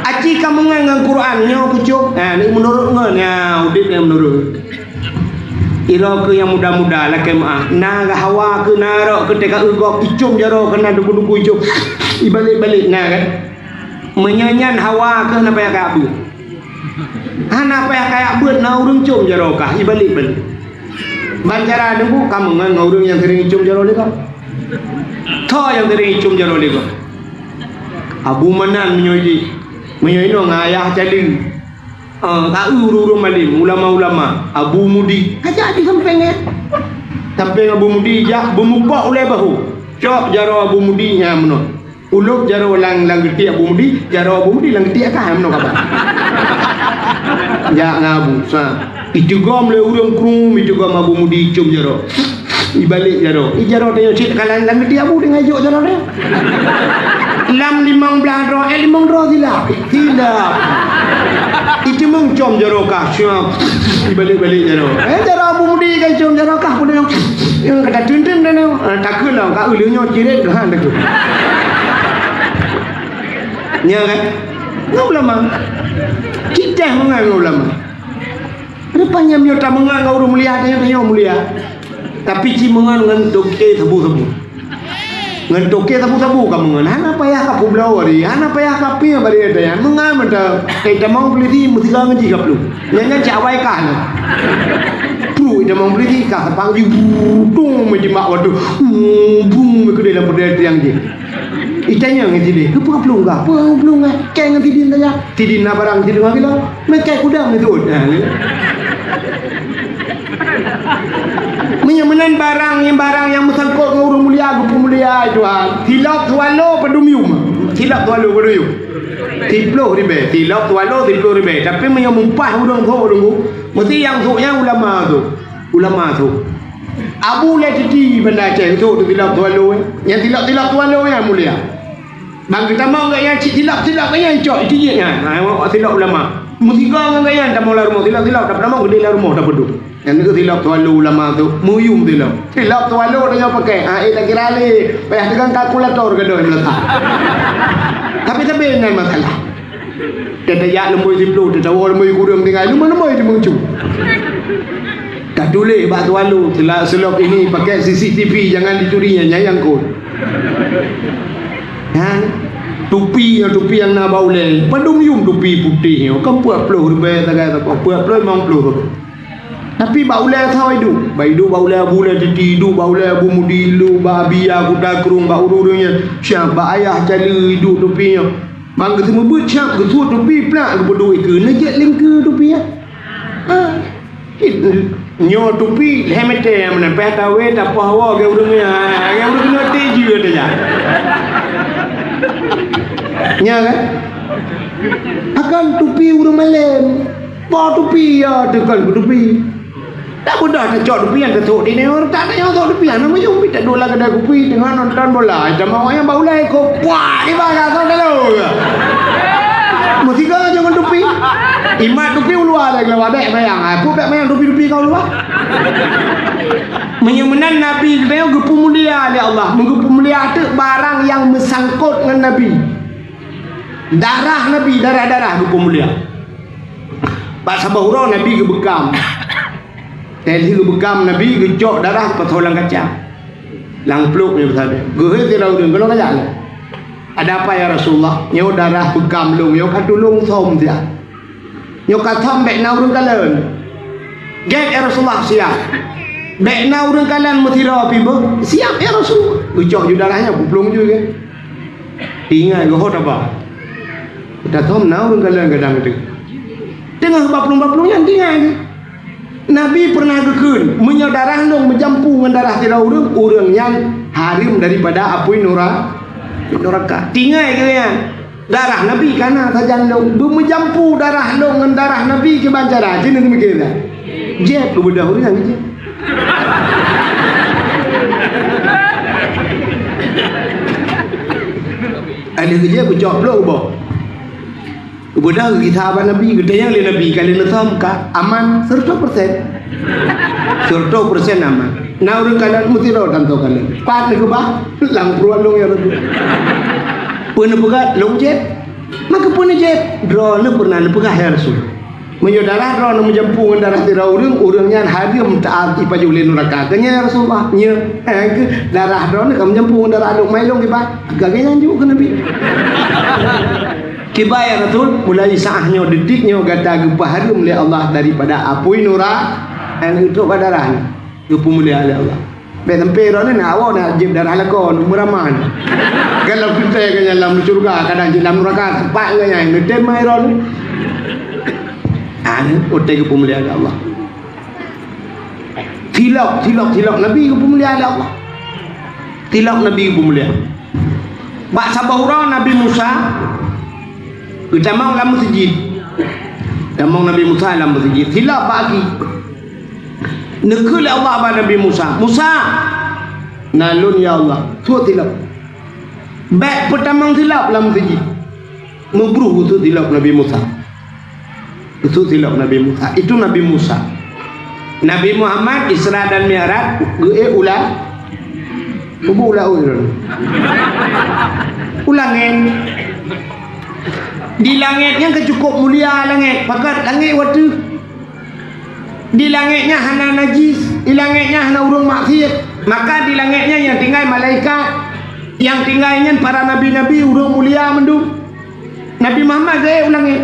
Aci ka meungon ngon Quran, nyoe kucok. Ha, ni meunurot ngon, ya, udeb nyang meunurot. Iro keu nyang muda-muda, lakée meuah. Na hawa keu na rok keu teuka eugok, icom jaroe keu na duku-duku icom. Ibalek-balek na kan. Meunyoe nyan hawa keu na payah kaya beuet. Hana payah kaya beuet na ureuëng com jaroe kah, ibalek-balek. Ban cara deungoe ka meungon ngon ureuëng nyang sering icom jaroe lé kah. Tho nyang sering icom jaroe lé kah. Abu Manan meunyoe jih. Meunyoe inoe ngon ayah Cali. Ah, ka ureuëng-ureuëng malem, ulama-ulama, Abu Mudi. Ka jadi sampeng, eh. Sampeng Abu Mudi jak beumupok ulée bahu. Cok jaroe Abu Mudi nyan meunoe. Ulôb jaroe lam, lam geutiek Abu Mudi, jaroe Abu Mudi lam geutiek kah, meunoe kaba. Jak ngon Abu, sa. Itigom lé ureuëng krueng, itigom Abu Mudi icom jaroe. Ibalek jaroe. I jaroe tanyoe cit ka lam, lam geutiek Abu deungon ijok jaroe dia. Lam limong blaih droe, eh, limong droe silap. Silap. Iceumeung com jaroe kah, siap. Ibalek-balek jaroe. Eh, jaroe Abu Mudi kan com jaroe kah, peue nyoe. Nyang kata teunteueng dah nyoe. Ah, takheun lah, ka uleueng nyoe ciret, ha, takheun. Nya kan? Ngon ulama. Kita mengan ulama. Rupanya meunyoe tameungan ngon ureuëng mulia, tanyoe, tanyoe mulia. Tapi ci meungan ngon toke sabu-sabu. Ngon toke sabu-sabu ka meungan. Hana payah ka peubloe bari, hana payah ka pieng bari, tanyoe. Meungan mantong. Eh, tamong polisi meusigoe ngon jih ka plueng. Nyan, nyan cak awai kah nyan. Plueng tamong polisi kah, sapang jih, brung, meujimak waduh. Brung, meukeudeh lam peudeh tiang jih. Itanyong ngon sideh, "Keupeue plueng kah? Peue plueng kah?" Keng ngon sidin saja. Sidin na barang sidin ngon gila. Meukai kuda meuteuôt. Ha, ni. Meunyoe meunan barang nyang, barang nyang meusangkot ngon ureuëng mulia, geupeumulia, Tuhan. Silop swallow padum yum. Silop swallow padum yum. Siploh ribée. Silop swallow siploh ribée. Tapi meunyoe mumpah ureuëng sôk deungoe, meusti nyang sôk nyan ulama sôk. Ulama sôk. Abu Lé Titi Banda Aceh sôk teusilop swallow, eh. Nyang silop-silop swallow nyan mulia. Ban geutamong gobnyan cit silop-silop gobnyan cok, itijik nyan. Ha, silop ulama. Meusigoe ngon gobnyan tamong lam rumoh, silop-silop, tapeutamong keudeh lam rumoh, tapeuduek. Nyan keuh silop swallow ulama sôk, meuyum silop. Silop swallow tanyoe pakai. Ha, eh, takira lé, payah teugang kalkulator gadôh meulakah. Tapi sabe nyan masalah. Teutajak lumbôi siploh, teutawoe lumbôi kureueng tinggai, lumbôi-lumbôi di meuncu. Tatuléh bak swallow, sila-, silop ini pakai C C T V, jangan dicuri, nyan nyang kot. Nyan, tupi nyoe, tupi nyang na bak ulée. Padum yum tupi putéh nyoe, kan peuet ploh ribée sagai saboh, peuet ploh limong ploh saboh. Tapi bak ulée tho iduek. Bak iduek bak ulée Abu Lé Titi, iduek bak ulée Abu Mudi, iduek bak Abia Kuta Krueng, bak ureuëng-ureuëng nyan. Siap bak ayah Cali iduek tupi nyoe. Ban geuseumeubeuet siap geusuet tupi plak geupeuduek ikeue, neujek lingkeue tupi nyan. Ha. Nyoe tupi lhée meter meunan, payah tawé tapoh hawa lagée ureuëng nyan. Lagée ureuëng nyoe teujeue teuja. Nya kan? Akan tupi ureuëng malém. Po tupi, ya, teukon keu tupi. Tak mudah tacok tupi nyang teusok di nyoe, tak ada nyang sok tupi, aneuk muyuem pi tak dua lam kedai kupi teungoh nonton bola, sama awak nyang bak ulée ko, puak, iba ka sok dalam. Meusigoe ngon tupi. Imat tupi uluwa lé keulawa dek mayang, aku bek mayang tupi-tupi kau luwa. Meunyoe meunan Nabi geutanyoe geupeumulia lé Allah, meugeupeumulia teuk barang nyang meusangkot ngon Nabi. Darah Nabi, darah-darah geupeumulia. Bak saboh uroe Nabi geubeukam. Teuh lheueh geubeukam Nabi geucok darah geupasoe lam kaca. Lam pluek nyoe sabe. Geuhôi sidroe ureuëng, "Golom kajak lé." "Ada apa ya Rasulullah?" "Nyoe darah beukam lôn, nyoe ka tulông sôm siat. Nyoe ka sôm bék na ureuëng kalon." "Gét ya Rasulullah, siap." "Bék na ureuëng kalon meusidroe pih beuh." "Siap ya Rasul." Geucok ju darah nyan, peuplueng ju gét. Ingat geuhot apa? Ka sôm na ureuëng kalon gadang teuh. Teungoh baplueng-baplueng nyan tinggai geuh. Nabi pernah geukheun, "Meunyoe darah lôn meujampu ngon darah sidroe ureuëng, ureuëng nyan hareuem daripada apui nura-, nuraka." Tinggai geuh nyan. Darah Nabi ka na sajan lôn. Beumeujampu darah lôn ngon darah Nabi kiban cara. Ci neumikir dah. Jép keu beudôh ureuëng jép. Ada kerja kucok blok ubah. Ubeudôh geugisah bak Nabi, geutanyong lé Nabi, ka lheueh neusôm ka aman seureutôh persen. Seureutôh persen aman. Na ureuëng kalon meusidroe tanto kalon. Pat neukeubah, lam pruet lôn ya Rasul. Peue neupeugah lôn jép? Maka peue neujieb? Droeneuh pernah neupeugah, "Ya Rasul, meunyoe darah droeneuh meujampu ngon darah sidroe ureuëng, ureuëng nyan hareuem taát jipajoh lé nuraka." Keu nyan, "Ya Rasulullah, nyoe, eh, keu darah droeneuh ka meujampu ngon darah lôn, mai lôn kiban." Lagée nyan jaweueb keu Nabi. "Kiban, ya Rasul, mulai saát nyoe, detik nyoe gata geupeuhareuem lé Allah daripada apui nura-, eh, trok bak darah nyoe." Geupeumulia lé Allah. Bék sampoe droeneuh na awak na jieb darah lakoe, meuraman. Kan lam peuntée kan nyan lam syeuruga, kadang jeuet lam nuraka, seumpat ngon nyan, neutem mai droeneuh. Ah, watée geupeumulia lé Allah. Tilok, tilok, tilok Nabi geupeumulia lé Allah. Tilok Nabi geupeumulia. Bak saboh uroe Nabi Musa geutamong lam meuseujid. Tamong Nabi Musa lam meuseujid. Tilok bak aki. Neukheun lé Allah bak Nabi Musa, "Musa!" "Na lôn, ya Allah." "Sôk tilok." "Bék peutamong tilok lam meuseujid." Meubruh geusôk tilok Nabi Musa. Geusôk tilok Nabi Musa. Itu Nabi Musa. Nabi Muhammad Isra dan Mi'raj geuék u la-, u la-, u langét. Di langét nyan ka cukup mulia langét. Pakat langét watée Di langét nyan hana najis, di langét nyan hana ureuëng maksiat. Maka di langét nyan nyang tinggai malaikat, nyang tinggai nyan para nabi-nabi, ureuëng mulia mandum. Nabi Muhammad geuék u langét.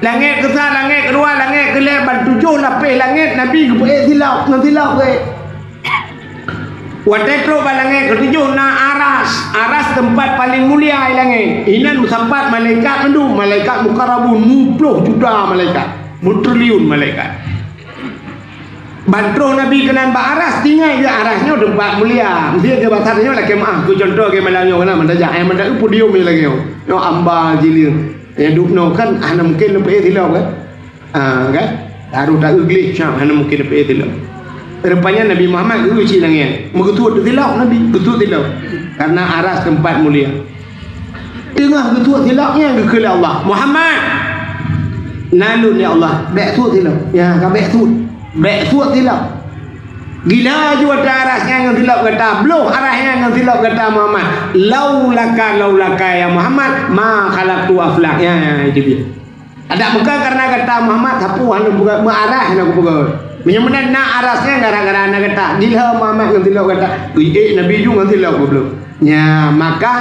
Langét keusa, langét keudua, langét keulhèe, ban tujoh lapéh langét Nabi geupeuék silop, ngon silop geuék. Watée trok bak langét keutujoh na aras. Aras teumpat paleng mulia di langét. Inan meusapat malaikat mandum, malaikat mukarabun, muploh juta malaikat, meutriliun malaikat. Ban troh Nabi keunan bak aras, tinggai di aras nyoe teumpat mulia. Meusti keu basa nyoe lakée meuáh, keu cuntoh keu malam nyoe keunan meutajak, eh, meutajak podium lagée nyoe. Nyoe amba jih lé. Nyang duek nyoe kan hana mungken leupah silop kan? Ah, kan? Taruh taeu gleh, syam, hana mungken leupah silop. Rupanya Nabi Muhammad geueu cit langét. Meugeutuek silop Nabi, geutuek silop. Karena aras teumpat mulia. Teungoh geutuek silop nyan geukheun lé Allah, "Muhammad, na lôn ya Allah, bék tuek silop." Ya, ka bék tuek. Bék tuek silop. Gila ju ata aras nyan ngon silop gata, bloh aras nyan ngon silop gata Muhammad. "Laulaka, laulaka ya Muhammad, ma khalaqtu aflak." Ya, ya, itu dia. Adak meuka karena gata Muhammad sapeue hana buka meuaras hana kupeugah. Meunyoe meunan na aras nyan gara-gara na gata. Gila Muhammad ngon silop gata. Ui, eh, Nabi ju ngon silop goblok. Nya, maka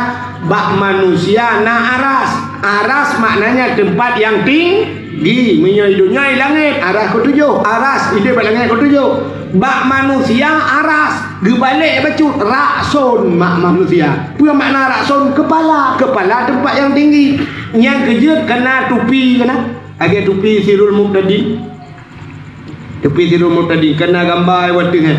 bak manusia na aras. Aras maknanya tempat yang tinggi. Meunyoe di dunia di langit, aras keutujoh. Aras, ideh bak langit keutujoh. Bak manusia aras. Geubalek bacut, rakson mak manusia. Peue makna rakson? Kepala. Kepala tempat yang tinggi. Nyang keujeuet kena tupi kena. Lagée tupi Sirul Mubtadin. Tupi Sirul Mubtadin kena gamba iwateuh, eh.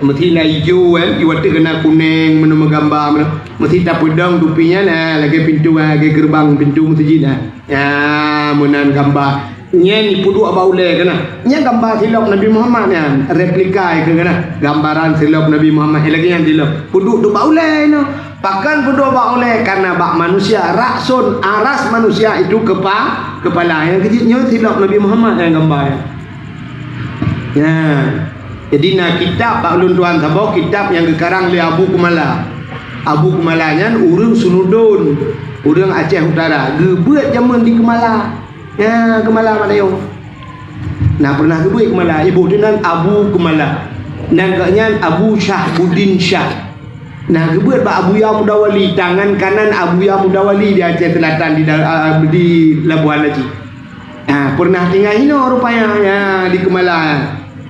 Meusti na ijo, eh, iwateuh kena kuneng, meuneu meugamba, meuneu. Meusti tapeudong tupi nyan, eh, lagée pintu, eh, lagée geureubang pintu meuseujid, eh. Ya, meunan gamba. Nyan ipeuduek bak ulée keunan. Nyan gamba silop Nabi Muhammad nyan, replika keu keunan. Gambaran silop Nabi Muhammad, eh, lagée nyan silop. Peuduek tu bak ulée nyoe. Pakon peuduek bak ulée? Karena bak manusia, rakson, aras manusia itu kepa-, kepala. Nyang keujeuet nyoe silop Nabi Muhammad nyang gamba nyan. Nah, jadi na kitab bak ulôn tuan saboh, kitab nyang geukarang lé Abu Kumala. Abu Kumala nyan ureuëng Sunudon, ureuëng Aceh Utara, geubeuet jameun di Keumala. Ya, Keumala Madayoe. Nah, pernah geubeuet Keumala, iboh teuh nan Abu Keumala. Nan geuh nyan Abu Syahbudin Syah. Nah, geubeuet bak Abuya Mudawali, tangan kanan Abuya Mudawali di Aceh Selatan, di da-, ah, di Labuhan Haji. Ah, pernah tinggai inoe rupanya, ya, di Keumala.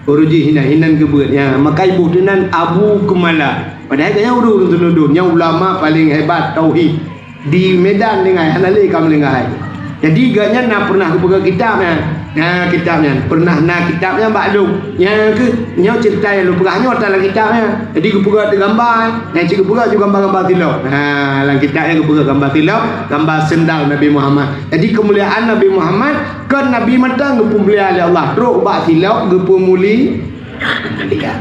Ureuëng jih hinan, hinan geubeuet, ya. Maka iboh teuh nan Abu Keumala. Padahai geuhnyan ureuëng Sunudon, nyan ulama paling hebat tauhid. Di Medan tinggai, hana lé ka meulinggai. Jadi geuhnyan na pernah geupeugah kitab nyan. Na kitab nyan, pernah na kitab nyan bak lôn. Nyan keuh, nyoe ceurita nyang lôn peugah nyoe ata lam kitab nyan. Jadi geupeugah teuh gamba, nyan cit geupeugah ju gamba-gamba silop. Ha, lam kitab nyan geupeugah gamba silop, gamba seundal Nabi Muhammad. Jadi keumuliaan Nabi Muhammad, kon Nabi mantong geupeumulia lé Allah. Trok bak silop geupeumuli-, mulia.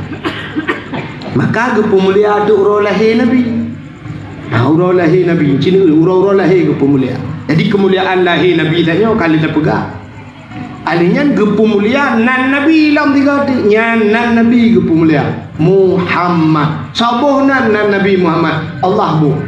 Maka geupeumulia tu uroe lahé Nabi. Nah, uroe lahé Nabi, cit uroe-uroe lahé geupeumulia. Jadi keumuliaan lahé Nabi tanyoe ka lheueh tapeugah. Alèh nyan geupeumulia nan Nabi lom tiga teuk. Nyan nan Nabi geupeumulia. Muhammad. Soe boh nan, nan Nabi Muhammad? Allah boh.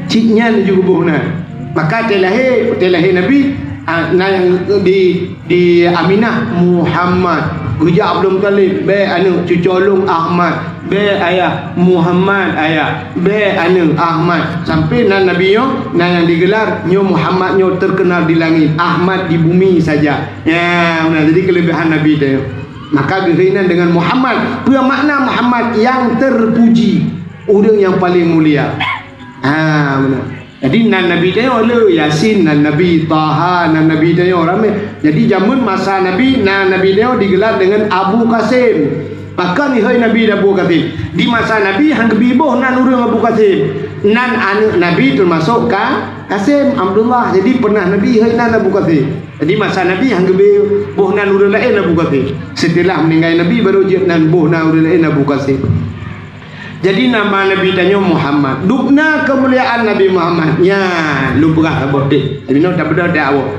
Cit nyan ju geuboh nan. Maka watèe lahé, watèe lahé Nabi, ah, nan di, di Aminah, Muhammad. Geujak Abdul Muthalib, bèk aneuk, cucoe lôn Ahmad. Bèk ayah, Muhammad ayah. Bèk aneuk, Ahmad. Sampai nan Nabi nyoe, nan nyang digelar, nyoe Muhammad nyoe terkenal di langit, Ahmad di bumi saja. Ya, meunan. Jadi kelebihan Nabi teuh. Maka geuhina dengan Muhammad. Peue makna Muhammad? Yang terpuji, ureueng nyang paleng mulia. Ha, meunan. Jadi nan Nabi tanyoe le, Yasin nan Nabi, Taha nan Nabi tanyoe ramè. Jadi jameun masa Nabi, nan Nabi tanyoe digelar dengan Abu Qasim. Pakon ihôi Nabi Abu Qasim? Di masa Nabi han geubi boh nan ureueng Abu Qasim. Nan aneuk Nabi teumasok ka Qasim, Abdullah. Jadi peunah Nabi ihôi nan Abu Qasim. Jadi masa Nabi han geubi boh nan ureueng laén Abu Qasim. Setelah meuninggai Nabi baru jeuet nan boh nan ureueng laén Abu Qasim. Jadi nama Nabi tanyoe Muhammad. Dubna keumuliaan Nabi Muhammad. Nyan, lôn peugah saboh deh. Jadi nyoe tabeudôh dak awak.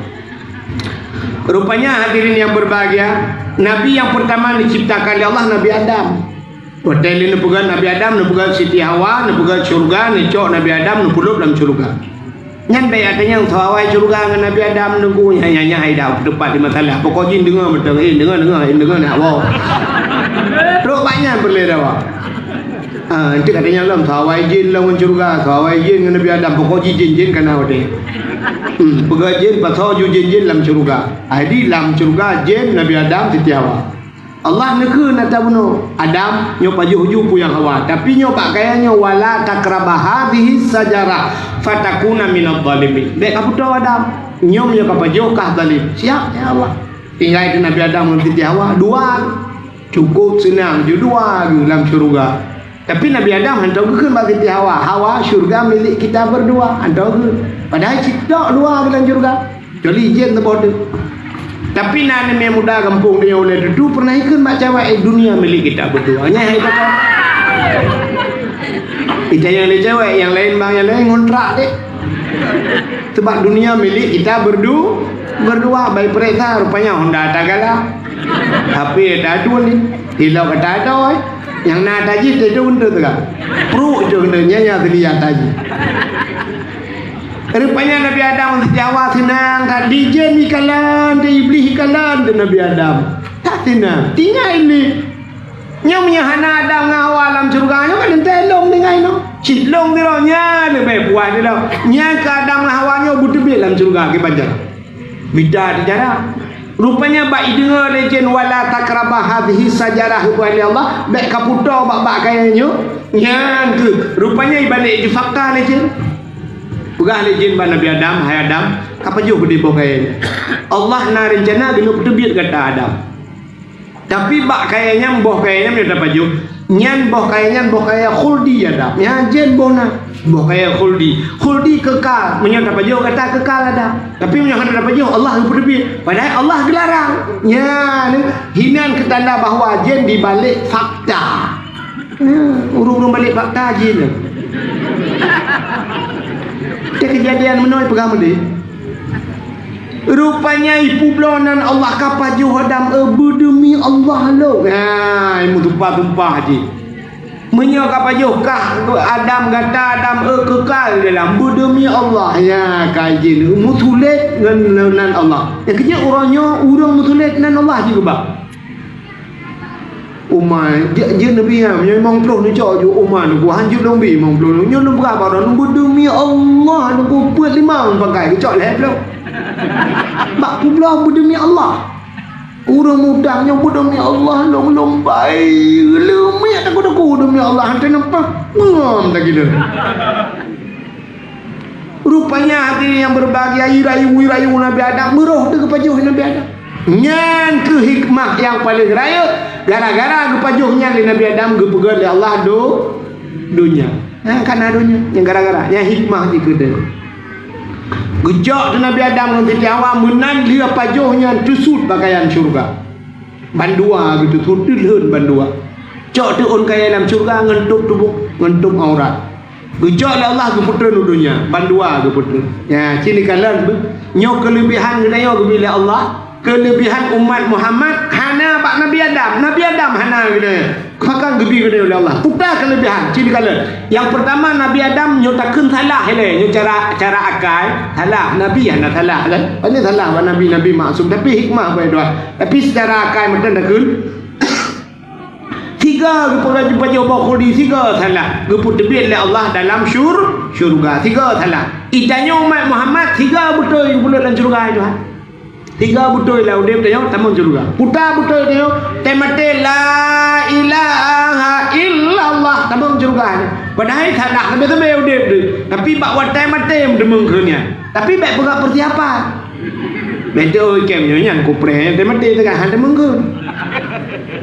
Rupanya hadirin yang berbahagia, Nabi yang pertama diciptakan oleh Allah Nabi Adam. Watèe lé neupeugah Nabi Adam, neupeugah Siti Hawa, neupeugah syurga, neucok Nabi Adam, neupulop lam syurga. Nyan bèk ateueh nyang soe awai syurga ngon Nabi Adam, nunggu nyan, nyan, nyan hai dah teumpat di masalah. Pokok jih deungö beutôi, eh, deungö, deungö, eh, deungö nak woe. Trok banyak peureulèe dah, Pak. Ah, enteuk katanya lom, soe awai jin lom ngon syurga, soe awai jin ngon Nabi Adam, pokok jih jin-jin ka na watèe. Hmm, peugah jin, pasoe ju jin-jin lam syurga. Jadi lam syurga jin, Nabi Adam, Siti Hawa. Allah neukheun ata bunoe, Adam, nyoe pajoh ju peue nyang hawa. Tapi nyoe bak kaya nyoe, "Wala taqraba hadhihi syajarah fatakuna minadh dhalimin." Bèk kapeutoe Adam. Nyoe meunyoe kapajoh kah zalim. Siap, ya Allah. Tinggai di Nabi Adam ngon Siti Hawa, dua. Cukup seunang ju dua lam syurga. Tapi Nabi Adam hantom geukheun bak Siti Hawa, "Hawa, syurga milik kita berdua." Hantom geukheun. Padahai cit tok dua lam syurga. Kecuali jin saboh teuk. Tapi na aneuk muda gampông tanyoe ulèe tutu pernah ikheun bak cewek, "Eh, dunia milik kita berdua." Nyan hai kata. Kita nyang lé cewek, nyang laén bang nyang laén ngontrak deh. Sebab dunia milik kita berdu-, berdua. Bai peuriksa, rupanya Honda tagala. H P ata dua ni. Ilok ata dua, eh. Nyang na ata jih teuh tu teuka. Pruk tu kena nyaya sendiri ata jih. Rupanya Nabi Adam Siti Hawa seunang that, di jin ikalon, di iblih ikalon, di Nabi Adam. That seunang. Tinggai ni. Nyoe meunyoe hana Adam ngon Hawa lam syeuruga, nyoe kan teuntèe lôn tinggai nyoe. Cit lôn sidroe nyan leubeh puas sidroe. Nyan keu Adam ngon Hawa nyoe beuteubiet lam syeuruga kiban jaroe. Beda di jarak. Rupanya bak ideungoe lé jén, "Wala taqraba hadhihi syajarah," geupeugah lé Allah, "Bèk kapeutoe bak-bak kayèe nyoe." Nyan keuh, rupanya ibalek jifakta lé jén. Peugah lé jén bak Nabi Adam, "Hai Adam, kapajoh di boh kayèe nyoe. Allah na reuncana keuneuk peuteubiet gata Adam." Tapi bak kayèe nyan, boh kayèe nyan meunyoe tapajoh, nyan boh kayèe nyan boh kayèe khuldi Adam. Nyan jén boh na, boh kayèe khuldi. Khuldi kekal, meunyoe tapajoh gata kekal Adam. Tapi meunyoe hana tapajoh, Allah geupeuteubiet. Padahai Allah geularang. Nyan hinan keu tanda bahwa jén dibalek fakta. Nyan, ureueng-ureueng balek fakta jén. Teuh keujadian meunoe peugah meudeh. Rupanya ipeubloe nan Allah kapajoh Adam, eh, beudeumi Allah lôn. Ha, meutumpah-tumpah jih. Meunyoe kapajoh kah Adam gata Adam, eh, kekal dalam beudeumi Allah. Ya, ka jih meusulet ngon nan Allah. Nyang keujeuet uroe nyoe ureueng meusulet nan Allah jih keubah. Uma, jeuet, jeuet neubi nyan, meunyoe limong ploh neucok ju uma neuku, hanjeuet lôn bi limong ploh. Nyoe lôn peugah bak droeneuh, beudeumi Allah, neuku peuet limong pangkai, geucok lhèe ploh. Bak peubloe beudeumi Allah. Ureueng muda nyoe beudeumi Allah, lôn, lôn bai, leumiek takot-takot demi Allah, hantom nampak. Ngom tak gila. Rupanya hadirin yang berbahagia, rayu-rayu Nabi Adam, meuroh teuh geupajoh Nabi Adam. Nyan keuh hikmah nyang paleng rayeuk, gara-gara geupajoh nyan lé Nabi Adam geupeugöt lé Allah do-, donya. Nah, kana donya, nyang gara-gara, nyang hikmah jih keudeh. Geucok teuh Nabi Adam ngon Siti Hawa meunan lheueh pajoh nyan teusut pakaian syeuruga. Bandua geuteusut, teulheun bandua. Cok teuh ôn kayèe lam syeuruga ngon tôb tuboh, ngon tôb aurat. Geucok lé Allah geupeutrön u donya, bandua geupeutrön. Ya, ci neukalon beuh. Nyoe keuleubehan geutanyoe geubri lé Allah. Keulebihan umat Muhammad hana bak Nabi Adam. Nabi Adam hana geude. Pakon geubi geude lé Allah. Peue keulebihan? Ci dikalon. Nyang peurtama, Nabi Adam nyoe takheun salah ilée. Nyoe cara, cara akai salah. Nabi hana salah kan? Hana salah bak Nabi, Nabi maksum. Tapi hikmah bak Tuhan. Tapi secara akai meuteun takheun. Siga geupeugah jipajoh boh khuldi, siga salah. Geupeuteubiet lé Allah dalam syur-, syurga. Siga salah. Itanyoe umat Muhammad, siga beutôi geupeuleuet lam syurga, hai Tuhan. Siga beutôi lah udeb tanyoe tamong syurga. Peue beutôi tanyoe, teumaté la ilaha illallah tamong syurga. Padahai salah sabe-sabe udeb tu. Tapi bak watée maté meuteumong keu nyan. Tapi bék peugah persiapan. Beutôi kém nyoe nyan kupreh teumaté teuka han teumong keu.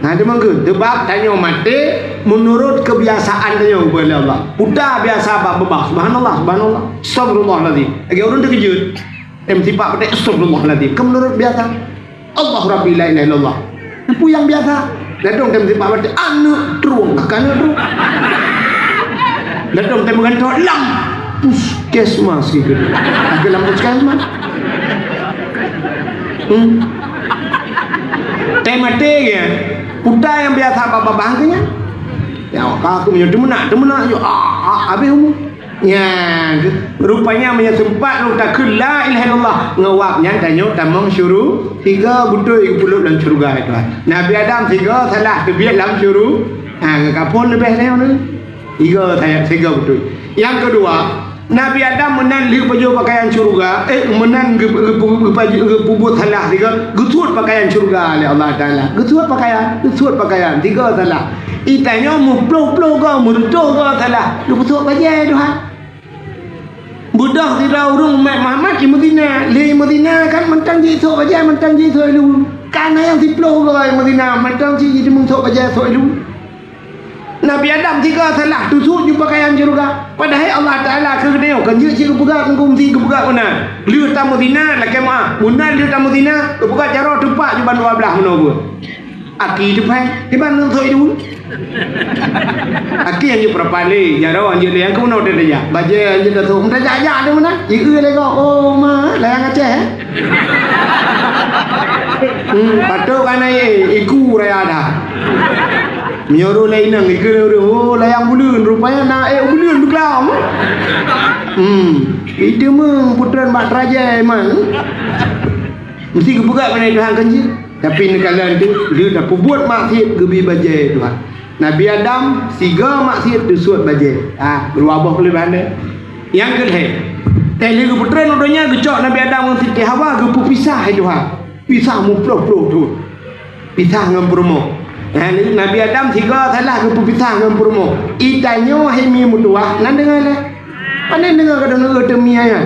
Han teumong keu. Sebab tanyoe maté meunurot keubiasaan tanyoe ubé lé Allah. Peue biasa bak beubah. Subhanallah, subhanallah. Astagfirullahalazim. Lagée ureuëng teukeujot. Tem sipak peudeh, astagfirullahalazim. Kan meunurot biasa. Allah Rabbi, la ilaha illallah. Peue nyang biasa. Ladom tem sipak peudeh, aneuëk trueng, ka aneuëk trueng. Ladom tem meugantoe lam puskesmas gitu. Ada lam puskesmas. Hmm. Tem maté ya. Peue nyang biasa babah keu nyan. Ya, ka aku meunyoe teumeunak, teumeunak nyoe. Ah, ah, habéh umu. Nyan, rupanya meunyoe seumpat lôn takheun la ilaha illallah, ngon wab nyan tanyoe tamong syuru-, siga beutôi geupeuleuet lam syeuruga, hai Tuhan. Nabi Adam siga salah teubiet lam syuru-, ha, ngon kapon leubeh tanyoe ni. Siga salah, siga beutôi. Nyang keudua, Nabi Adam meunan lheueh pajoh peukayan syeuruga, eh, meunan geu-, geu-, geu-, geu-, geupeubuet salah siga, geusuet peukayan syeuruga lé Allah Taala. Geusuet peukayan, geusuet peukayan, siga salah. Itanyoe meuploh-ploh goe, meureutoh goe salah. Geupeusuet bajée Tuhan. Beudôh sidroe ureuëng umat Muhammad jimeuzina. Lé jimeuzina kan mantong jisok bajée, mantong jisok ilu. Kan nyang siploh goe jimeuzina, mantong cit jiteumeung sok bajée, sok ilu. Nabi Adam siga salah, teusuet ju peukayan syeuruga. Padahai Allah Taala keu geutanyoe kan jeuet cit geupeugah teungku meusi geupeugah meunan. Lheueh tameuzina, lakée meuáh. Meunan lheueh tameuzina, geupeugah jaroe teupak ju bandua blaih meunoe buet. Aki teupai, di mana sok ilu? Aki anjeuk peurapali, jaroe anjeuk lé, nyang keunoe teuh tajak. Bajée anjeuk tasok, meutajak-jak di mana? Ieu lé gob, oh ma, layang Aceh, eh? Hmm, patut kan ai iku raya dah. Meunyoe lé inong, iku lé ureuëng, oh layang buleuen, rupanya na ék buleuen beuklam. Hmm, itu meuh putran bak terajai man. Mesti geupeugah keunan Tuhan kan jih. Tapi neukalon teuh, lheueh tapeubuet maksiet geubi bajée Tuhan. Nabi Adam siga maksiet teusuet bajée. Ah, dua boh keuleubah nyan. Nyang keulhée, teuh lheueh geupeutreun u donya geucok Nabi Adam ngon Siti Hawa geupeupisah hai Tuhan. Pisah muploh-ploh tu. Pisah ngon peurumoh. Nah, Nabi Adam siga salah geupeupisah ngon peurumoh. Itanyoe hai mi meutuwah nan deungon lé. Pane deungon ka deungon teu mi ayat.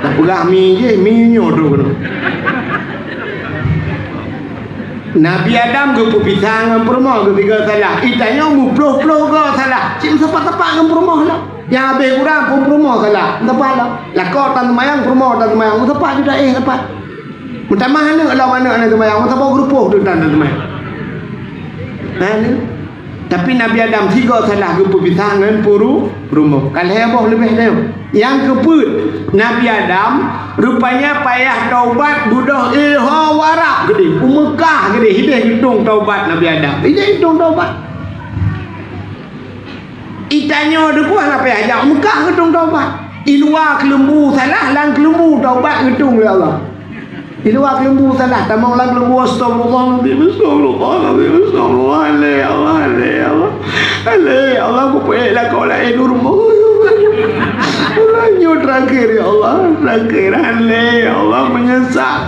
Dah peugah mi jih, mi nyoe tu keunoe. Nabi Adam geupeupisah ngon peurumoh geutiga salah. Itanyoe muploh-ploh goe salah. Cit meusapat-sapat ngon peurumoh lah. Nyang habéh kurang pun peurumoh salah. Meusapat lah. Lakoe tan seumayang, peurumoh tan seumayang. Meusapat juda éh sapat. Meutamah aneuk lom aneuk hana seumayang. Meusapat geurupoh tu tan seumayang. Nah, ni. Tapi Nabi Adam sigoe salah geupeupisah ngon puru-, peurumoh. Ka lhée boh leubeh nyoe. Nyang keupeuet, Nabi Adam rupanya payah taubat beudôh iho u Arab keudeh, u Meukah keudeh, hideh geutong taubat Nabi Adam. Hideh geutong taubat. Itanyoe deuh hana payah jak u Meukah geutong taubat. I luwa keuleumbu salah, lam keuleumbu taubat geutong lé Allah. Di luwa keuleumbu salah, tamong lam keuleumbu, astagfirullahalazim, astagfirullahalazim, astagfirullah, alé Allah, alé Allah. Alé Allah, kupeuék lakoe laén u rumoh. Allah, nyoe terakhir, ya Allah, terakhir, alé Allah, meunyeusal.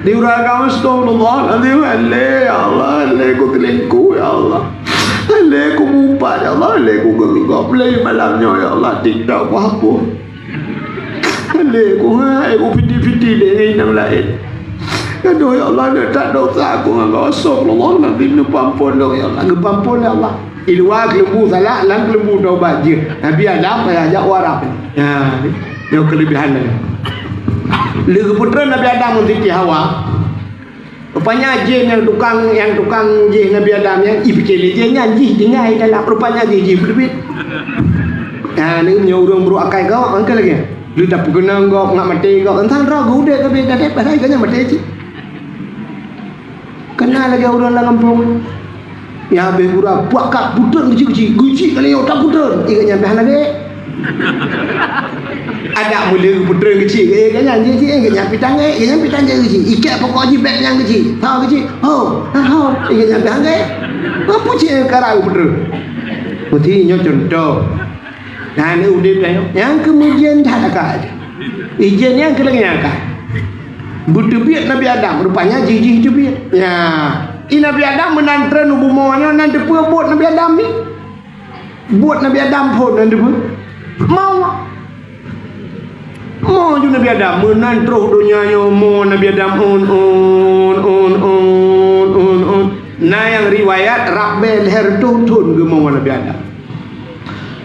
Di ureueng agam, astagfirullahalazim, alé Allah, alé kuteulingku, ya Allah. Alé kumeupat, ya Allah, alé kugeugop lé malam nyoe, ya Allah, tindak kuhapus. Lé ku hai, ku piti-piti lé ngon nyang laén. Aduh, ya Allah, neutak dosa ku ngon kau. Astagfirullahalazim, neupeuampon dong, ya Allah. Geupeuampon, ya Allah. I luwa keuleumbu salah, lam keuleumbu taubat jeuet. Nabi Adam payah jak u Arab. Ya, nyoe keulebihan nyan. Lé geupeutreun Nabi Adam ngon Siti Hawa. Rupanya jih nyang tukang, nyang tukang jih Nabi Adam nyan, ih, pike lé jih nyan, jih tinggai dalam. Rupanya jih, jih beuteubiet. Nah, ni nyoe ureueng brok akai gawak, mangka lagée. Lheueh tapeukeunong gob ngat maté gob, entah droe geuh udeb tapi dah deh padahai gobnyan maté cit. Kana lagée ureuëng lam gampông. Nyang habéh gura puak kat putreun geuchik-geuchik, geuchik kali nyoe taputreun. Ié gobnyan pih lagée. Adak meuleueh putreun geuchik, ié gobnyan jih, ié gobnyan pih tanggée, ié gobnyan pih tanggée geuchik. Ikek pokok jih bék nyang geuchik. Tho geuchik. Ho, ha ho, ié gobnyan pih tanggée. Apa cit nyang karap putreun? Berarti nyoe contoh. Nah, ni udeb dah nyoe. Nyang keumudian dah dekat. Ijen nyang keu lagée nyan ka. Beuteubiet Nabi Adam, rupanya jih-jih teubiet. Ya. I Nabi Adam meunan treun u bumoe nyoe nan teupeue buet Nabi Adam ni. Buet Nabi Adam phon nan teupeue. Mo. Mo ju Nabi Adam meunan troh donya nyoe mo Nabi Adam on on on on on on. Na nyang riwayat rab bée lhée reutôh thon geumo Nabi Adam.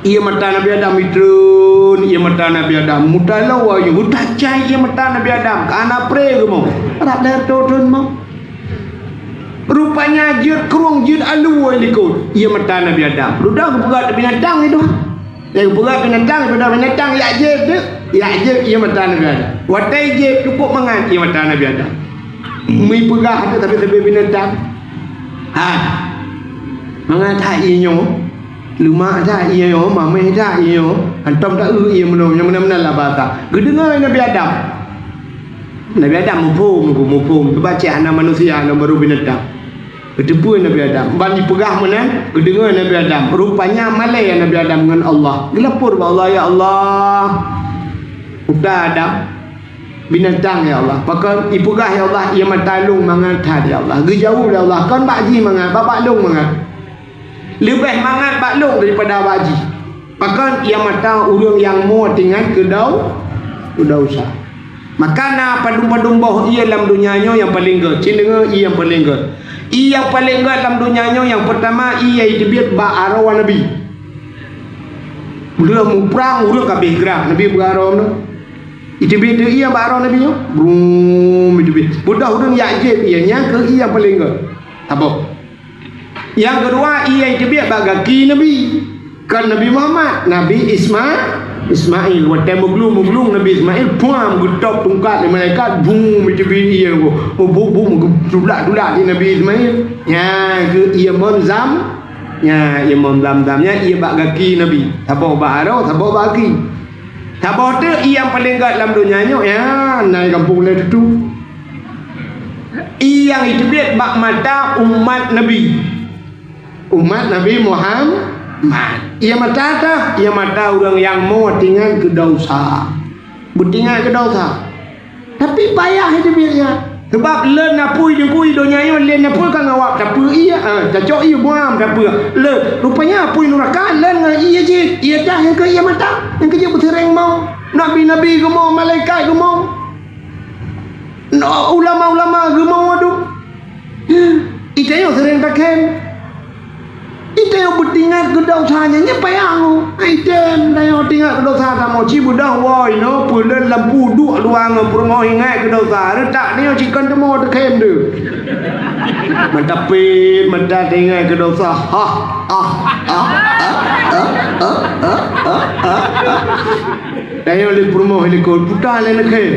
Ié mata Nabi Adam itreun, ié mata Nabi Adam mutaloe, ié mata cai ié mata Nabi Adam, ka na pré geumo. Rab lhée reutôh thon mo. Rupanya jeuet krueng jeuet aleue likot ié mata Nabi Adam. Ludah geupeugah binatang itu. Nyang geupeugah binatang, geupeugah binatang yak jeuet tu, yak jeuet ié mata Nabi Adam. Watée jeuet cukup mangat ié mata Nabi Adam. Meupeugah tu tapi sabe binatang. Ha. Mangat that ié nyoe. Leumak that ié nyoe, mameh that ié nyoe, hantom taeu ié meunoe, nyang meunan-meunan lah bahasa. Geudeungoe Nabi Adam. Nabi Adam muphom, muphom. Cuba cit hana manusia, hana baru binatang. Geuteupeue Nabi Adam. Ban jipeugah meunan, geudeungoe Nabi Adam. Rupanya malée Nabi Adam ngon Allah. Geulapor bak Allah, "Ya Allah, uta Adam, binatang ya Allah. Pakon ipeugah ya Allah, ié mata lôn mangat that ya Allah." Geujaweueb lé Allah, "Kon bak jih mangat, bak, bak lôn mangat." Leubeh mangat bak lôn daripada bak jih. Pakon ié mata ureuëng nyang mo teuingat keu dau-, keu desya. Maka na padum-padum boh ié lam donya nyoe nyang paleng gét. Cit deungoe ié nyang paleng gét. Ié nyang paleng gét lam donya nyoe nyang peurtama ié iteubiet bak aroe Nabi. Lheueh muprang ureuëng ka abéh grak Nabi bak aroe nyoe. Iteubiet ié bak aroe Nabi nyoe. Brum iteubiet. Beudôh ureuëng yak jieb ié nyan keuh ié nyang paleng gét. Saboh. Nyang keudua, ié iteubiet bak gaki Nabi. Kon Nabi Muhammad, Nabi Isma-, Ismail. Watée meuglung-meuglung Nabi Ismail, puam geutôb tungkat lé malaikat, bum iteubiet ié nyan. Bum, bum, bum, geutulak-tulak di Nabi Ismail. Nyan keuh ié mon Zam-, nyan ié mon Zamzam. Nyan ié bak gaki Nabi. Saboh bak aroe, saboh bak gaki. Saboh teuk ié nyang paleng gét lam donya nyoe, nyan na gampông lé tutu. Ié nyang iteubiet bak mata umat Nabi. Umat Nabi Muhammad. Ié mata tah, ié mata ureuëng nyang mo teuingat keu desya. Beuteuingat keu desya. Tapi payah iteubiet nyan. Sabab lôn apui deungui donya nyoe lôn apui ka ngawab tapeue ié, ah, tacok ié buam tapeue. Lôn, rupanya apui nuraka lôn ngon ié jih. Ié tah nyang keu ié mata, nyang keu jih beuseuréng mo. Nabi-nabi geumo, malaikat geumo. No, ulama-ulama geumo dum. Ita nyoe seuréng takhem. Ita nyoe beuteuingat keu desya nyan, nyan payah nyoe. Ita nyoe teuingat keu desya kamoe ci beudôh woe inoe peuleueh lampu duek luwa ngon peurumoh ingat keu desya. Reutak nyoe ci kon teumo takhem deuh. Mata pit, mata teuingat keu desya. Hah, ah, ah, ah. Tanyoe lé peurumoh likot puta lé nakhem.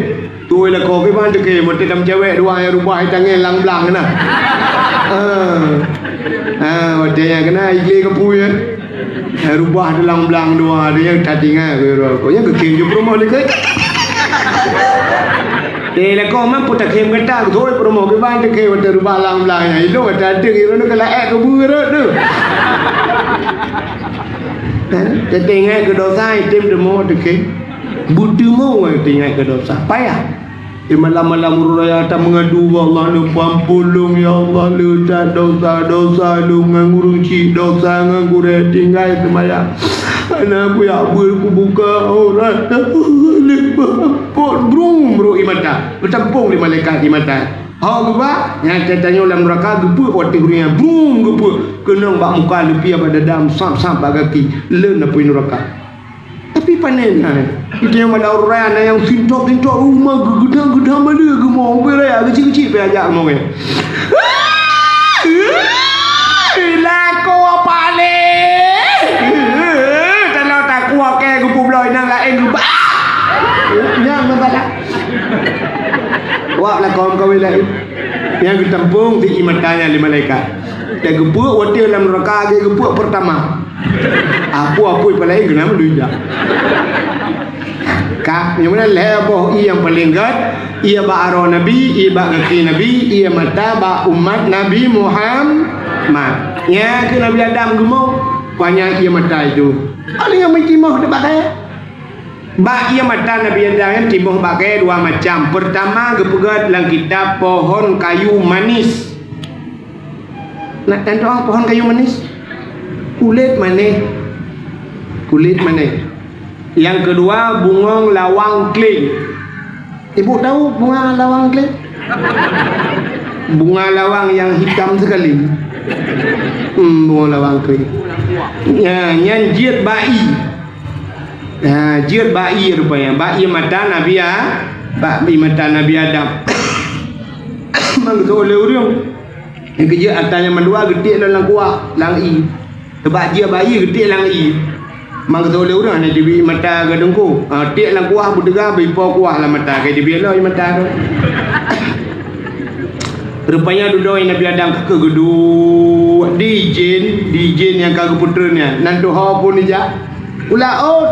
Tuwoe lakoe kiban teuke, meuteutam cewek dua nyang rubah tangen lam blang na. Ah. Ah, watée nyan keunan iglé keupeue nyan. Nyang rubah teulang blang dua, ada nyang that ingat ke roh. Kok nyang keukim ju peurumoh likot. Deh lakoe mampu takem gata, beutôi peurumoh kiban teuke watée rubah lam blang nyan. Ilong watée adeuk iroe nyoe keu laék keu beurot tu. Kan? Teuingat keu desya, item teumo teuke. Beuteumo teuingat keu desya. Payah. Di malam-malam uroe raya tameungadu bak Allah, "Neupeuampôn lôn, ya Allah, leucah desya-desya lôn ngon ureuëng chik, desya ngon gurée tinggai seumayang. Hana kuyak beuet kubuka aurat lé peuampôn." Brum, bru ié mata. Beutampong lé malaikat ié mata. Ho geuba, nyang tanyoe lam nuraka geupeuek watée ureuëng nyan. Brum, geupeuek. Keunong bak muka leupie bak dada, sab-sab bak gaki. Leuen apui nuraka. Tapi panen hai. Kita nyang bak daerah raya na nyang sintok-sintok rumah geugeudang-geudang bale geumo ubé raya geucik-geucik pih ajak geumo. Lakoe paléh. Taloe takue keu geupeubloe inong laén geuba. Lakoe meukawen laén. Nyang geutampong di ie mata nyan lé malaikat. Dan geupeuek watèe lam neuraka lagèe geupeuek peurtama. Apui-apui pih laén keunan meului jak. Ka, nyang meunan lhèe boh ie nyang paleng gèt, ie bak aroe Nabi, ie bak gaki Nabi, ie mata bak umat Nabi Muhammad. Nyan keuh Nabi Adam geumong, panyang ie mata itu. Ada nyang meutimoh teuh bak kayèe. Bak ie mata Nabi Adam nyan timoh bak kayèe dua macam. Peurtama geupeugah lam kitab pohon kayu manis. Nah, dan doa pohon kayu manis. Kulét manéh. Kulét manéh. Yang kedua, bungong lawang kléng. Ibu tahu bunga lawang kléng? Bunga lawang yang hitam sekali. Hmm, bunga lawang kléng. Ya, nyan jeuet bak ie. Ha, jeuet bak ie rupanya. Bak ie mata Nabi A-, bak ie mata Nabi Adam. Mang geutôh lé ureueng. Nyang keujeuet ata nyang mandua geutiek lom lam kuah, lam ie. Teubak jeuet bak ie geutiek lam ie. Mang geutôh lé ureueng hana jibi mata geudeungku. Ha, tiek lam kuah beuteuga beuipo kuah lam mata, ka jibi lom ie mata tu. Rupanya dudoe Nabi Adam ka geuduek di jén, di jén nyang ka geupeutreun nyan. Nan tuho pun ijak. U laôt.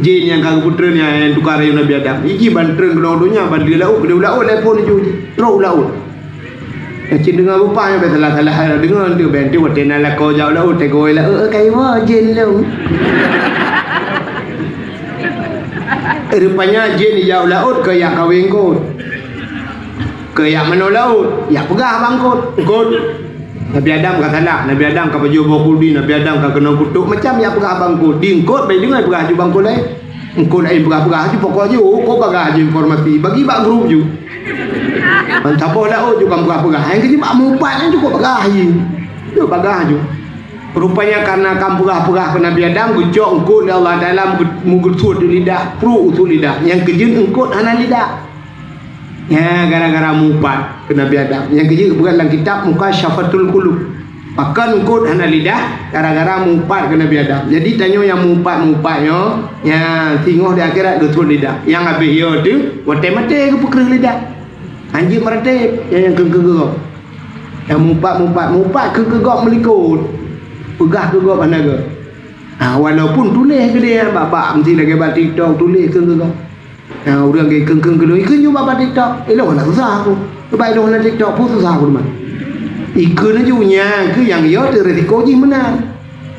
Jén nyang ka geupeutreun nyan nyang tuka rayeuk Nabi Adam. Iji ban treun keunoe donya, ban di laôt, di laôt lé phon ju. Trok u laôt. Nyang cit deungoe bupah nyoe bèk salah-salah deungoe tu, bèk tu watèe na lakoe jak u laôt, teugôi laôt, "Eh, kayue jén lôn." Rupanya jén ijak u laôt keu jak kawé eungkôt. Keu jak manoe laôt, jak peugah bak eungkôt. Eungkôt. Nabi Adam ka salah, Nabi Adam ka pajoh boh khuldi, Nabi Adam ka keunong kutok, macam jak peugah bak eungkôt. Di eungkôt bèk deungoe peugah ju bak eungkôt laén. Eungkôt laén peugah-peugah ju, pokok ju, eungkôt peugah ju informasi, bagi bak grup ju. Ban saboh laôt ju kan peugah-peugah. Nyang keuh bak mupat nyan cukôp peugah ju. Cukôp peugah ju. Rupanya karena kan peugah-peugah keu Nabi Adam, geucok eungkôt lé Allah Taala meuge-, meugeusut di lidah, pruet usut lidah. Nyang keujeuet eungkôt hana lidah. Nyan gara-gara mupat keu Nabi Adam. Nyang keujeuet geupeugah lam kitab Mukasyafatul Qulub. Pakon eungkôt hana lidah, gara-gara mupat keu Nabi Adam. Jadi tanyoe nyang mupat-mupat nyoe, nyan singoh di akhirat geusut lidah. Nyang habéh yo teuh, watèe maté geupeukreuh lidah. Hanjeuet meuratéb, nyan nyang keu-, keu-, keu-, nyang mupat-mupat, mupat keu-, keu gob meulikot. Peugah keu gob hana gèt. Ha, walaupun tuléh keudéh bak-bak, meusti lagèe bak TikTok, tuléh keu-, keu gob. Nah, ureueng lagèe keu-, keu-, keu-, ikheun ju bak TikTok. Ilôn hana susah aku. Sebab ilôn hana TikTok pun susah aku teuma. Ikheun ju nyan keuh nyang yo teuh resiko jih meunan.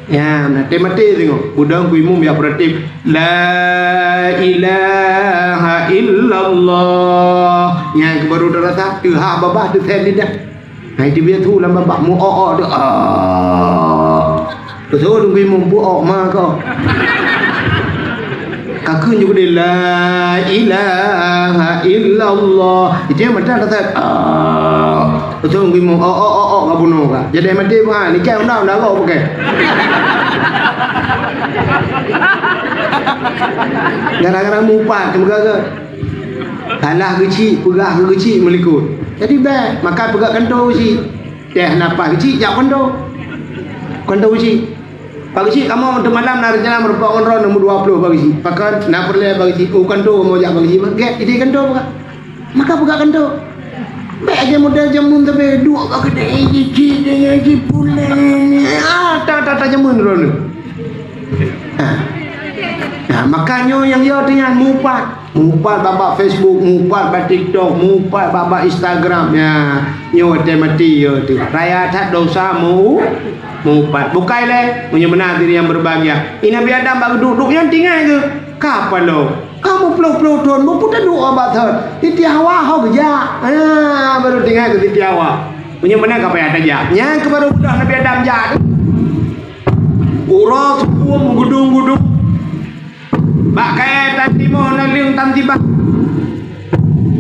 Nyan, maté-maté singoh. Udang ku imum ya beuratéb, "La ilaha illallah." Nyan keuh baru teurasa, teuhah babah teusen lidah. Hai teubiet su lam babah, meu-ok-ok teuh. Ah. Beutôi lôn bimong bu-ok ma kah. Ka kheun ju keudéh, "La ilaha illallah." Itu nyang mantong that-that. Ah. Beutôi lôn bimong, "Ok-ok-ok-ok," ka bunoe ka. Jadi maté pun, ah, ni kan undang-undang kau pakai. Gara-gara mupat, gara-gara Salah geuchik, peugah keu geuchik meulikot. Jadi bèk, maka peugah kantô geuchik. Teh na paih geuchik, jak kantô. Kantô geuchik. Pak geuchik, kamoe untuk malam na rencana meurumpok ngon droe nomor dua puluh pak geuchik. Pakon na peureulèe pak geuchik. Oh, kantô kamoe jak pak geuchik. Gèt, idéh kantô peugah. Maka peugah kantô. Bèk lagèe model jameun tapi duek bak keude, geuchik, geuchik, puléh. Ah, ta, ta, ta jameun droeneuh. Ha. Nah, makajih nyang yo teuh nyan mupat. Mupat bak, bak Facebook, mupat bak TikTok, mupat bak, bak Instagram. Ya, nyoe watèe maté yo teuh. Raya that dosa mu-, mupat. Bukai lé, meunyoe meunan hadirin yang berbahagia. Nabi Adam bak duek-duek nyan tinggai keuh. Ka paloe. Ka meuploh-ploh thon, meupeuteudok bak thon. Siti Hawa ho geujak. Ha, baru tinggai keuh Siti Hawa. Meunyoe meunan ka payah tajak. Nyan keuh baru beudôh Nabi Adam jak teuh. Uroe su'um gudong-gudong. Bak kayèe tan timoh naleueng tan tibah.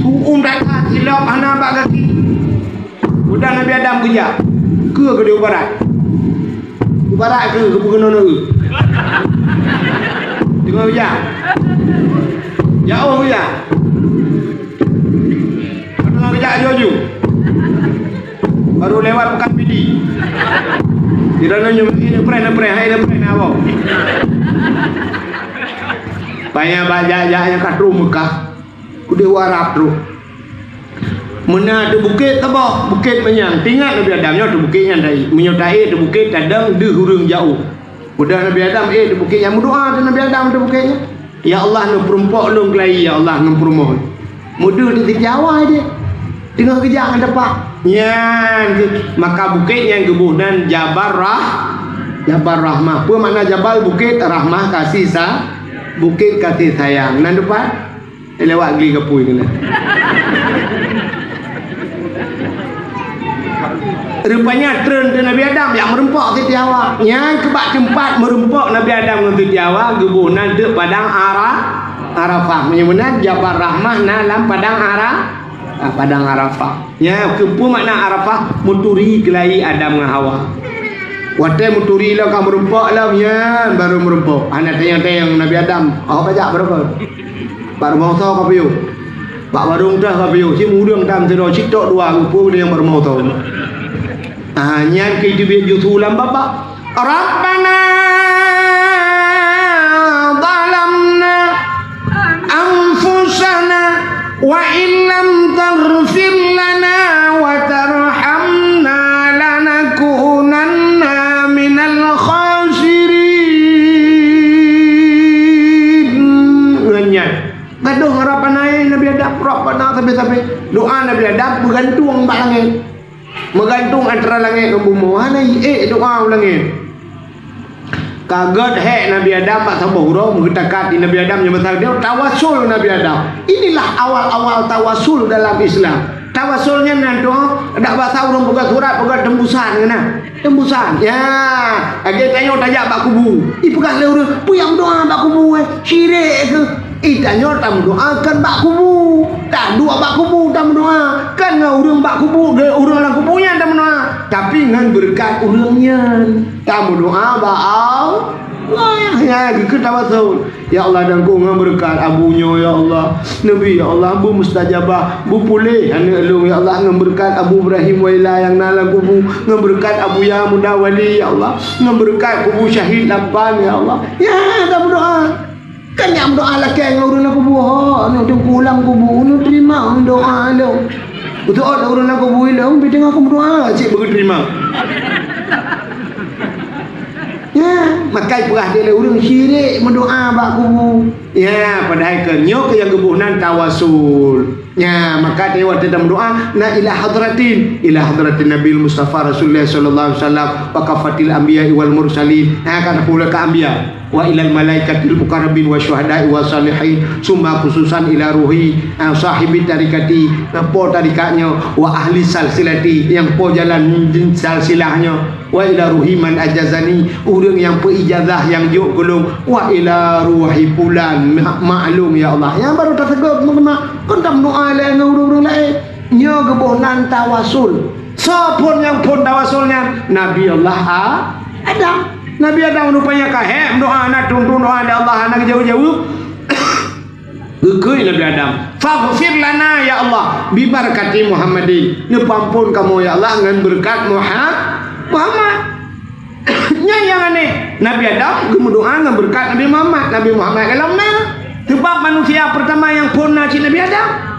Su'um that-that silop hana bak gaki. Udah Nabi Adam geujak. Keu geudeh u barat. U barat keu geupeukeunong neu. Teungoh geujak. Jaoh geujak. Teungoh geujak aju-aju. Baru lewat Pekan Pidi. Di dalam nyoe ini pernah, pernah, ini pernah apa? Banyak, banyak, banyak yang kat rumah kah? Udeh u Arab trok. Meunan ateueh bukét saboh, bukét manyang. Teuingat Nabi Adam nyoe ateueh bukét nyan taék. Meunyoe taék ateueh bukét, kadang deuh ureuëng jiôh. Udah Nabi Adam ék ateueh bukét nyan, meudoa ateueh Nabi Adam ateueh bukét nyan. "Ya Allah, neupeureumpok lôn keulayi, ya Allah, ngon peurumoh." Meudeuh di Siti Hawa dia. Teungoh geujak ngon teumpat. Nyan keuh, maka bukét nyan geuboh nan Jabal Rah-, Jabal Rahmah. Peue makna Jabal? Bukét, Rahmah kasih sa-, bukét kasih sayang. Nan teumpat? Eh, lewat geli kapui keunan. Rupanya treun teuh Nabi Adam nyang meureumpok Siti Hawa. Nyan keuh bak teumpat meureumpok Nabi Adam ngon Siti Hawa geuboh nan teuk padang Ara-, Arafah. Meunyoe meunan Jabal Rahmah na lam padang Ara-, ah, padang Arafah. Nyan keuh peue makna Arafah? Meuturi keulayi Adam ngon Hawa. Watée meuturi lom ka meureumpok lom, nyan barô meureumpok. Hana tanyong-tanyong Nabi Adam, "Oh, ka jak barô?" Bak rumoh soe ka piôh? Bak warong teuh ka piôh. Cit ureuëng tam sidroe, cit tok dua, rupa nyang bak rumoh soe. Ah, nyan keuh teubiet Yusuf lam babah. "Rabbana zalamna anfusana wa illam taghfir lana wa tarhamna lanakunanna minal khasirin." Ngon nyan. Gadoh harapan laén Nabi Adam, Rabbana sabe-sabe. Doa Nabi Adam meugantung bak langét. Meugantung antara langét ngon bumoe. Hana jiék doa u langét. Ka gét hék Nabi Adam bak saboh uroe, meugeutakat di Nabi Adam nyang masa dia tawasul Nabi Adam. Inilah awal-awal tawasul dalam Islam. Tawasul nyan na doa, dak basa ureuëng peugah surat, peugah tembusan keunan. Tembusan. Ya, lagée tanyoe tajak bak kubu. Ipeugah lé ureuëng, "Peue nyang meudoa bak kubu, eh? Syirik keuh?" Ih, tanyoe tameudoa kon bak kubu. Taduek bak kubu tameudoa. Kon ngon ureuëng bak kubu, ureuëng lam kubu nyan tameudoa. Tapi ngon beureukat ureuëng nyan. Tameudoa bak Allah. Nyan keuh tawasul. Ya Allah, dan keu ngon beureukat abu nyoe, ya Allah. Nabi, ya Allah, beumustajabah, beupuléh aneuk lôn, ya Allah, ngon beureukat Abu Ibrahim Waila nyang na lam kubu, ngon beureukat Abuya Muda Wali, ya Allah, ngon beureukat kubu syahid Lapan, ya Allah. Ya, tameudoa. Kan nyang meudoa lakée ngon ureuëng lam kubu, ho, nyoe teungku lam kubu, nyoe teurimong doa lôn. Beutôi ureuëng lam kubu ilong, pi teungoh kumeudoa, cit beugeuteurima. Ya, makai peugah dia lé ureuëng syirik meudoa bak kubu. Ya, padahai keu nyoe keuh nyang geuboh nan tawasul. Nya, maka di watée tameudoa, na ila hadratin, ila hadratin Nabil Mustafa Rasulullah sallallahu alaihi wasallam, wa kafatil anbiya wal mursalin. Nah, kan pula ke anbiya. Wa ilal malaikatil muqarrabin wa syuhada'i wa salihin, summa khususan ila ruhi, ah, sahibi tarikati, ah, po tarikatnya, wa ahli salsilati, nyang po jalan silsilahnyo, wa ila ruhi man ajazani, ureuëng nyang peuijazah nyang jok keu lôn, wa ila ruhi fulan, ma-, maklum ya Allah. Nyang barô taseugop meukeumah, kon tameudoa lé ngon ureuëng-ureuëng laén. Nyoe geuboh nan tawasul. Soe phon nyang phon tawasul nyan? Nabi Allah A-, Adam. Nabi Adam rupanya ka hék meudoa, na tuntung doa di Allah hana geujaweueb-jaweueb. Geukheun Nabi Adam, "Faghfir lana ya Allah, bi barakati Muhammadin." Neupeuampon kamoe ya Allah ngon beureukat Muha-, Muhammad. Nyan nyang aneh. Nabi Adam geumeudoa ngon beureukat Nabi Muhammad. Nabi Muhammad golom na. Sebab manusia pertama nyang phon na cit Nabi Adam.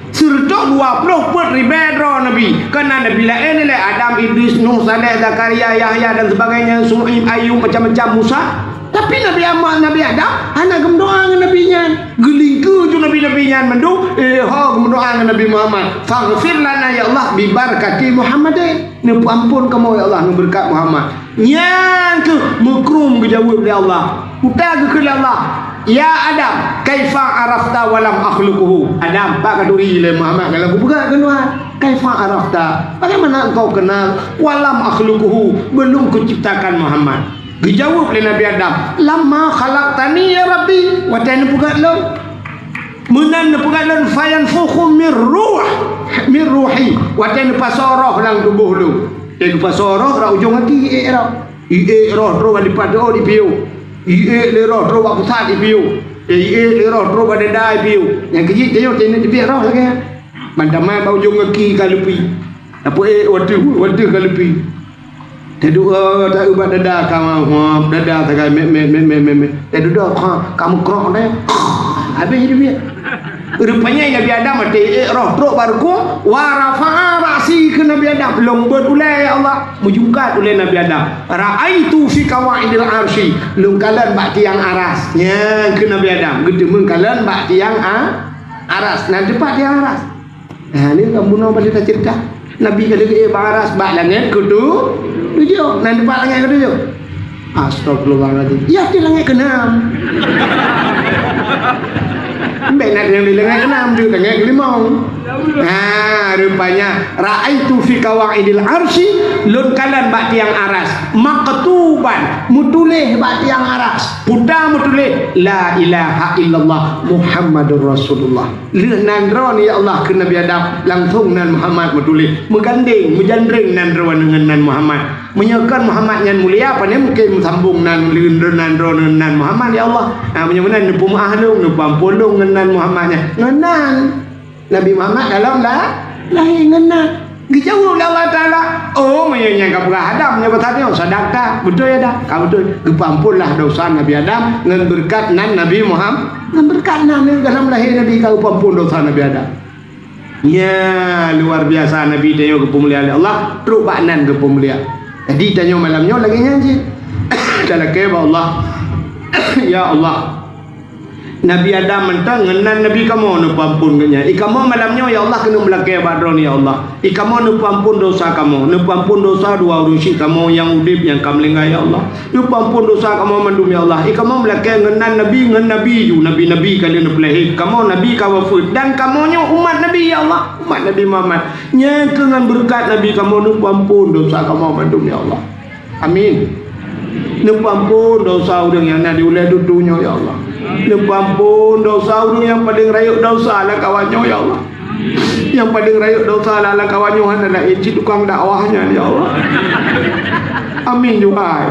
Seureutoh dua ploh peuet ribée droe nabi. Kon na nabi laén ilée Adam, Idris, Nuh, Saleh, Zakaria, Yahya dan sebagainya, Syu'aib, Ayub, macam-macam, Musa. Tapi Nabi Muhammad, Nabi Adam hana geumeudoa ngon nabi nyan. Geulingkeue ju nabi-nabi nyan mandum, eh, ho geumeudoa ngon Nabi Muhammad. "Faghfir lana ya Allah bi barakati Muhammadin." Neupeuampon kamoe ya Allah ngon beureukat Muhammad. Nyan keuh meukrum geujaweueb lé Allah. Uta geukheun lé Allah, "Ya Adam, kaifa arafta walam akhluquhu?" Adam, bak katuri lé Muhammad kalau geupeugah keu Tuhan, "Kaifa arafta? Bagaimana engkau kenal walam akhluquhu? Belum kuciptakan Muhammad." Geujaweueb lé Nabi Adam, "Lamma khalaqtani ya Rabbi." Watée neupeugah lôn. Meunan neupeugah lôn, "Fayanfukhu mir ruh, mir ruhi." Watée neupasoe roh lam tuboh lôn. Watée geupasoe roh, rot ujong gaki ék roh. Iék roh trok bak dipat doh dipiôh. Iék lé roh trok bak pusat dipiôh. Iék lé roh trok bak dada dipiôh. Nyang keujeuet tanyoe teubiet roh lagée nyan. Bantaman bak ujong gaki ka leupie. Tapeuék wateuh, wateuh ka leupie. Teuduek, eh, taeu bak dada ka, eh, dada sagai met, met, met. Teuduek, ha, ka meukrok deh. Habéh dipiôh. Rupanya Nabi Adam até ék roh trok bak rukuk, wa rafa'a ra'si kheun Nabi Adam, lôn beuet ulèe ya Allah, meujungkat ulèe Nabi Adam. Ra'aitu fi qawa'idil arsy, lôn kalon bak tiang aras. Nyan kheun Nabi Adam, geuteumeung kalon bak tiang a-, aras. Nan teumpat tiang aras. Nah, ni kamoe bunoe bak cerita-cerita. Nabi ka lheueh bak aras bak langèt keutu-, tujoh. Nan teumpat langèt keutujoh. Astagfirullahaladzim. Ya, di langèt keenam. Bèk na nyang di langèt keenam, di langèt keulimong. Ha, rupanya, ra'aitu fi qawa'idil arsy, lôn kalon bak tiang aras, maktuban, meutuléh bak tiang aras, puta meutuléh, "La ilaha illallah Muhammadur Rasulullah." Lheueh nan droeneuh, ya Allah, kheun Nabi Adam, langsong nan Muhammad meutuléh, meugandeng, meujanreng nan droeneuh ngon nan Muhammad. Meunyoe kon Muhammad nyan mulia, pane mungken meusambong nan lheueh nan droeneuh nan Muhammad, ya Allah. Ha, meunyoe meunan neupeumeu'ah lôn, neupeuampôn lôn ngon nan Muhammad nyan. Ngon nan Nabi Muhammad dalam la-, lahé ngon nan. Geujaweueb lé Allah Taala, "Oh, meunyoe nyan ka peugah Adam, nyoe bak tanyoe, sadaqta, beutôi Adam, ka beutôi. Geupeuamphonlah desya Nabi Adam ngon beureukat nan Nabi Muham-, ngon beureukat nan dalam lahé Nabi ka geupeuamphon desya Nabi Adam." Nya, luar biasa Nabi tanyoe geupeumulia lé Allah, trok bak nan geupeumulia. Jadi, tanyoe malam nyoe lagèe nyan cit. Talakèe bak Allah. Ya Allah, Nabi Adam mantong ngon nan Nabi kamoe neupeuamphon geuh nyan. I kamoe malam nyoe, ya Allah, keuneuk meulakèe bak droeneuh, ya Allah. I kamoe neupeuamphon desya kamoe, neupeuamphon desya dua ureueng syik kamoe nyang udeb nyang ka meuninggai, ya Allah. Neupeuamphon desya kamoe mandum, ya Allah. I kamoe meulakèe ngon nan Nabi, ngon Nabi ju, nabi-nabi ka lheueh neupeulahé. Kamoe Nabi ka wafeuet, dan kamoe nyoe umat Nabi, ya Allah, umat Nabi Muhammad. Nyan keuh ngon beureukat Nabi kamoe neupeuamphon desya kamoe mandum, ya Allah. Amin. Neupeuamphon desya ureueng nyang na di ulèe dudoe nyoe, ya Allah. Neupeuamphon desya ureueng nyang paleng rayeuk desya lam kawan nyoe, ya Allah. Nyang paleng rayeuk desya lam kawan nyoe hana laén cit tukang dakwah nyan, ya Allah. Amin, juhai.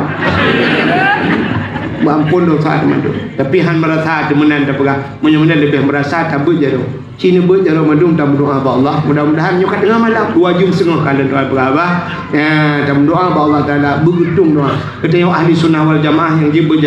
Beuamphon desya teuma tu. Tapi han meurasa teumeunan tapeugah. Meunyoe meunan leubeh meurasa tabeuet jaroe. Ci neubeuet jaroe mandum tameudoa bak Allah. Mudah-mudahan nyoe ka teungoh malam, dua jeuem seungoh ka lheueh doa beurabah. Ya, tameudoa bak Allah Taala, beugeutong doa. Geutanyoe ahli sunnah wal jamaah nyang jeuet beuet